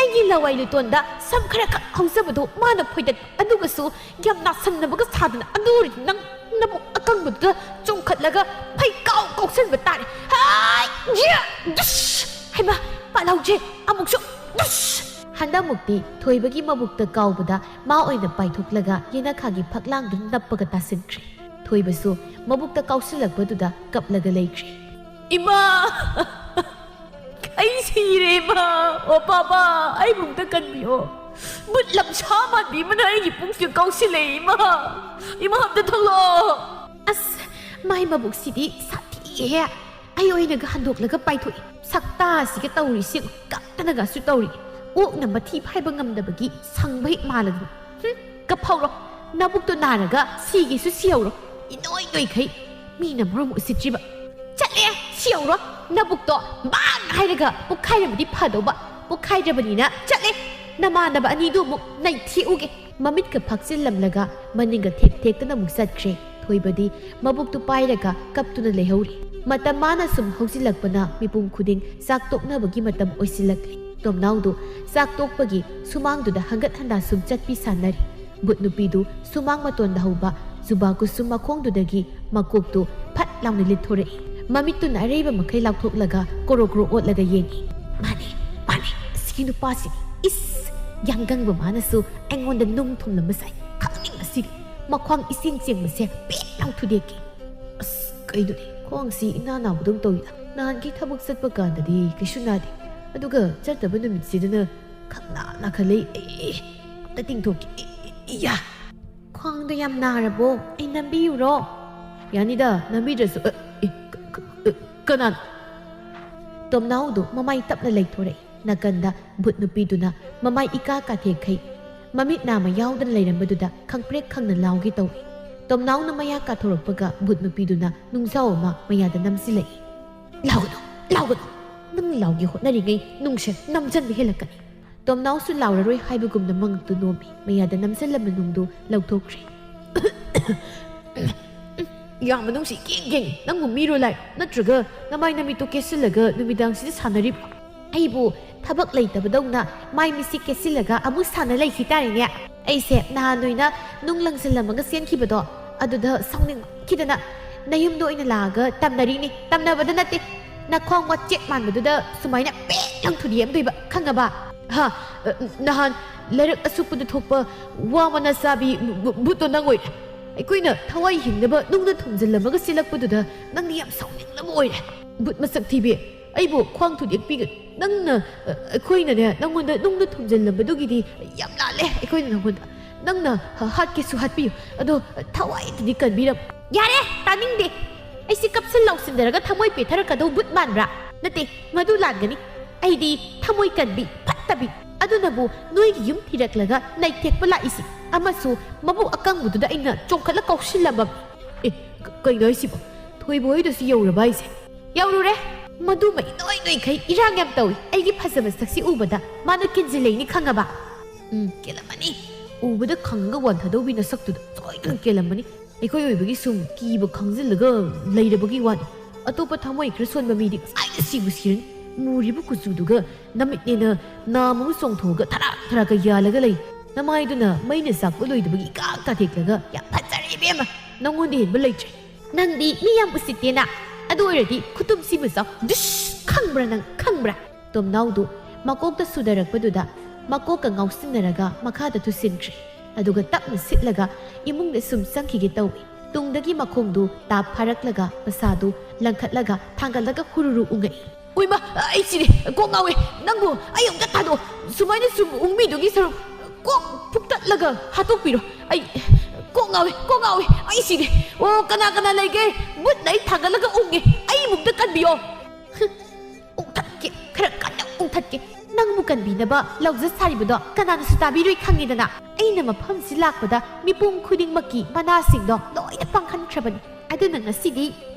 ꯑꯩꯒꯤ ꯂꯋꯥꯏ ꯂꯨꯇꯣꯟꯗ ꯁꯝ ꯈꯔ ꯈꯛ ꯍꯧꯖꯕꯗꯣ ꯃꯥꯅ ꯐꯣꯏꯗꯠꯄ, ꯑꯗꯨꯒꯁꯨ ꯌꯥꯝ ꯅꯥꯁꯟꯅꯕꯒ ꯁꯥꯗꯅ! ꯑꯗꯨ ꯑꯣꯏꯔꯗꯤ ꯅꯪ ꯅꯕꯨꯛ ꯑꯀꯪꯕꯗꯨꯗ ꯆꯣꯡꯈꯠꯂꯒ ꯐꯩ ꯀꯥꯎ ꯀꯥꯎꯁꯟꯕ ꯇꯥꯔꯦ! ꯍꯥꯏ! ꯌꯦ! ꯗꯨꯁ! ꯍꯩꯃꯥ! ꯄꯥꯜꯍꯧꯁꯦ! ꯑꯃꯨꯛꯁꯨ! ꯗꯨꯁ!" ꯍꯟꯗꯛꯃꯨꯛꯇꯤ ꯊꯣꯏꯕꯒꯤ ꯃꯕꯨꯛꯇ ꯀꯥꯎꯕꯗ ꯃꯥ ꯑꯣꯏꯅ ꯄꯥꯏꯊꯣꯛꯂꯒ ꯌꯦꯅꯈꯥꯒꯤ ꯐꯛꯂꯥꯡꯗꯨ ꯅꯞꯄꯒ ꯇꯥꯁꯤꯟꯈ꯭ꯔꯦ꯫ ꯊꯣꯏꯕꯁꯨ ꯃꯕꯨꯛꯇ ꯀꯥꯎꯁꯤꯜꯂꯛꯄꯗꯨꯗ ꯀꯞꯂꯒ ꯂꯩꯈ꯭ꯔꯦ꯫ "ꯏꯃꯥ! ꯑꯩ ꯁꯤꯔꯦ, ꯏꯃꯥ! ꯑꯣ, ꯄꯥꯄꯥ! ꯑꯩꯕꯨ ꯑꯝꯇ ꯀꯟꯕꯤꯌꯣ! ꯕꯨꯠ ꯂꯝꯁꯥ ꯃꯥꯟꯕꯤ ꯑꯃꯅ ꯑꯩꯒꯤ ꯄꯨꯛꯁꯤꯗ ꯀꯥꯎꯁꯤꯜꯂꯛꯑꯦ, ꯏꯃꯥ! ꯏꯃꯥ, ꯑꯝꯇ ꯊꯣꯛꯂꯛꯑꯣ!" "ꯑꯁ, ꯃꯥꯏ ꯃꯕꯨꯛꯁꯤꯗꯤ ꯁꯥꯊꯤꯍꯦ! ꯑꯩ ꯑꯣꯏꯅꯒ ꯍꯟꯗꯣꯛꯂꯒ ꯄꯥꯏꯊꯣꯛꯏ꯫ ꯁꯛꯇꯥꯁꯤꯒ ꯇꯧꯔꯤꯁꯤ ꯌꯦꯡꯉꯨ, ꯀꯞꯇꯅꯒꯁꯨ ꯇꯧꯔꯤ꯫ ꯑꯣꯛꯅ ꯃꯊꯤ ꯐꯥꯏꯕ ꯉꯝꯗꯕꯒꯤ ꯁꯪꯕ ꯍꯦꯛ ꯃꯥꯜꯂꯗꯅ꯫ ꯍꯨꯝ, ꯀꯞꯍꯧꯔꯣ꯫ ꯅꯕꯨꯛꯇꯣ ꯅꯥꯔꯒ ꯁꯤꯒꯦꯁꯨ ꯁꯤꯍꯧꯔꯣ꯫ ꯏꯅꯣꯏ ꯅꯣꯏꯈꯩ꯫ ꯃꯤꯅ ꯃꯔꯣꯝ ꯎꯁꯤꯠꯇ꯭ꯔꯤꯕ꯫ ꯆꯠꯂꯦ, ꯁꯤꯍꯧꯔꯣ꯫ ꯅꯕꯨꯛꯇꯣ ꯕꯥꯡ ꯍꯥꯏꯔꯒ ꯄꯣꯛꯈꯥꯏꯔꯝꯃꯗꯤ ꯐꯗꯧꯕ꯫ ꯄꯣꯛꯈꯥꯏꯗ꯭ꯔꯕꯅꯤꯅ ꯆꯠꯂꯦ꯫ ꯅꯃꯥꯟꯅꯕ ꯑꯅꯤꯗꯨ ꯑꯃꯨꯛ ꯅꯩꯊꯦꯛꯎꯒꯦ꯫" ꯃꯃꯤꯠꯀ ꯐꯥꯛꯆꯤꯜꯂꯝꯂꯒ ꯃꯅꯤꯡꯒ ꯊꯦꯛ ꯊꯦꯛꯇꯅ ꯑꯃꯨꯛ ꯆꯠꯈ꯭ꯔꯦ꯫ ꯊꯣꯏꯕꯗꯤ ꯃꯕꯨꯛꯇꯨ ꯄꯥꯏꯔꯒ ꯀꯞꯇꯨꯅ ꯂꯩꯍꯧꯔꯤ꯫ ꯃꯇꯝ ꯃꯥꯅ ꯁꯨꯝ ꯍꯧꯖꯤꯜꯂꯛꯄꯅ ꯃꯤꯄꯨꯝ ꯈꯨꯗꯤꯡ ꯆꯥꯛ ꯇꯣꯛꯅꯕꯒꯤ ꯃꯇꯝ ꯑꯣꯏꯁꯤꯜꯂꯛꯂꯤ꯫ ꯇꯣꯝꯅꯥꯎꯗꯨ ꯆꯥꯛ ꯇꯣꯛꯄꯒꯤ ꯁꯨꯃꯥꯡꯗꯨꯗ ꯍꯪꯒꯠ ꯍꯟꯗꯥ ꯁꯨꯝ ꯆꯠꯄꯤ ꯁꯥꯟꯅꯔꯤ꯫ ꯕꯨꯠ ꯅꯨꯄꯤꯗꯨ ꯁꯨꯃꯥꯡ ꯃꯇꯣꯟꯗ ꯍꯧꯕ ꯖꯨꯕꯥ ꯀꯨꯁꯨꯝ ꯃꯈꯣꯡꯗꯨꯗꯒꯤ ꯃꯀꯣꯛꯇꯨ ꯐꯠ ꯂꯥꯎꯅ ꯂꯤꯠꯊꯣꯔꯛꯏ꯫ ꯃꯃꯤꯠꯇꯨꯅ ꯑꯔꯩꯕ ꯃꯈꯩ ꯂꯥꯎꯊꯣꯛꯂꯒ ꯀꯣꯔꯣ ꯀꯣꯔꯣ ꯑꯣꯠꯂꯒ ꯌꯦꯡꯏ꯫ "ꯃꯥꯅꯦ, ꯃꯥꯅꯦ, ꯑꯁꯤꯒꯤ ꯅꯨꯄꯥꯁꯤꯅꯤ꯫ ꯏꯁ, ꯌꯥꯡꯒꯪꯕ ꯃꯥꯅꯁꯨ ꯑꯩꯉꯣꯟꯗ ꯅꯨꯡ ꯊꯨꯝꯂꯝꯕ ꯁꯥꯏ꯫ ꯈꯪꯅꯤꯡꯕꯁꯤꯗꯤ ꯃꯈ꯭ꯋꯥꯡ ꯏꯆꯦꯡ ꯆꯦꯡꯕꯁꯦ ꯄꯦꯠ ꯂꯥꯎ ꯊꯨꯗꯦꯛꯀꯦ꯫ ꯑꯁ, ꯀꯩꯅꯣꯅꯦ, ꯈ꯭ꯋꯥꯡꯁꯤ ꯏꯅꯥ ꯅꯥꯕꯗꯧ ꯇꯧꯏꯗ꯫ ꯅꯍꯥꯟꯒꯤ ꯊꯕꯛ ꯆꯠꯄ ꯀꯥꯟꯗꯗꯤ ꯀꯩꯁꯨ ꯅꯥꯗꯦ, ꯑꯗꯨꯒ ꯆꯠꯇꯕ ꯅꯨꯃꯤꯠꯁꯤꯗꯅ ꯈꯪꯅꯥ ꯅꯥꯈꯠꯂꯛꯏ꯫ ꯑꯦ, ꯑꯝꯇ ꯇꯤꯡꯊꯣꯛꯀꯦ꯫ ꯑꯦ, ꯑꯦ, ꯑꯦ, ꯌꯥ꯫ "ꯈ꯭ꯋꯥꯡꯗꯣ ꯌꯥꯝ ꯅꯥꯔꯕꯣ? ꯑꯩ ꯅꯝꯕꯤꯌꯨꯔꯣ?" "ꯌꯥꯅꯤꯗ, ꯅꯝꯕꯤꯗ꯭ꯔꯁꯨ꯫" "ꯑ, ꯑꯦ, ꯀ-, ꯀ-, ꯑ, ꯀꯅꯥꯅꯣ?" ꯇꯣꯝꯅꯥꯎꯗꯣ ꯃꯃꯥꯏ ꯇꯞꯅ ꯂꯩꯊꯣꯔꯛꯏ꯫ ꯅꯥꯀꯟꯗ ꯚꯨꯠ ꯅꯨꯄꯤꯗꯨꯅ ꯃꯃꯥꯏ ꯏꯀꯥ ꯀꯥꯊꯦꯛꯈꯩ, ꯃꯃꯤꯠ ꯅꯥꯃ ꯌꯥꯎꯗꯅ ꯂꯩꯔꯝꯕꯗꯨꯗ ꯈꯪꯄ꯭ꯔꯦꯛ ꯈꯪꯅ ꯂꯥꯎꯒꯦ ꯇꯧꯏ꯫ ꯇꯣꯝꯅꯥꯎꯅ ꯃꯌꯥ ꯀꯥꯊꯣꯔꯛꯄꯒ ꯚꯨꯠ ꯅꯨꯄꯤꯗꯨꯅ ꯅꯨꯡꯖꯥꯎ ꯑꯃ ꯃꯌꯥꯗ ꯅꯝꯁꯤꯜꯂꯛꯏ꯫ "ꯂꯥꯎꯒꯅꯨ, ꯂꯥꯎꯒꯅꯨ! ꯅꯪ ꯂꯥꯎꯒꯦ ꯍꯣꯠꯅꯔꯤꯉꯩ ꯅꯨꯡꯁꯦ ꯅꯝꯖꯟꯕ ꯍꯦꯜꯂꯛꯀꯅꯤ꯫" ꯇꯣꯝꯅꯥꯎꯁꯨ ꯂꯥꯎꯔꯔꯣꯏ ꯍꯥꯏꯕꯒꯨꯝꯅ ꯃꯉꯛꯇꯨ ꯅꯣꯝꯃꯤ꯫ ꯃꯌꯥꯗ ꯅꯝꯁꯤꯜꯂꯝꯕ ꯅꯨꯡꯗꯨ ꯂꯧꯊꯣꯛꯈ꯭ꯔꯦ꯫ "ꯌꯥꯝ ꯃꯅꯨꯡꯁꯤ ꯀꯦꯡ ꯀꯦꯡ, ꯅꯪꯕꯨ ꯃꯤꯔꯣ ꯂꯥꯏ? ꯅꯠꯇ꯭ꯔꯒ ꯅꯃꯥꯏ ꯅꯃꯤꯠꯇꯨ ꯀꯦꯁꯤꯜꯂꯒ ꯅꯨꯃꯤꯗꯥꯡꯁꯤꯗ ꯁꯥꯟꯅꯔꯤꯕ꯭ꯔꯣ?" "ꯑꯩꯕꯨ ꯊꯕꯛ ꯂꯩꯇꯕꯗꯧꯅ ꯃꯥꯏ ꯃꯤꯠꯁꯤ ꯀꯦꯁꯤꯜꯂꯒ ꯑꯃꯨꯛ ꯁꯥꯟꯅ ꯂꯩꯈꯤ ꯇꯥꯔꯦꯅꯦ꯫ ꯑꯩꯁꯦ ꯅꯍꯥꯟ ꯅꯣꯏꯅ ꯅꯨꯡ ꯂꯪꯁꯤꯜꯂꯝꯃꯒ ꯆꯦꯟꯈꯤꯕꯗꯣ, ꯑꯗꯨꯗ ꯁꯥꯎꯅꯤꯡꯃꯟꯈꯤꯗꯅ ꯅꯌꯨꯝꯗ ꯑꯣꯏꯅ ꯂꯥꯛꯑꯒ ꯇꯝꯅꯔꯤꯅꯤ꯫" "ꯇꯝꯅꯕꯗ ꯅꯠꯇꯦ, ꯅꯈ꯭ꯋꯥꯡ ꯋꯥꯆꯦꯠ ꯃꯥꯟꯕꯗꯨꯗ ꯁꯨꯃꯥꯏꯅ ꯄꯦꯠ ꯂꯪ ꯊꯨꯗꯦꯛꯑꯝꯗꯣꯏꯕ, ꯈꯪꯉꯕ? ꯍꯥ, ꯑ, ꯅꯍꯥꯟ ꯂꯩꯔꯛ ꯑꯁꯨꯛꯄꯗ ꯊꯣꯛꯄ ꯋꯥ ꯃꯅꯥ ꯆꯥꯕꯤ ꯚꯨ-, ꯚꯨ-, ꯚꯨꯠꯇꯣ ꯅꯪ ꯑꯣꯏꯔꯦ꯫ ꯑꯩꯈꯣꯏꯅ ꯊꯋꯥꯏ ꯍꯤꯡꯅꯕ ꯅꯨꯡꯗ ꯊꯨꯝꯖꯤꯜꯂꯝꯃꯒ ꯆꯦꯜꯂꯛꯄꯗꯨꯗ ꯅꯪꯗꯤ ꯌꯥꯝ ꯁꯥꯎꯅꯤꯡꯂꯕ ꯑꯣꯏꯔꯦ꯫ ꯚꯨꯠ ꯃꯁꯛ ꯊꯤꯕꯤ, ꯑꯩꯕꯨ ꯈ꯭ꯋꯥꯡ ꯊꯨꯗꯦꯛꯄꯤꯒꯅꯨ꯫ ꯅꯪꯅ, ꯑ, ꯑꯩꯈꯣꯏꯅꯅꯦ, ꯅꯪꯉꯣꯟꯗ ꯅꯨꯡꯗ ꯊꯨꯝꯖꯤꯜꯂꯝꯕꯗꯨꯒꯤꯗꯤ ꯌꯥꯝ ꯂꯥꯜꯂꯦ꯫ ꯑꯩꯈꯣꯏꯅ ꯅꯪꯉꯣꯟꯗ, ꯅꯪꯅ ꯍ-, ꯍꯥꯠꯀꯦꯁꯨ ꯍꯥꯠꯄꯤꯌꯨ, ꯑꯗꯣ ꯊꯋꯥꯏꯗꯗꯤ ꯀꯟꯕꯤꯔꯝ-" "ꯌꯥꯔꯦ, ꯇꯥꯅꯤꯡꯗꯦ꯫ ꯑꯩꯁꯤ ꯀꯞꯁꯤꯟ ꯂꯥꯎꯁꯤꯟꯗꯔꯒ ꯊꯃꯣꯏ ꯄꯦꯠꯊꯔꯛꯀꯗꯧ ꯚꯨꯠ ꯃꯥꯟꯕ꯭ꯔꯥ? ꯅꯠꯇꯦ, ꯃꯗꯨ ꯂꯥꯟꯒꯅꯤ꯫ ꯑꯩꯗꯤ ꯊꯃꯣꯏ ꯀꯟꯕꯤ, ꯐꯠꯇꯕꯤ꯫ ꯑꯗꯨꯅꯕꯨ ꯅꯣꯏꯒꯤ ꯌꯨꯝ ꯊꯤꯔꯛꯂꯒ ꯅꯩꯊꯦꯛꯄ ꯂꯥꯛꯏꯁꯤ꯫ ꯑꯃꯁꯨ ꯃꯕꯨꯛ ꯑꯀꯪꯕꯗꯨꯗ ꯑꯩꯅ ꯆꯣꯡꯈꯠꯂ ꯀꯧꯁꯤꯜꯂꯝꯕ꯫" "ꯑꯦ, ꯀ-, ꯀꯩꯅꯣ ꯍꯥꯏꯁꯤꯕꯣ? ꯊꯣꯏꯕ ꯍꯣꯏꯗꯁꯨ ꯌꯧꯔꯕ ꯍꯥꯏꯁꯦ?" "ꯌꯧꯔꯨꯔꯦ꯫ ꯃꯗꯨꯃ ꯏꯅꯣꯏ ꯅꯣꯏꯈꯩ ꯏꯔꯥꯡ ꯌꯥꯝ ꯇꯧꯏ꯫ ꯑꯩꯒꯤ ꯐꯖꯕ ꯁꯛꯁꯤ ꯎꯕꯗ ꯃꯥꯅ ꯀꯤꯟꯖꯤꯜꯂꯛꯏꯅꯤ, ꯈꯪꯉꯕ?" "ꯎꯝ, ꯀꯦꯜꯂꯝꯃꯅꯤ꯫ ꯎꯕꯗ ꯈꯪꯉꯒ ꯋꯥꯟꯊꯗꯧꯕꯤ ꯅꯁꯛꯇꯨꯗ ꯁꯣꯏꯗꯅ ꯀꯦꯜꯂꯝꯃꯅꯤ꯫ ꯑꯩꯈꯣꯏ ꯑꯣꯏꯕꯒꯤ ꯁꯨꯝ ꯀꯤꯕ ꯈꯪꯖꯤꯜꯂꯒ ꯂꯩꯔꯕꯒꯤ ꯋꯥꯅꯤ꯫ ꯑꯇꯣꯞꯄ ꯊꯃꯣꯏ ꯈꯔ ꯁꯣꯟꯕ ꯃꯤꯗꯤ ꯉꯁꯥꯏꯅ ꯁꯤꯕꯨ ꯁꯤꯔꯅꯤ꯫ ꯃꯨꯔꯤꯕ ꯀꯨꯆꯨꯗꯨꯒ ꯅꯃꯤꯠꯅꯦꯅ ꯅꯥꯝ ꯑꯃ ꯆꯣꯡꯊꯣꯛꯑꯒ ꯊꯔꯥꯛ ꯊꯔꯥꯛꯀ ꯌꯥꯜꯂꯒ ꯂꯩ꯫ ꯅꯃꯥꯏꯗꯨꯅ ꯃꯩꯅ ꯆꯥꯛꯄ ꯂꯣꯏꯗꯕꯒꯤ ꯏꯀꯥ ꯀꯥꯊꯦꯛꯂꯒ ꯌꯥꯝ ꯐꯖꯔꯦ ꯏꯕꯦꯝꯃ꯫ ꯅꯪꯉꯣꯟꯗ ꯍꯦꯟꯕ ꯂꯩꯇ꯭ꯔꯦ꯫ ꯅꯪꯗꯤ ꯃꯤ ꯌꯥꯝ ꯎꯁꯤꯠꯇꯦꯅ꯫ ꯑꯗꯨ ꯑꯣꯏꯔꯗꯤ ꯈꯨꯇꯨꯝ ꯁꯤꯃ ꯆꯥꯎ꯫ ꯗꯨꯁ! ꯈꯪꯕ꯭ꯔꯥ ꯅꯪ? ꯈꯪꯕ꯭ꯔꯥ?" ꯇꯣꯝꯅꯥꯎꯗꯨ ꯃꯀꯣꯛꯇ ꯁꯨꯗꯔꯛꯄꯗꯨꯗ ꯃꯀꯣꯛꯀ ꯉꯥꯎꯁꯤꯟꯅꯔꯒ ꯃꯈꯥꯗ ꯇꯨꯁꯤꯟꯈ꯭ꯔꯦ꯫ ꯑꯗꯨꯒ ꯇꯞꯅ ꯁꯤꯠꯂꯒ ꯏꯃꯨꯡꯗ ꯁꯨꯝ ꯆꯪꯈꯤꯒꯦ ꯇꯧꯏ꯫ ꯇꯨꯡꯗꯒꯤ ꯃꯈꯣꯡꯗꯨ ꯇꯥꯞ ꯐꯥꯔꯛꯂꯒ ꯃꯁꯥꯗꯨ ꯂꯪꯈꯠꯂꯒ ꯊꯥꯡꯒꯠꯂꯒ ꯍꯨꯔꯨꯔꯨ ꯎꯪꯉꯛꯏ꯫ "ꯎꯏꯃ, ꯑꯩ ꯁꯤꯔꯦ, ꯀꯣꯛ ꯉꯥꯎꯋꯦ꯫ ꯅꯪꯕꯨ ꯑꯩ ꯑꯝꯇ ꯊꯥꯗꯣꯛꯑꯣ꯫ ꯁꯨꯃꯥꯏꯅ ꯁꯨꯝ ꯎꯪꯕꯤꯗꯨꯒꯤ ꯁꯔꯨꯛ ꯀꯣꯛ ꯐꯨꯛꯇꯠꯂꯒ ꯍꯥꯠꯇꯣꯛꯄꯤꯔꯣ꯫ ꯑꯩ ꯀꯣꯛ ꯉꯥꯎꯋꯦ, ꯀꯣꯛ ꯉꯥꯎꯋꯦ, ꯑꯩ ꯁꯤꯔꯦ꯫ ꯑꯣ, ꯀꯅꯥ ꯀꯅꯥ ꯂꯩꯒꯦ? ꯕꯨꯠꯅ ꯑꯩ ꯊꯥꯡꯒꯠꯂꯒ ꯎꯪꯉꯦ꯫ ꯑꯩ ꯃꯨꯛꯇ ꯀꯟꯕꯤꯌꯣ꯫" "ꯎꯪꯊꯠꯀꯦ, ꯈꯔ ꯀꯟꯅ ꯎꯪꯊꯠꯀꯦ꯫ ꯅꯪꯕꯨ ꯀꯟꯕꯤꯅꯕ ꯂꯧꯖ ꯁꯥꯔꯤꯕꯗꯣ ꯀꯅꯥꯅꯁꯨ ꯇꯥꯕꯤꯔꯣꯏ ꯈꯪꯉꯤꯗꯅ꯫ ꯑꯩꯅ ꯃꯐꯝꯁꯤ ꯂꯥꯛꯄꯗ ꯃꯤꯄꯨꯝ ꯈꯨꯗꯤꯡꯃꯛꯀꯤ ꯃꯅꯥꯁꯤꯡꯗꯣ ꯂꯣꯏꯅ ꯄꯥꯡꯍꯟꯈ꯭ꯔꯕꯅꯤ꯫ ꯑꯗꯨꯅ ꯉꯁꯤꯗꯤ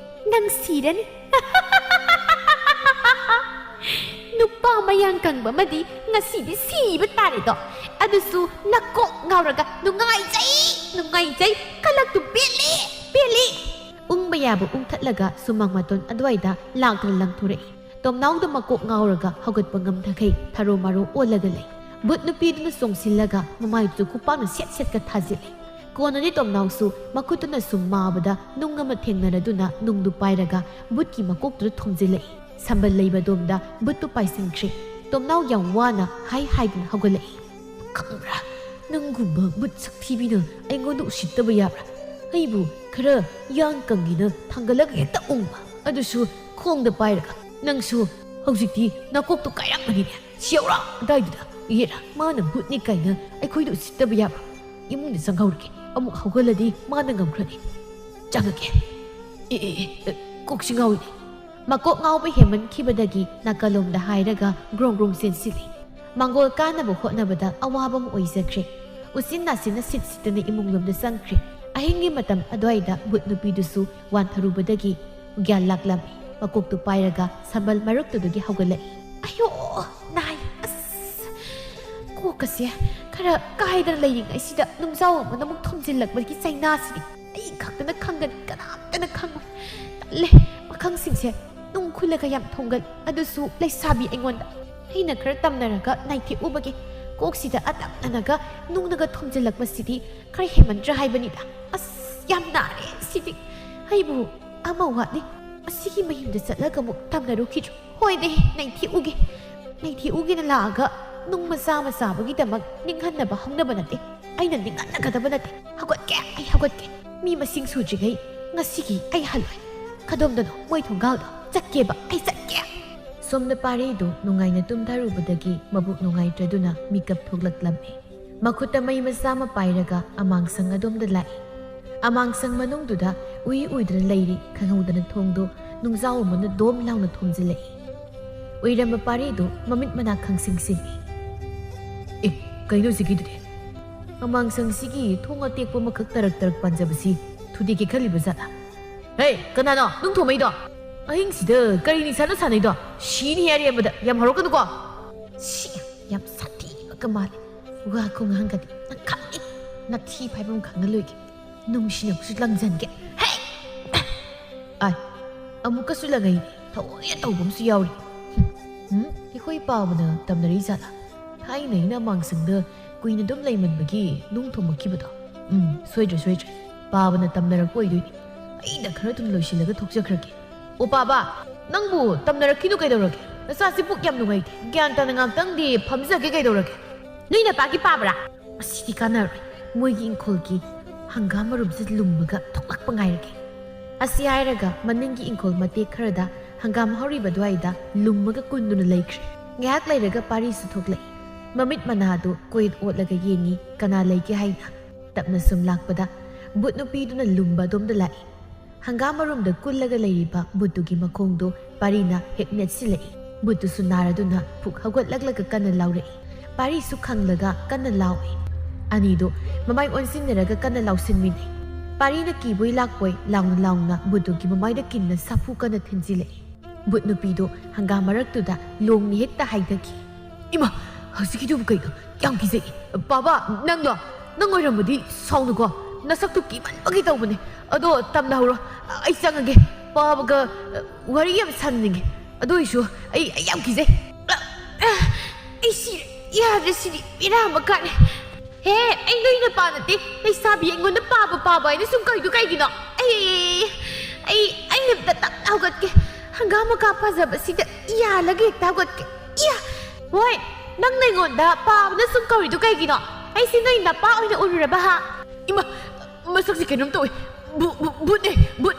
ꯅꯪ ꯁꯤꯔꯅꯤ꯫" "ꯅꯨꯄꯥ ꯃꯌꯥꯡ ꯀꯪꯕ ꯑꯃꯗꯤ ꯉꯁꯤꯗꯤ ꯁꯤꯕ ꯇꯥꯔꯦꯗꯣ꯫ ꯑꯗꯨꯁꯨ ꯅꯀꯣꯛ ꯉꯥꯎꯔꯒ ꯅꯨꯡꯉꯥꯏꯖꯩ, ꯅꯨꯡꯉꯥꯏꯖꯩ, ꯈꯂꯛꯇꯨ ꯄꯦꯜꯂꯤ, ꯄꯦꯜꯂꯤ꯫" ꯎꯪꯕ ꯌꯥꯕ ꯎꯪꯊꯠꯂꯒ ꯁꯨꯃꯥꯡ ꯃꯇꯣꯟ ꯑꯗꯨꯋꯥꯏꯗ ꯂꯥꯛꯇꯨꯅ ꯂꯪꯊꯣꯔꯛꯏ꯫ ꯇꯣꯝꯅꯥꯎꯗ ꯃꯀꯣꯛ ꯉꯥꯎꯔꯒ ꯍꯧꯒꯠꯄ ꯉꯝꯗꯈꯩ ꯊꯔꯣ ꯃꯔꯣ ꯑꯣꯜꯂꯒ ꯂꯩ꯫ ꯕꯨꯠ ꯅꯨꯄꯤꯗꯨꯅ ꯆꯣꯡꯁꯤꯜꯂꯒ ꯃꯃꯥꯏꯗꯨ ꯈꯨꯄꯥꯛꯅ ꯁꯦꯠ ꯁꯦꯠꯀ ꯊꯥꯖꯤꯜꯂꯤ꯫ ꯀꯣꯟꯅꯗꯤ ꯇꯣꯝꯅꯥꯎꯁꯨ ꯃꯈꯨꯠꯇꯨꯅ ꯁꯨꯝ ꯃꯥꯕꯗ ꯅꯨꯡ ꯑꯃ ꯊꯦꯡꯅꯔꯗꯨꯅ ꯅꯨꯡꯗꯨ ꯄꯥꯏꯔꯒ ꯕꯨꯠꯀꯤ ꯃꯀꯣꯛꯇꯨꯗ ꯊꯣꯝꯖꯤꯜꯂꯛꯏ꯫ ꯁꯝꯕꯜ ꯂꯩꯕ ꯑꯗꯣꯝꯗ ꯕꯨꯠꯇꯨ ꯄꯥꯏꯁꯤꯟꯈ꯭ꯔꯦ꯫ ꯇꯣꯝꯅꯥꯎ ꯌꯥꯝ ꯋꯥꯅ ꯍꯥꯏ ꯍꯥꯏꯗꯨꯅ ꯍꯧꯒꯠꯂꯛꯏ꯫ "ꯈꯪꯕ꯭ꯔꯥ, ꯅꯪꯒꯨꯝꯕ ꯕꯨꯠ ꯁꯛꯊꯤꯕꯤꯅ ꯑꯩꯉꯣꯟꯗ ꯎꯁꯤꯠꯇꯕ ꯌꯥꯕ꯭ꯔꯥ? ꯑꯩꯕꯨ ꯈꯔ ꯌꯥꯡ ꯀꯪꯒꯦꯅ ꯊꯥꯡꯒꯠꯂꯒ ꯍꯦꯛꯇ ꯎꯪꯕ, ꯑꯗꯨꯁꯨ ꯈꯣꯡꯗ ꯄꯥꯏꯔꯒ꯫ ꯅꯪꯁꯨ ꯍꯧꯖꯤꯛꯇꯤ ꯅꯀꯣꯛꯇꯣ ꯀꯥꯏꯔꯝꯃꯅꯤꯅꯦ꯫ ꯁꯤꯌꯧꯔ ꯑꯗꯥꯏꯗꯨꯗ ꯌꯦꯠꯔ ꯃꯥꯅ ꯕꯨꯠꯅꯤ ꯀꯥꯏꯅ ꯑꯩꯈꯣꯏꯗ ꯎꯁꯤꯠꯇꯕ ꯌꯥꯕ꯭ꯔꯥ? ꯏꯃꯨꯡꯗ ꯆꯪꯍꯧꯔꯒꯦ, ꯑꯃꯨꯛ ꯍꯧꯒꯠꯂꯗꯤ ꯃꯥꯅ ꯉꯝꯈ꯭ꯔꯅꯤ꯫ ꯆꯪꯉꯒꯦ꯫ ꯑꯦ, ꯑꯦ, ꯑꯦ, ꯑꯦ, ꯀꯣꯛꯁꯤ ꯉꯥꯎꯏꯅꯦ꯫" ꯃꯀꯣꯛ ꯉꯥꯎꯕ ꯍꯦꯟꯃꯟꯈꯤꯕꯗꯒꯤ ꯅꯥꯀꯜꯂꯣꯝꯗ ꯍꯥꯏꯔꯒ ꯒ꯭ꯔꯣꯡ ꯒ꯭ꯔꯣꯡ ꯆꯦꯟꯁꯤꯜꯂꯤ꯫ ꯃꯥꯡꯒꯣꯜ ꯀꯥꯅꯕ ꯍꯣꯠꯅꯕꯗ ꯑꯋꯥꯕ ꯑꯃ ꯑꯣꯏꯖꯈ꯭ꯔꯦ꯫ ꯎꯆꯤꯟ ꯅꯥꯆꯤꯟꯅ ꯁꯤꯠ ꯁꯤꯠꯇꯅ ꯏꯃꯨꯡꯂꯣꯝꯗ ꯆꯪꯈ꯭ꯔꯦ꯫ ꯑꯍꯤꯡꯒꯤ ꯃꯇꯝ ꯑꯗꯨꯋꯥꯏꯗ ꯕꯨꯠ ꯅꯨꯄꯤꯗꯨꯁꯨ ꯋꯥꯟꯊꯔꯨꯕꯗꯒꯤ ꯒ꯭ꯌꯥꯟ ꯂꯥꯛꯂꯝꯃꯤ꯫ ꯃꯀꯣꯛꯇꯨ ꯄꯥꯏꯔꯒ ꯁꯝꯕꯜ ꯃꯔꯛꯇꯨꯗꯒꯤ ꯍꯧꯒꯠꯂꯛꯏ꯫ "ꯑꯌꯣ, ꯅꯥꯏ, ꯑꯁ, ꯀꯣꯛꯀꯁꯦ ꯈꯔ ꯀꯥꯏꯗꯅ ꯂꯩꯔꯤꯉꯩꯁꯤꯗ ꯅꯨꯡꯖꯥꯎ ꯑꯃꯅ ꯑꯃꯨꯛ ꯊꯣꯝꯖꯤꯜꯂꯛꯄꯒꯤ ꯆꯩꯅꯥꯁꯤꯗꯤ꯫ ꯑꯩ ꯈꯛꯇꯅ ꯈꯪꯒꯅꯤ, ꯀꯅꯥꯝꯇꯅ ꯈꯪꯉꯣꯏ꯫ ꯇꯜꯂꯦ, ꯃꯈꯪꯁꯤꯡꯁꯦ ꯅꯨꯡ ꯈꯨꯜꯂꯒ ꯌꯥꯝ ꯊꯣꯝꯒꯜꯂꯤ, ꯑꯗꯨꯁꯨ ꯂꯩꯁꯥꯕꯤ ꯑꯩꯉꯣꯟꯗ꯫ ꯑꯩꯅ ꯈꯔ ꯇꯝꯅꯔꯒ ꯅꯥꯏꯊꯦꯛꯎꯕꯒꯤ ꯀꯣꯛꯁꯤꯗ ꯑꯇꯝꯅꯅꯒ ꯅꯨꯡꯅꯒ ꯊꯣꯝꯖꯤꯜꯂꯛꯄꯁꯤꯗꯤ ꯈꯔ ꯍꯦꯟꯃꯟꯗ꯭ꯔꯥ ꯍꯥꯏꯕꯅꯤꯗ꯫ ꯑꯁ, ꯌꯥꯝ ꯅꯥꯔꯦ ꯁꯤꯗꯤ꯫ ꯑꯩꯕꯨ ꯑꯃ ꯋꯥꯠꯂꯤ꯫ ꯑꯁꯤꯒꯤ ꯃꯌꯨꯝꯗ ꯆꯠꯂꯒ ꯑꯃꯨꯛ ꯇꯝꯅꯔꯨꯈꯤꯗ꯭ꯔꯣ? ꯍꯣꯏꯅꯦ, ꯅꯩꯊꯦꯛꯎꯒꯦ꯫ ꯅꯩꯊꯦꯛꯎꯒꯦꯅ ꯂꯥꯛꯑꯒ ꯅꯨꯡ ꯃꯆꯥ ꯃꯆꯥꯕꯒꯤꯗꯃꯛ ꯅꯤꯡꯍꯟꯅꯕ ꯍꯧꯅꯕ ꯅꯠꯇꯦ꯫ ꯑꯩꯅ ꯅꯤꯡꯍꯟꯅꯒꯗꯕ ꯅꯠꯇꯦ꯫ ꯍꯧꯒꯠꯀꯦ, ꯑꯩ ꯍꯧꯒꯠꯀꯦ꯫ ꯃꯤ ꯃꯁꯤꯡ ꯁꯨꯗ꯭ꯔꯤꯉꯩ ꯉꯁꯤꯒꯤ ꯑꯩ ꯍꯜꯂꯣꯏ꯫ ꯀꯗꯣꯝꯗꯅꯣ ꯃꯣꯏ ꯊꯣꯡꯒꯥꯜꯗꯣ? ꯆꯠꯀꯦꯕ, ꯑꯩ ꯆꯠꯀꯦ꯫ ꯁꯣꯝꯗ ꯄꯥꯔꯤꯗꯨ ꯅꯨꯡꯉꯥꯏꯅ ꯇꯨꯝꯊꯔꯨꯕꯗꯒꯤ ꯃꯕꯨꯛ ꯅꯨꯡꯉꯥꯏꯇ꯭ꯔꯗꯨꯅ ꯃꯤꯀꯞ ꯊꯣꯛꯂꯛꯂꯝꯃꯤ꯫ ꯃꯈꯨꯠꯇ ꯃꯩ ꯃꯆꯥ ꯑꯃ ꯄꯥꯏꯔꯒ ꯑꯃꯥꯡꯁꯪ ꯑꯗꯣꯝꯗ ꯂꯥꯛꯏ꯫ ꯑꯃꯥꯡꯁꯪ ꯃꯅꯨꯡꯗꯨꯗ ꯎꯏ ꯎꯏꯗꯨꯅ ꯂꯩꯔꯤ꯫ ꯈꯪꯍꯧꯗꯅ ꯊꯣꯡꯗꯨ ꯅꯨꯡꯖꯥꯎ ꯑꯃꯅ ꯗꯣꯝ ꯂꯥꯎꯅ ꯊꯣꯝꯖꯤꯜꯂꯛꯏ꯫ ꯎꯏꯔꯝꯕ ꯄꯥꯔꯤꯗꯨ ꯃꯃꯤꯠ ꯃꯅꯥ ꯈꯪꯁꯤꯡ ꯁꯤꯡꯏ꯫ "ꯑꯦ, ꯀꯩꯅꯣ ꯁꯤꯒꯤꯗꯨꯗꯤ? ꯑꯃꯥꯡꯁꯪꯁꯤꯒꯤ ꯊꯣꯡ ꯑꯇꯦꯛꯄ ꯑꯃꯈꯛ ꯇꯔꯛ ꯇꯔꯛ ꯄꯥꯟꯖꯕꯁꯤ ꯊꯨꯗꯦꯛꯀꯦ ꯈꯜꯂꯤꯕ ꯖꯥꯠꯂꯥ? ꯍꯦ, ꯀꯅꯥꯅꯣ ꯅꯨꯡ ꯊꯣꯝꯃꯛꯏꯗꯣ? ꯑꯍꯤꯡꯁꯤꯗ ꯀꯔꯤ ꯅꯤꯁꯥꯅꯣ ꯁꯥꯟꯅꯩꯗꯣ? ꯁꯤꯅꯤ ꯑꯔꯦꯝꯕꯗ, ꯌꯥꯝ ꯍꯧꯔꯛꯀꯅꯨꯀꯣ!" ꯁꯤ, ꯌꯥꯝ ꯁꯥꯊꯤꯕꯒ ꯃꯥꯜꯂꯦ꯫ ꯋꯥ ꯈꯣꯡꯉꯥꯡꯒꯗꯤ ꯅꯪ ꯈꯪꯉꯤ꯫ ꯅꯊꯤ ꯐꯥꯏꯕꯝ ꯈꯪꯉ ꯂꯣꯏꯒꯦ꯫ ꯅꯨꯡꯁꯤꯅꯕꯁꯨ ꯂꯪꯖꯟꯒꯦ꯫ ꯍꯦ! ꯑꯥꯏ, ꯑꯃꯨꯛꯀꯁꯨ ꯂꯪꯉꯩ꯫ ꯊꯑꯣꯏꯅ ꯇꯧꯕ ꯑꯃꯁꯨ ꯌꯥꯎꯔꯤ꯫ ꯍꯨꯝ, ꯑꯩꯈꯣꯏ ꯄꯥꯕꯅ ꯇꯝꯅꯔꯛꯏ ꯖꯥꯠꯂꯥ? ꯊꯥꯏꯅ ꯑꯩꯅ ꯑꯃꯥꯡꯁꯪꯗ ꯀꯨꯏꯅ ꯑꯗꯨꯝ ꯂꯩꯃꯟꯕꯒꯤ ꯅꯨꯡ ꯊꯣꯝꯃꯛꯈꯤꯕꯗꯣ꯫ ꯎꯝ, ꯁꯣꯏꯗ꯭ꯔꯦ, ꯁꯣꯏꯗ꯭ꯔꯦ꯫ ꯄꯥꯕꯅ ꯇꯝꯅꯔꯛꯄ ꯑꯣꯏꯗꯣꯏꯅꯤ꯫ ꯑꯩꯅ ꯈꯔ ꯊꯨꯅ ꯂꯣꯏꯁꯤꯜꯂꯒ ꯊꯣꯛꯆꯈ꯭ꯔꯒꯦ꯫ "ꯑꯣ ꯄꯥꯕ, ꯅꯪꯕꯨ ꯇꯝꯅꯔꯛꯈꯤꯅꯨ ꯀꯩꯗꯧꯔꯒꯦ? ꯅꯆꯥꯁꯤ ꯄꯨꯛ ꯌꯥꯝ ꯅꯨꯡꯉꯥꯏꯇꯦ꯫ ꯒ꯭ꯌꯥꯟ ꯇꯥꯅ ꯉꯥꯛꯇꯪꯗꯤ ꯐꯝꯖꯒꯦ ꯀꯩꯗꯧꯔꯒꯦ?" "ꯅꯣꯏ ꯅꯄꯥꯒꯤ ꯄꯥꯕ꯭ꯔꯥ? ꯑꯁꯤꯗꯤ ꯀꯥꯟꯅꯔꯣꯏ꯫ ꯃꯣꯏꯒꯤ ꯏꯪꯈꯣꯜꯒꯤ ꯍꯪꯒꯥꯝ ꯃꯔꯨꯝꯁꯤ ꯂꯨꯝꯃꯒ ꯊꯣꯛꯂꯛꯄ ꯉꯥꯏꯔꯒꯦ꯫" ꯑꯁꯤ ꯍꯥꯏꯔꯒ ꯃꯅꯤꯡꯒꯤ ꯏꯪꯈꯣꯜ ꯃꯇꯦꯛ ꯈꯔꯗ ꯍꯪꯒꯥꯝ ꯍꯧꯔꯤꯕ ꯑꯗꯨꯋꯥꯏꯗ ꯂꯨꯝꯃꯒ ꯀꯨꯟꯗꯨꯅ ꯂꯩꯈ꯭ꯔꯦ꯫ ꯉꯥꯏꯍꯥꯛ ꯂꯩꯔꯒ ꯄꯥꯔꯤꯁꯨ ꯊꯣꯛꯂꯛꯏ꯫ ꯃꯃꯤꯠ ꯃꯅꯥꯗꯨ ꯀꯣꯏꯠ ꯑꯣꯠꯂꯒ ꯌꯦꯡꯉꯤ, ꯀꯅꯥ ꯂꯩꯒꯦ ꯍꯥꯏꯅ꯫ ꯇꯞꯅ ꯁꯨꯝ ꯂꯥꯛꯄꯗ ꯕꯨꯠ ꯅꯨꯄꯤꯗꯨꯅ ꯂꯨꯝꯕ ꯑꯗꯣꯝꯗ ꯂꯥꯛꯏ꯫ ꯍꯪꯒꯥꯝ ꯃꯔꯨꯝꯗ ꯀꯨꯜꯂꯒ ꯂꯩꯔꯤꯕ ꯕꯨꯠꯇꯨꯒꯤ ꯃꯈꯣꯡꯗꯨ ꯄꯥꯔꯤꯅ ꯍꯦꯛ ꯅꯦꯠꯁꯤꯜꯂꯛꯏ꯫ ꯕꯨꯠꯇꯨꯁꯨ ꯅꯥꯔꯗꯨꯅ ꯐꯨꯛ ꯍꯧꯒꯠꯂꯛꯂꯒ ꯀꯟꯅ ꯂꯥꯎꯔꯛꯏ꯫ ꯄꯥꯔꯤꯁꯨ ꯈꯪꯂꯒ ꯀꯟꯅ ꯂꯥꯎꯏ꯫ ꯑꯅꯤꯗꯨ ꯃꯃꯥꯏ ꯑꯣꯟꯁꯤꯟꯅꯔꯒ ꯀꯟꯅ ꯂꯥꯎꯁꯤꯟꯃꯤꯟꯅꯩ꯫ ꯄꯥꯔꯤꯅ ꯀꯤꯕꯣꯏ ꯂꯥꯛꯄꯣꯏ ꯂꯥꯎꯅ ꯂꯥꯎꯅ ꯕꯨꯠꯇꯨꯒꯤ ꯃꯃꯥꯏꯗ ꯀꯤꯟꯅ ꯁꯥꯐꯨ ꯀꯟꯅ ꯊꯤꯟꯖꯤꯜꯂꯛꯏ꯫ ꯕꯨꯠ ꯅꯨꯄꯤꯗꯨ ꯍꯪꯒꯥꯝ ꯃꯔꯛꯇꯨꯗ ꯂꯣꯡꯅ ꯍꯦꯛꯇ ꯍꯥꯏꯊꯈꯤ꯫ "ꯏꯃꯥ, ꯍꯧꯖꯤꯛꯀꯤꯗꯨꯕꯨ ꯀꯩꯅꯣ? ꯌꯥꯝ ꯀꯤꯖꯩ꯫ ꯄꯥꯕ, ꯅꯪꯗꯣ? ꯅꯪ ꯑꯣꯏꯔꯝꯃꯗꯤ ꯁꯥꯎꯅꯨꯀꯣ꯫ ꯅꯁꯛꯇꯨ ꯀꯤꯃꯟꯕꯒꯤ ꯇꯧꯕꯅꯦ꯫ ꯑꯗꯣ ꯇꯝꯅꯍꯧꯔꯣ꯫ ꯑꯩ ꯆꯪꯉꯒꯦ꯫ ꯄꯥꯕꯒ, ꯑ, ꯋꯥꯔꯤ ꯌꯥꯝ ꯁꯥꯟꯅꯅꯤꯡꯉꯦ꯫ ꯑꯗꯨ ꯑꯣꯏꯁꯨ ꯑꯩ, ꯑꯩ ꯌꯥꯝ ꯀꯤꯖꯩ꯫ ꯑ, ꯑ, ꯑꯩ ꯁꯤꯔꯦ꯫ ꯌꯥꯗ꯭ꯔꯦ, ꯁꯤꯗꯤ ꯕꯦꯔꯥ ꯑꯃ ꯀꯥꯔꯦ꯫ ꯍꯦ, ꯑꯩ ꯅꯣꯏ ꯅꯄꯥ ꯅꯠꯇꯦ꯫ ꯂꯩꯁꯥꯕꯤ ꯑꯩꯉꯣꯟꯗ ꯄꯥꯕ, ꯄꯥꯕ ꯍꯥꯏꯅ ꯁꯨꯝ ꯀꯧꯏꯗꯨ ꯀꯩꯒꯤꯅꯣ? ꯑꯩ, ꯑꯩ, ꯑꯩ ꯑꯝꯇ ꯇꯞꯅ ꯍꯧꯒꯠꯀꯦ꯫ ꯍꯪꯒꯥꯝ ꯃꯀꯥ ꯐꯖꯕꯁꯤꯗ ꯌꯥꯜꯂꯒ ꯍꯦꯛꯇ ꯍꯧꯒꯠꯀꯦ꯫ ꯏꯌꯥ! ꯍꯣꯏ, ꯅꯪꯅ ꯑꯩꯉꯣꯟꯗ ꯄꯥꯕꯅ ꯁꯨꯝ ꯀꯧꯔꯤꯗꯨ ꯀꯩꯒꯤꯅꯣ? ꯑꯩꯁꯤ ꯅꯣꯏ ꯅꯄꯥ ꯑꯣꯏꯅ ꯎꯔꯨꯔꯕ ꯍꯥ? ꯏꯃꯥ, ꯃꯁꯛꯁꯦ ꯀꯩꯅꯣꯝ ꯇꯧꯏ꯫ ꯚꯨ-, ꯚꯨ-, ꯚꯨꯠꯅꯦ, ꯚꯨꯠ꯫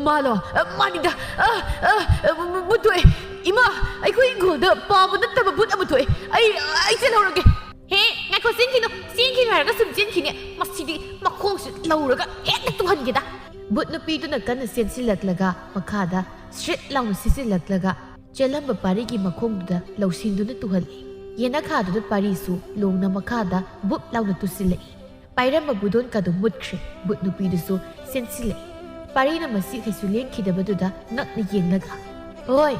ꯃꯥꯂꯣ? ꯑ, ꯃꯥꯅꯤꯗ꯫ ꯑ, ꯑ, ꯑ, ꯚꯨ-, ꯚꯨ-, ꯚꯨꯠ ꯊꯣꯛꯑꯦ꯫ ꯏꯃꯥ, ꯑꯩꯈꯣꯏ ꯏꯪꯈꯣꯜꯗ ꯄꯥꯕ ꯅꯠꯇꯕ ꯚꯨꯠ ꯑꯃ ꯊꯣꯛꯑꯦ꯫ ꯑꯩ, ꯑꯩ ꯆꯦꯜꯍꯧꯔꯒꯦ꯫ ꯍꯦ, ꯉꯥꯏꯈꯣ, ꯆꯦꯟꯈꯤꯅꯨ, ꯆꯦꯟꯈꯤꯅꯨ ꯍꯥꯏꯔꯒ ꯁꯨꯝ ꯆꯦꯟꯈꯤꯅꯦ꯫ ꯃꯁꯤꯗꯤ ꯃꯈꯣꯡꯁꯤ ꯂꯧꯔꯒ ꯍꯦꯛꯇ ꯇꯨꯍꯟꯒꯦꯗ꯫ ꯚꯨꯠ ꯅꯨꯄꯤꯗꯨꯅ ꯀꯟꯅ ꯆꯦꯟꯁꯤꯜꯂꯛꯂꯒ ꯃꯈꯥꯗ ꯁ꯭ꯔꯤꯠ ꯂꯥꯎꯅ ꯁꯤꯠꯆꯤꯜꯂꯛꯂꯒ ꯆꯦꯜꯂꯝꯕ ꯄꯥꯔꯤꯒꯤ ꯃꯈꯣꯡꯗꯨꯗ ꯂꯧꯁꯤꯟꯗꯨꯅ ꯇꯨꯍꯜꯂꯤ꯫ ꯌꯦꯅꯈꯥꯗꯨꯗ ꯄꯥꯔꯤꯁꯨ ꯂꯣꯡꯅ ꯃꯈꯥꯗ ꯕꯨꯞ ꯂꯥꯎꯅ ꯇꯨꯁꯤꯜꯂꯛꯏ꯫ ꯄꯥꯏꯔꯝꯕ ꯕꯨꯗꯣꯟ ꯀꯥꯗꯨ ꯃꯨꯠꯈ꯭ꯔꯦ꯫ ꯚꯨꯠ ꯅꯨꯄꯤꯗꯨꯁꯨ ꯆꯦꯟꯁꯤꯜꯂꯛꯏ꯫ ꯄꯥꯔꯤꯅ ꯃꯁꯤ ꯀꯩꯁꯨ ꯂꯦꯡꯈꯤꯗꯕꯗꯨꯗ ꯉꯛꯅ ꯌꯦꯡꯂꯒ, "ꯍꯣꯏ,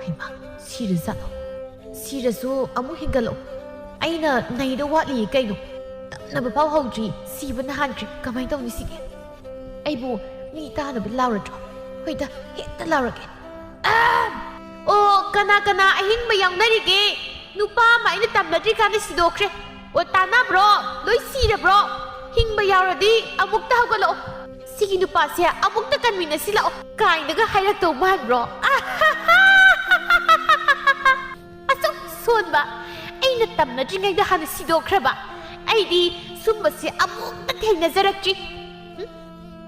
ꯍꯩꯃꯥ, ꯁꯤꯔꯖꯥꯠꯂꯣ? ꯁꯤꯔꯁꯨ ꯑꯃꯨꯛ ꯍꯤꯡꯒꯠꯂꯛꯑꯣ꯫ ꯑꯩꯅ ꯅꯩꯗꯧ ꯋꯥꯠꯂꯤꯌꯦ ꯀꯩꯅꯣ? ꯇꯝꯅꯕ ꯐꯥꯎ ꯍꯧꯗ꯭ꯔꯤ, ꯁꯤꯕꯅ ꯍꯥꯟꯈ꯭ꯔꯦ꯫ ꯀꯃꯥꯏꯅ ꯇꯧꯅꯤ ꯁꯤꯗꯤ? ꯑꯩꯕꯨ ꯃꯤ ꯇꯥꯅꯕ ꯂꯥꯎꯔꯗ꯭ꯔꯣ? ꯍꯣꯏꯗ, ꯍꯦꯛꯇ ꯂꯥꯎꯔꯒꯦ꯫ ꯑꯥ! ꯑꯣ, ꯀꯅꯥ ꯀꯅꯥ ꯑꯍꯤꯡꯕ ꯌꯥꯎꯅꯔꯤꯒꯦ? ꯅꯨꯄꯥ ꯑꯃ ꯑꯩꯅ ꯇꯝꯅꯗ꯭ꯔꯤꯀꯥꯟꯗ ꯁꯤꯗꯣꯛꯈ꯭ꯔꯦ꯫ ꯑꯣ, ꯇꯥꯟꯅꯕ꯭ꯔꯣ? ꯂꯣꯏ ꯁꯤꯔꯕ꯭ꯔꯣ? ꯍꯤꯡꯕ ꯌꯥꯎꯔꯗꯤ ꯑꯃꯨꯛꯇ ꯍꯧꯒꯠꯂꯛꯑꯣ꯫ ꯁꯤꯒꯤ ꯅꯨꯄꯥꯁꯦ ꯑꯃꯨꯛꯇ ꯀꯟꯃꯤꯟꯅꯁꯤ ꯂꯥꯛꯑꯣ ꯀꯥꯏꯅꯒ ꯍꯥꯏꯔꯛꯇꯧ ꯃꯥꯟꯕ꯭ꯔꯣ?" ꯑꯁꯨꯛ ꯁꯣꯟꯕ, ꯑꯩꯅ ꯇꯝꯅꯗ꯭ꯔꯤꯉꯩꯗ ꯍꯥꯟꯅ ꯁꯤꯗꯣꯛꯈ꯭ꯔꯕ꯫ ꯑꯩꯗꯤ ꯁꯨꯝꯕꯁꯦ ꯑꯃꯨꯛꯇ ꯊꯦꯡꯅꯖꯔꯛꯇ꯭ꯔꯤ꯫ ꯍꯨꯝ,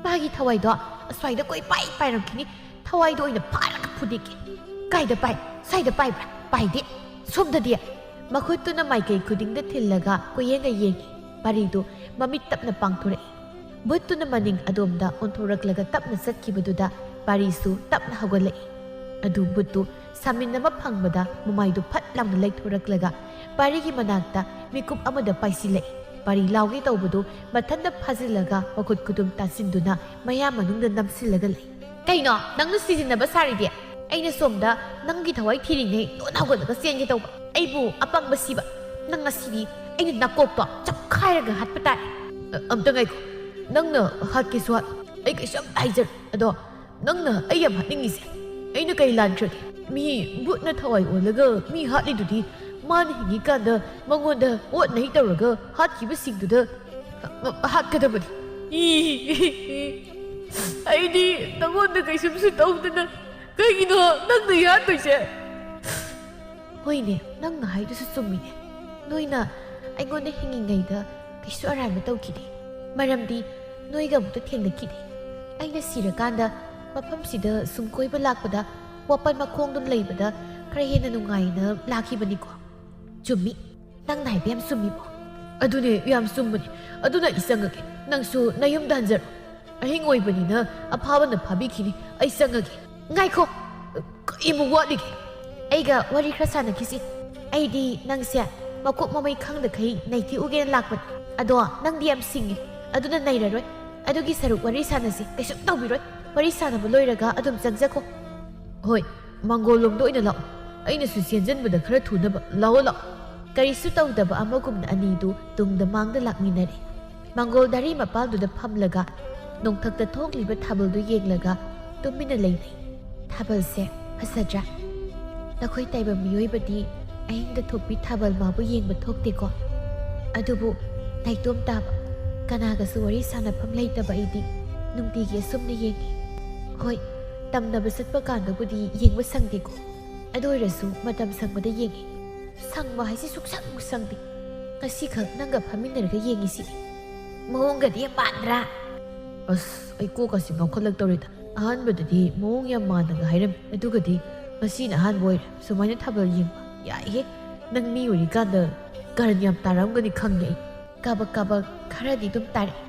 ꯃꯥꯒꯤ ꯊꯋꯥꯏꯗꯣ ꯑꯁ꯭ꯋꯥꯏꯗ ꯀꯣꯏꯄꯥꯏ ꯄꯥꯏꯔꯝꯈꯤꯅꯤ꯫ ꯊꯋꯥꯏꯗꯣ ꯑꯣꯏꯅ ꯐꯥꯔꯒ ꯐꯨꯗꯦꯛꯀꯦ꯫ ꯀꯥꯏꯗ ꯄꯥꯏ? ꯁ꯭ꯋꯥꯏꯗ ꯄꯥꯏꯕ꯭ꯔꯥ? ꯄꯥꯏꯗꯦ꯫ ꯁꯣꯝꯗꯗꯤ? ꯃꯈꯨꯠꯇꯨꯅ ꯃꯥꯏꯀꯩ ꯈꯨꯗꯤꯡꯗ ꯊꯤꯜꯂꯒ ꯀꯣꯏꯌꯦꯡꯒ ꯌꯦꯡꯉꯤ꯫ ꯄꯥꯔꯤꯗꯨ ꯃꯃꯤꯠ ꯇꯞꯅ ꯄꯥꯡꯊꯣꯔꯛꯏ꯫ ꯚꯨꯠꯇꯨꯅ ꯃꯅꯤꯡ ꯑꯗꯣꯝꯗ ꯑꯣꯟꯊꯣꯔꯛꯂꯒ ꯇꯞꯅ ꯆꯠꯈꯤꯕꯗꯨꯗ ꯄꯥꯔꯤꯁꯨ ꯇꯞꯅ ꯍꯧꯒꯠꯂꯛꯏ꯫ ꯑꯗꯨ ꯚꯨꯠꯇꯨ ꯁꯥꯃꯤꯟ ꯑꯃ ꯐꯪꯕꯗ ꯃꯃꯥꯏꯗꯨ ꯐꯠ ꯂꯥꯎꯅ ꯂꯩꯊꯣꯔꯛꯂꯒ ꯄꯥꯔꯤꯒꯤ ꯃꯅꯥꯛꯇ ꯃꯤꯀꯨꯞ ꯑꯃꯗ ꯄꯥꯏꯁꯤꯜꯂꯛꯏ꯫ ꯄꯥꯔꯤ ꯂꯥꯎꯒꯦ ꯇꯧꯕꯗꯨ ꯃꯊꯟꯇ ꯐꯥꯖꯤꯜꯂꯒ ꯃꯈꯨꯠ ꯈꯨꯗꯨꯝ ꯇꯥꯁꯤꯟꯗꯨꯅ ꯃꯌꯥ ꯃꯅꯨꯡꯗ ꯅꯝꯁꯤꯜꯂꯒ ꯂꯩ꯫ "ꯀꯩꯅꯣ ꯅꯪꯅ ꯁꯤꯖꯤꯟꯅꯕ ꯁꯥꯔꯤꯗꯤ? ꯑꯩꯅ ꯁꯣꯝꯗ ꯅꯪꯒꯤ ꯊꯋꯥꯏ ꯊꯤꯔꯤꯉꯩ ꯂꯣꯟ ꯍꯧꯒꯠꯂꯒ ꯆꯦꯟꯒꯦ ꯇꯧꯕ꯫ ꯑꯩꯕꯨ ꯑꯄꯪꯕ ꯁꯤꯕ꯫ ꯅꯪ ꯉꯁꯤꯗꯤ ꯑꯩꯅ ꯅꯀꯣꯛꯇꯣ ꯆꯞꯈꯥꯏꯔꯒ ꯍꯥꯠꯄ ꯇꯥꯔꯦ꯫" "ꯑ-, ꯑꯝꯇ ꯉꯥꯏꯈꯣ꯫ ꯅꯪꯅ ꯍꯥꯠꯀꯦꯁꯨ ꯍꯥꯠꯂꯣ꯫ ꯑꯩ ꯀꯩꯁꯨ ꯑꯝꯇ ꯍꯥꯏꯖꯔꯣꯏ꯫ ꯑꯗꯣ ꯅꯪꯅ ꯑꯩ ꯌꯥꯝ ꯍꯥꯠꯅꯤꯡꯉꯤꯁꯦ꯫ ꯑꯩꯅ ꯀꯩ ꯂꯥꯟꯈ꯭ꯔꯒꯦ? ꯃꯤ ꯚꯨꯠꯅ ꯊꯋꯥꯏ ꯑꯣꯜꯂꯒ ꯃꯤ ꯍꯥꯠꯂꯤꯗꯨꯗꯤ ꯃꯥꯅ ꯍꯤꯡꯉꯤꯀꯥꯟꯗ ꯃꯉꯣꯟꯗ ꯑꯣꯠ ꯅꯩ ꯇꯧꯔꯒ ꯍꯥꯠꯈꯤꯕꯁꯤꯡꯗꯨꯗ ꯍꯥꯠꯀꯗꯕꯅꯤ꯫" "ꯏ, ꯑꯩꯗꯤ ꯅꯉꯣꯟꯗ ꯀꯩꯁꯨꯝꯁꯨ ꯇꯧꯗꯅ ꯀꯩꯒꯤꯅꯣ ꯅꯪꯅ ꯌꯥꯟꯗꯣꯏꯁꯦ?" ꯍꯣꯏꯅꯦ, ꯅꯪꯅ ꯍꯥꯏꯗꯨꯁꯨ ꯆꯨꯝꯃꯤꯅꯦ꯫ ꯅꯣꯏꯅ ꯑꯩꯉꯣꯟꯗ ꯍꯤꯡꯉꯤꯉꯩꯗ ꯀꯩꯁꯨ ꯑꯔꯥꯟꯕ ꯇꯧꯈꯤꯗꯦ꯫ ꯃꯔꯝꯗꯤ ꯅꯣꯏꯒ ꯑꯃꯨꯛꯇ ꯊꯦꯡꯅꯈꯤꯗꯦ꯫ ꯑꯩꯅ ꯁꯤꯔꯀꯥꯟꯗ ꯃꯐꯝꯁꯤꯗ ꯁꯨꯝ ꯀꯣꯏꯕ ꯂꯥꯛꯄꯗ ꯋꯥꯄꯟ ꯃꯈꯣꯡꯗꯨ ꯂꯩꯕꯗ ꯈꯔ ꯍꯦꯟꯅ ꯅꯨꯡꯉꯥꯏꯅ ꯂꯥꯛꯈꯤꯕꯅꯤꯀꯣ꯫ ꯆꯨꯝꯃꯤ, ꯅꯪꯅ ꯍꯥꯏꯕ ꯌꯥꯝ ꯆꯨꯝꯃꯤꯕꯣ꯫ ꯑꯗꯨꯅꯦ, ꯌꯥꯝ ꯆꯨꯝꯕꯅꯤ꯫ ꯑꯗꯨꯅ ꯑꯩ ꯆꯪꯉꯒꯦ꯫ ꯅꯪꯁꯨ ꯅꯌꯨꯝꯗ ꯍꯟꯖꯔꯣ꯫ ꯑꯍꯤꯡ ꯑꯣꯏꯕꯅꯤꯅ ꯑꯐꯥꯕꯅ ꯐꯥꯕꯤꯈꯤꯅꯤ꯫ ꯑꯩ ꯆꯪꯉꯒꯦ꯫ ꯉꯥꯏꯈꯣ! ꯀꯔꯤꯃꯨꯛ ꯋꯥꯠꯂꯤꯒꯦ? ꯑꯩꯒ ꯋꯥꯔꯤ ꯈꯔ ꯁꯥꯟꯅꯈꯤꯁꯤ꯫ ꯑꯩꯗꯤ ꯅꯪꯁꯦ ꯃꯀꯣꯛ ꯃꯃꯩ ꯈꯪꯗꯈꯩ ꯅꯩꯊꯦꯛꯎꯒꯦꯅ ꯂꯥꯛꯄꯅꯤ꯫ ꯑꯗꯣ ꯅꯪꯗꯤ ꯌꯥꯝ ꯁꯤꯡꯉꯤ꯫ ꯑꯗꯨꯅ ꯅꯩꯔꯔꯣꯏ꯫ ꯑꯗꯨꯒꯤ ꯁꯔꯨꯛ ꯋꯥꯔꯤ ꯁꯥꯟꯅꯁꯤ꯫ ꯀꯩꯁꯨꯝ ꯇꯧꯕꯤꯔꯣꯏ꯫ ꯋꯥꯔꯤ ꯁꯥꯟꯅꯕ ꯂꯣꯏꯔꯒ ꯑꯗꯨꯝ ꯆꯪꯖꯈꯣ꯫ ꯍꯣꯏ, ꯃꯪꯒꯣꯜ ꯂꯣꯝꯗ ꯑꯣꯏꯅ ꯂꯥꯛꯑꯣ꯫ ꯑꯩꯅꯁꯨ ꯆꯦꯟꯖꯟꯕꯗ ꯈꯔ ꯊꯨꯅꯕ꯫ ꯂꯥꯛꯑꯣ, ꯂꯥꯛꯑꯣ꯫ ꯀꯔꯤꯁꯨ ꯇꯧꯗꯕ ꯑꯃꯒꯨꯝꯅ ꯑꯅꯤꯗꯨ ꯇꯨꯡꯗ ꯃꯥꯡꯗ ꯂꯥꯛꯃꯤꯟꯅꯔꯦ꯫ ꯃꯪꯒꯣꯜ ꯙꯔꯤ ꯃꯄꯥꯜꯗꯨꯗ ꯐꯝꯂꯒ ꯅꯣꯡꯊꯛꯇ ꯊꯣꯛꯂꯤꯕ ꯊꯥꯕꯜꯗꯨ ꯌꯦꯡꯂꯒ ꯇꯨꯃꯤꯟꯅ ꯂꯩꯅꯩ꯫ ꯊꯥꯕꯜꯁꯦ ꯐꯖꯗ꯭ꯔꯥ? ꯅꯈꯣꯏ ꯇꯥꯏꯕꯪ ꯃꯤꯑꯣꯏꯕꯗꯤ ꯑꯍꯤꯡꯗ ꯊꯣꯛꯄꯤ ꯊꯥꯕꯜ ꯃꯥꯕꯨ ꯌꯦꯡꯕ ꯊꯣꯛꯇꯦꯀꯣ꯫ ꯑꯗꯨꯕꯨ ꯅꯥꯏꯇꯣꯝ ꯇꯥꯕ, ꯀꯅꯥꯒꯁꯨ ꯋꯥꯔꯤ ꯁꯥꯟꯅꯐꯝ ꯂꯩꯇꯕ ꯑꯩꯗꯤ ꯅꯨꯡꯇꯤꯒꯤ ꯑꯁꯨꯝꯅ ꯌꯦꯡꯉꯤ꯫ ꯍꯣꯏ, ꯇꯝꯅꯕ ꯆꯠꯄ ꯀꯥꯟꯗꯕꯨꯗꯤ ꯌꯦꯡꯕ ꯁꯪꯗꯦꯀꯣ꯫ ꯑꯗꯨ ꯑꯣꯏꯔꯁꯨ ꯃꯇꯝ ꯁꯪꯕꯗ ꯌꯦꯡꯉꯤ꯫ ꯁꯪꯕ ꯍꯥꯏꯁꯤ ꯁꯨꯛꯁꯪ ꯁꯪꯗꯦ꯫ ꯉꯁꯤꯈꯛ ꯅꯪꯒ ꯐꯝꯃꯤꯟꯅꯔꯒ ꯌꯦꯡꯉꯤꯁꯤꯅꯤ꯫ ꯃꯑꯣꯡꯒꯗꯤ ꯌꯥꯝ ꯃꯥꯟꯗ꯭ꯔꯥ? ꯑꯁ, ꯑꯩ ꯀꯣꯛꯀꯁꯤ ꯉꯥꯎꯈꯠꯂꯛꯇꯧꯔꯦꯗ꯫ ꯑꯍꯥꯟꯕꯗꯗꯤ ꯃꯑꯣꯡ ꯌꯥꯝ ꯃꯥꯟꯅꯒ ꯍꯥꯏꯔꯝꯃꯤ, ꯑꯗꯨꯒꯗꯤ ꯉꯁꯤꯅ ꯑꯍꯥꯟꯕ ꯑꯣꯏꯔꯦ ꯁꯨꯃꯥꯏꯅ ꯊꯥꯕꯜ ꯌꯦꯡꯕ꯫ ꯌꯥꯏꯍꯦ, ꯅꯪ ꯃꯤ ꯑꯣꯏꯔꯤꯀꯥꯟꯗ ꯀꯔꯟ ꯌꯥꯝ ꯇꯥꯔꯝꯒꯅꯤ ꯈꯪꯉꯦ ꯑꯩ꯫ ꯀꯥꯕꯛ ꯀꯥꯕꯛ ꯈꯔꯗꯤ ꯑꯗꯨꯝ ꯇꯥꯔꯛꯑꯦ꯫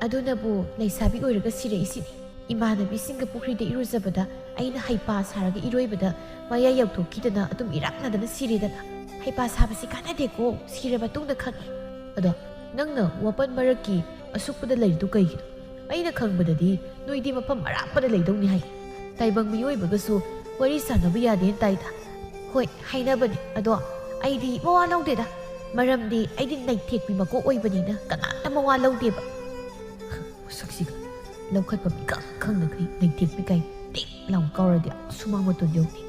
ꯑꯗꯨꯅꯕꯨ ꯂꯩꯁꯥꯕꯤ ꯑꯣꯏꯔꯒ ꯁꯤꯔꯛꯏꯁꯤꯅꯤ꯫ ꯏꯃꯥꯟꯅꯕꯤꯁꯤꯡꯒ ꯄꯨꯈ꯭ꯔꯤꯗ ꯏꯔꯨꯖꯕꯗ ꯑꯩꯅ ꯍꯩꯄꯥ ꯁꯥꯔꯒ ꯏꯔꯣꯏꯕꯗ ꯃꯌꯥꯏ ꯌꯧꯊꯣꯛꯈꯤꯗꯅ ꯑꯗꯨꯝ ꯏꯔꯥꯛꯅꯗꯅ ꯁꯤꯔꯦꯗꯅ꯫ ꯍꯩꯄꯥ ꯁꯥꯕꯁꯤ ꯀꯥꯟꯅꯗꯦꯀꯣ, ꯁꯤꯔ ꯃꯇꯨꯡꯗ ꯈꯪꯉꯤ꯫ ꯑꯗꯣ ꯅꯪꯅ ꯋꯥꯄꯟ ꯃꯔꯛꯀꯤ ꯑꯁꯨꯛꯄꯗ ꯂꯩꯔꯤꯗꯨ ꯀꯩꯒꯤꯅꯣ? ꯑꯩꯅ ꯈꯪꯕꯗꯗꯤ ꯅꯣꯏꯗꯤ ꯃꯐꯝ ꯑꯔꯥꯞꯄꯗ ꯂꯩꯗꯧꯅꯤ ꯍꯥꯏ꯫ ꯇꯥꯏꯕꯪ ꯃꯤꯑꯣꯏꯕꯒꯁꯨ ꯋꯥꯔꯤ ꯁꯥꯟꯅꯕ ꯌꯥꯗꯦꯅ ꯇꯥꯏꯗ꯫ ꯍꯣꯏ, ꯍꯥꯏꯅꯕꯅꯤ꯫ ꯑꯗꯣ ꯑꯩꯗꯤ ꯃꯋꯥ ꯂꯧꯗꯦꯗ꯫ ꯃꯔꯝꯗꯤ ꯑꯩꯗꯤ ꯅꯩꯊꯦꯛꯄꯤ ꯃꯀꯣꯛ ꯑꯣꯏꯕꯅꯤꯅ ꯀꯅꯥꯝꯇ ꯃꯋꯥ ꯂꯧꯗꯦꯕ꯫ ꯃꯁꯛꯁꯤꯒ ꯂꯧꯈꯠꯐꯝ ꯏꯈꯪ ꯈꯪꯗꯈꯩ ꯅꯩꯊꯦꯛꯄꯤ ꯀꯥꯏ ꯇꯤꯛ ꯂꯥꯎ ꯀꯥꯎꯔꯗꯤ ꯁꯨꯃꯥꯡ ꯃꯇꯣꯟ ꯌꯧꯅꯤ꯫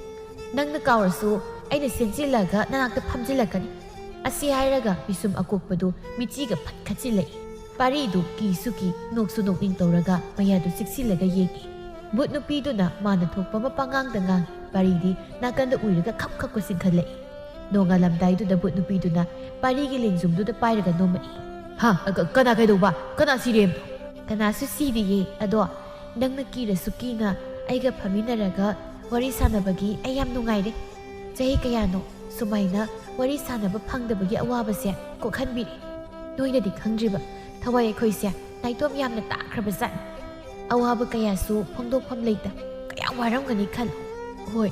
ꯅꯪꯅ ꯀꯥꯎꯔꯁꯨ ꯑꯩꯅ ꯆꯦꯟꯁꯤꯜꯂꯒ ꯅꯅꯥꯛꯇ ꯐꯝꯖꯤꯜꯂꯛꯀꯅꯤ꯫ ꯑꯁꯤ ꯍꯥꯏꯔꯒ ꯄꯤꯁꯨꯝ ꯑꯀꯣꯛꯄꯗꯨ ꯃꯤꯆꯤꯒ ꯐꯠ ꯈꯠꯆꯤꯜꯂꯛꯏ꯫ ꯄꯥꯔꯤꯗꯨ ꯀꯤꯁꯨ ꯀꯤ, ꯅꯣꯛꯁꯨ ꯅꯣꯛꯅꯤꯡ ꯇꯧꯔꯒ ꯃꯌꯥꯗꯨ ꯆꯤꯛꯁꯤꯜꯂꯒ ꯌꯦꯡꯉꯤ꯫ ꯚꯨꯠ ꯅꯨꯄꯤꯗꯨꯅ ꯃꯥꯅ ꯊꯣꯛꯄ ꯑꯃ ꯄꯉꯥꯡꯗ ꯉꯥꯡꯉꯤ꯫ ꯄꯥꯔꯤꯗꯤ ꯅꯥꯀꯟꯗ ꯎꯏꯔꯒ ꯈꯞ ꯈꯞꯀ ꯆꯤꯡꯈꯠꯂꯛꯏ꯫ ꯅꯣꯡꯉꯥꯜꯂꯝꯗꯥꯏꯗꯨꯗ ꯚꯨꯠ ꯅꯨꯄꯤꯗꯨꯅ ꯄꯥꯔꯤꯒꯤ ꯂꯦꯡꯖꯨꯝꯗꯨꯗ ꯄꯥꯏꯔꯒ ꯅꯣꯝꯃꯛꯏ꯫ "ꯍꯥ? ꯀ- ꯀꯅꯥ ꯀꯩꯗꯧꯕ? ꯀꯅꯥ ꯁꯤꯔꯦ ꯍꯥꯏꯕꯅꯣ?" "ꯀꯅꯥꯁꯨ ꯁꯤꯗꯤꯌꯦ꯫ ꯑꯗꯣ ꯅꯪꯅ ꯀꯤꯔꯁꯨ ꯀꯤꯅ ꯑꯩꯒ ꯐꯝꯃꯤꯟꯅꯔꯒ ꯋꯥꯔꯤ ꯁꯥꯟꯅꯕꯒꯤ ꯑꯩ ꯌꯥꯝ ꯅꯨꯡꯉꯥꯏꯔꯦ꯫ ꯆꯍꯤ ꯀꯌꯥꯅꯣ ꯁꯨꯃꯥꯏꯅ ꯋꯥꯔꯤ ꯁꯥꯟꯅꯕ ꯐꯪꯗꯕꯒꯤ ꯑꯋꯥꯕꯁꯦ ꯀꯣꯛꯍꯟꯕꯤꯔꯦ꯫ ꯅꯣꯏꯅꯗꯤ ꯈꯪꯗ꯭ꯔꯤꯕ ꯊꯋꯥꯏ ꯑꯩꯈꯣꯏꯁꯦ ꯅꯥꯏꯇꯣꯝ ꯌꯥꯝꯅ ꯇꯥꯈ꯭ꯔꯕ ꯖꯥꯠꯅꯤ꯫ ꯑꯋꯥꯕ ꯀꯌꯥꯁꯨ ꯐꯣꯡꯗꯣꯛꯐꯝ ꯂꯩꯇ ꯀꯌꯥ ꯋꯥꯔꯝꯒꯅꯤ ꯈꯜꯂꯨ꯫ ꯍꯣꯏ,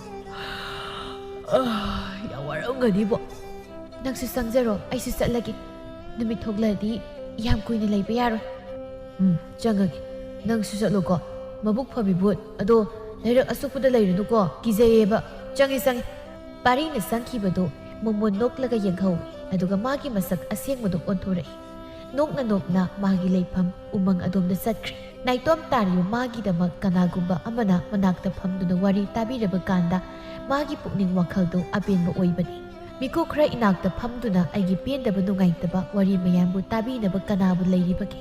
ꯑꯥ, ꯌꯥꯝ ꯋꯥꯔꯝꯒꯅꯤꯕꯣ꯫ ꯅꯪꯁꯨ ꯆꯪꯖꯔꯣ, ꯑꯩꯁꯨ ꯆꯠꯂꯒꯦ꯫ ꯅꯨꯃꯤꯠ ꯊꯣꯛꯂꯗꯤ ꯌꯥꯝ ꯀꯨꯏꯅ ꯂꯩꯕ ꯌꯥꯔꯣꯏ꯫" "ꯎꯝ, ꯆꯪꯉꯒꯦ꯫ ꯅꯪꯁꯨ ꯆꯠꯂꯣꯀꯣ꯫ ꯃꯕꯨꯛ ꯐꯕꯤ ꯚꯨꯠ꯫ ꯑꯗꯣ ꯂꯩꯔꯛ ꯑꯁꯨꯛꯄꯗ ꯂꯩꯔꯨꯅꯨꯀꯣ, ꯀꯤꯖꯩꯌꯦꯕ꯫ ꯆꯪꯉꯦ, ꯆꯪꯉꯦ꯫" ꯄꯥꯔꯤꯅ ꯆꯪꯈꯤꯕꯗꯨ ꯃꯣꯃꯣꯟ ꯅꯣꯛꯂꯒ ꯌꯦꯡꯍꯧꯏ, ꯑꯗꯨꯒ ꯃꯥꯒꯤ ꯃꯁꯛ ꯑꯁꯦꯡꯕꯗꯨ ꯑꯣꯟꯊꯣꯔꯛꯏ꯫ ꯅꯣꯛꯅ ꯅꯣꯛꯅ ꯃꯥꯒꯤ ꯂꯩꯐꯝ ꯎꯃꯪ ꯑꯗꯣꯝꯗ ꯆꯠꯈ꯭ꯔꯦ꯫ ꯅꯥꯏꯇꯣꯝ ꯇꯥꯔꯤꯕ ꯃꯥꯒꯤꯗꯃꯛ ꯀꯅꯥꯒꯨꯝꯕ ꯑꯃꯅ ꯃꯅꯥꯛꯇ ꯐꯝꯗꯨꯅ ꯋꯥꯔꯤ ꯇꯥꯕꯤꯔꯕ ꯀꯥꯟꯗ ꯃꯥꯒꯤ ꯄꯨꯛꯅꯤꯡ ꯋꯥꯈꯜꯗꯨ ꯑꯄꯦꯟꯕ ꯑꯣꯏꯕꯅꯤ꯫ "ꯃꯤꯀꯨꯞ ꯈꯔ ꯏꯅꯥꯛꯇ ꯐꯝꯗꯨꯅ ꯑꯩꯒꯤ ꯄꯦꯟꯗꯕ ꯅꯨꯡꯉꯥꯏꯇꯕ ꯋꯥꯔꯤ ꯃꯌꯥꯝꯕꯨ ꯇꯥꯕꯤꯅꯕ ꯀꯅꯥꯕꯨ ꯂꯩꯔꯤꯕꯒꯦ?"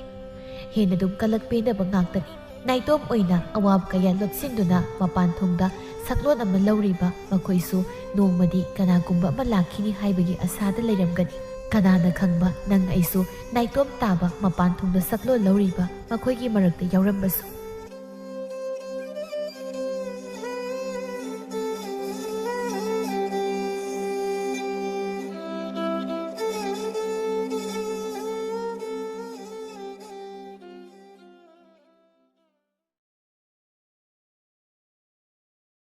ꯍꯦꯟꯅ ꯑꯗꯨꯝ ꯀꯂꯛ ꯄꯦꯟꯗꯕ ꯉꯥꯛꯇꯅꯤ꯫ ꯅꯥꯏꯇꯣꯝ ꯑꯣꯏꯅ ꯑꯋꯥꯕ ꯀꯌꯥ ꯂꯣꯠꯁꯤꯟꯗꯨꯅ ꯃꯄꯥꯟ ꯊꯣꯡꯗ ꯁꯛꯂꯣꯟ ꯑꯃ ꯂꯧꯔꯤꯕ ꯃꯈꯣꯏꯁꯨ ꯅꯣꯡꯃꯗꯤ ꯀꯅꯥꯒꯨꯝꯕ ꯑꯃ ꯂꯥꯛꯈꯤꯅꯤ ꯍꯥꯏꯕꯒꯤ ꯑꯁꯥꯗ ꯂꯩꯔꯝꯒꯅꯤ꯫ ꯀꯅꯥꯅ ꯈꯪꯕ, ꯅꯪ ꯑꯩꯁꯨ ꯅꯥꯏꯇꯣꯝ ꯇꯥꯕ ꯃꯄꯥꯟ ꯊꯣꯡꯗ ꯁꯛꯂꯣꯟ ꯂꯧꯔꯤꯕ ꯃꯈꯣꯏꯒꯤ ꯃꯔꯛꯇ ꯌꯥꯎꯔꯝꯕꯁꯨ꯫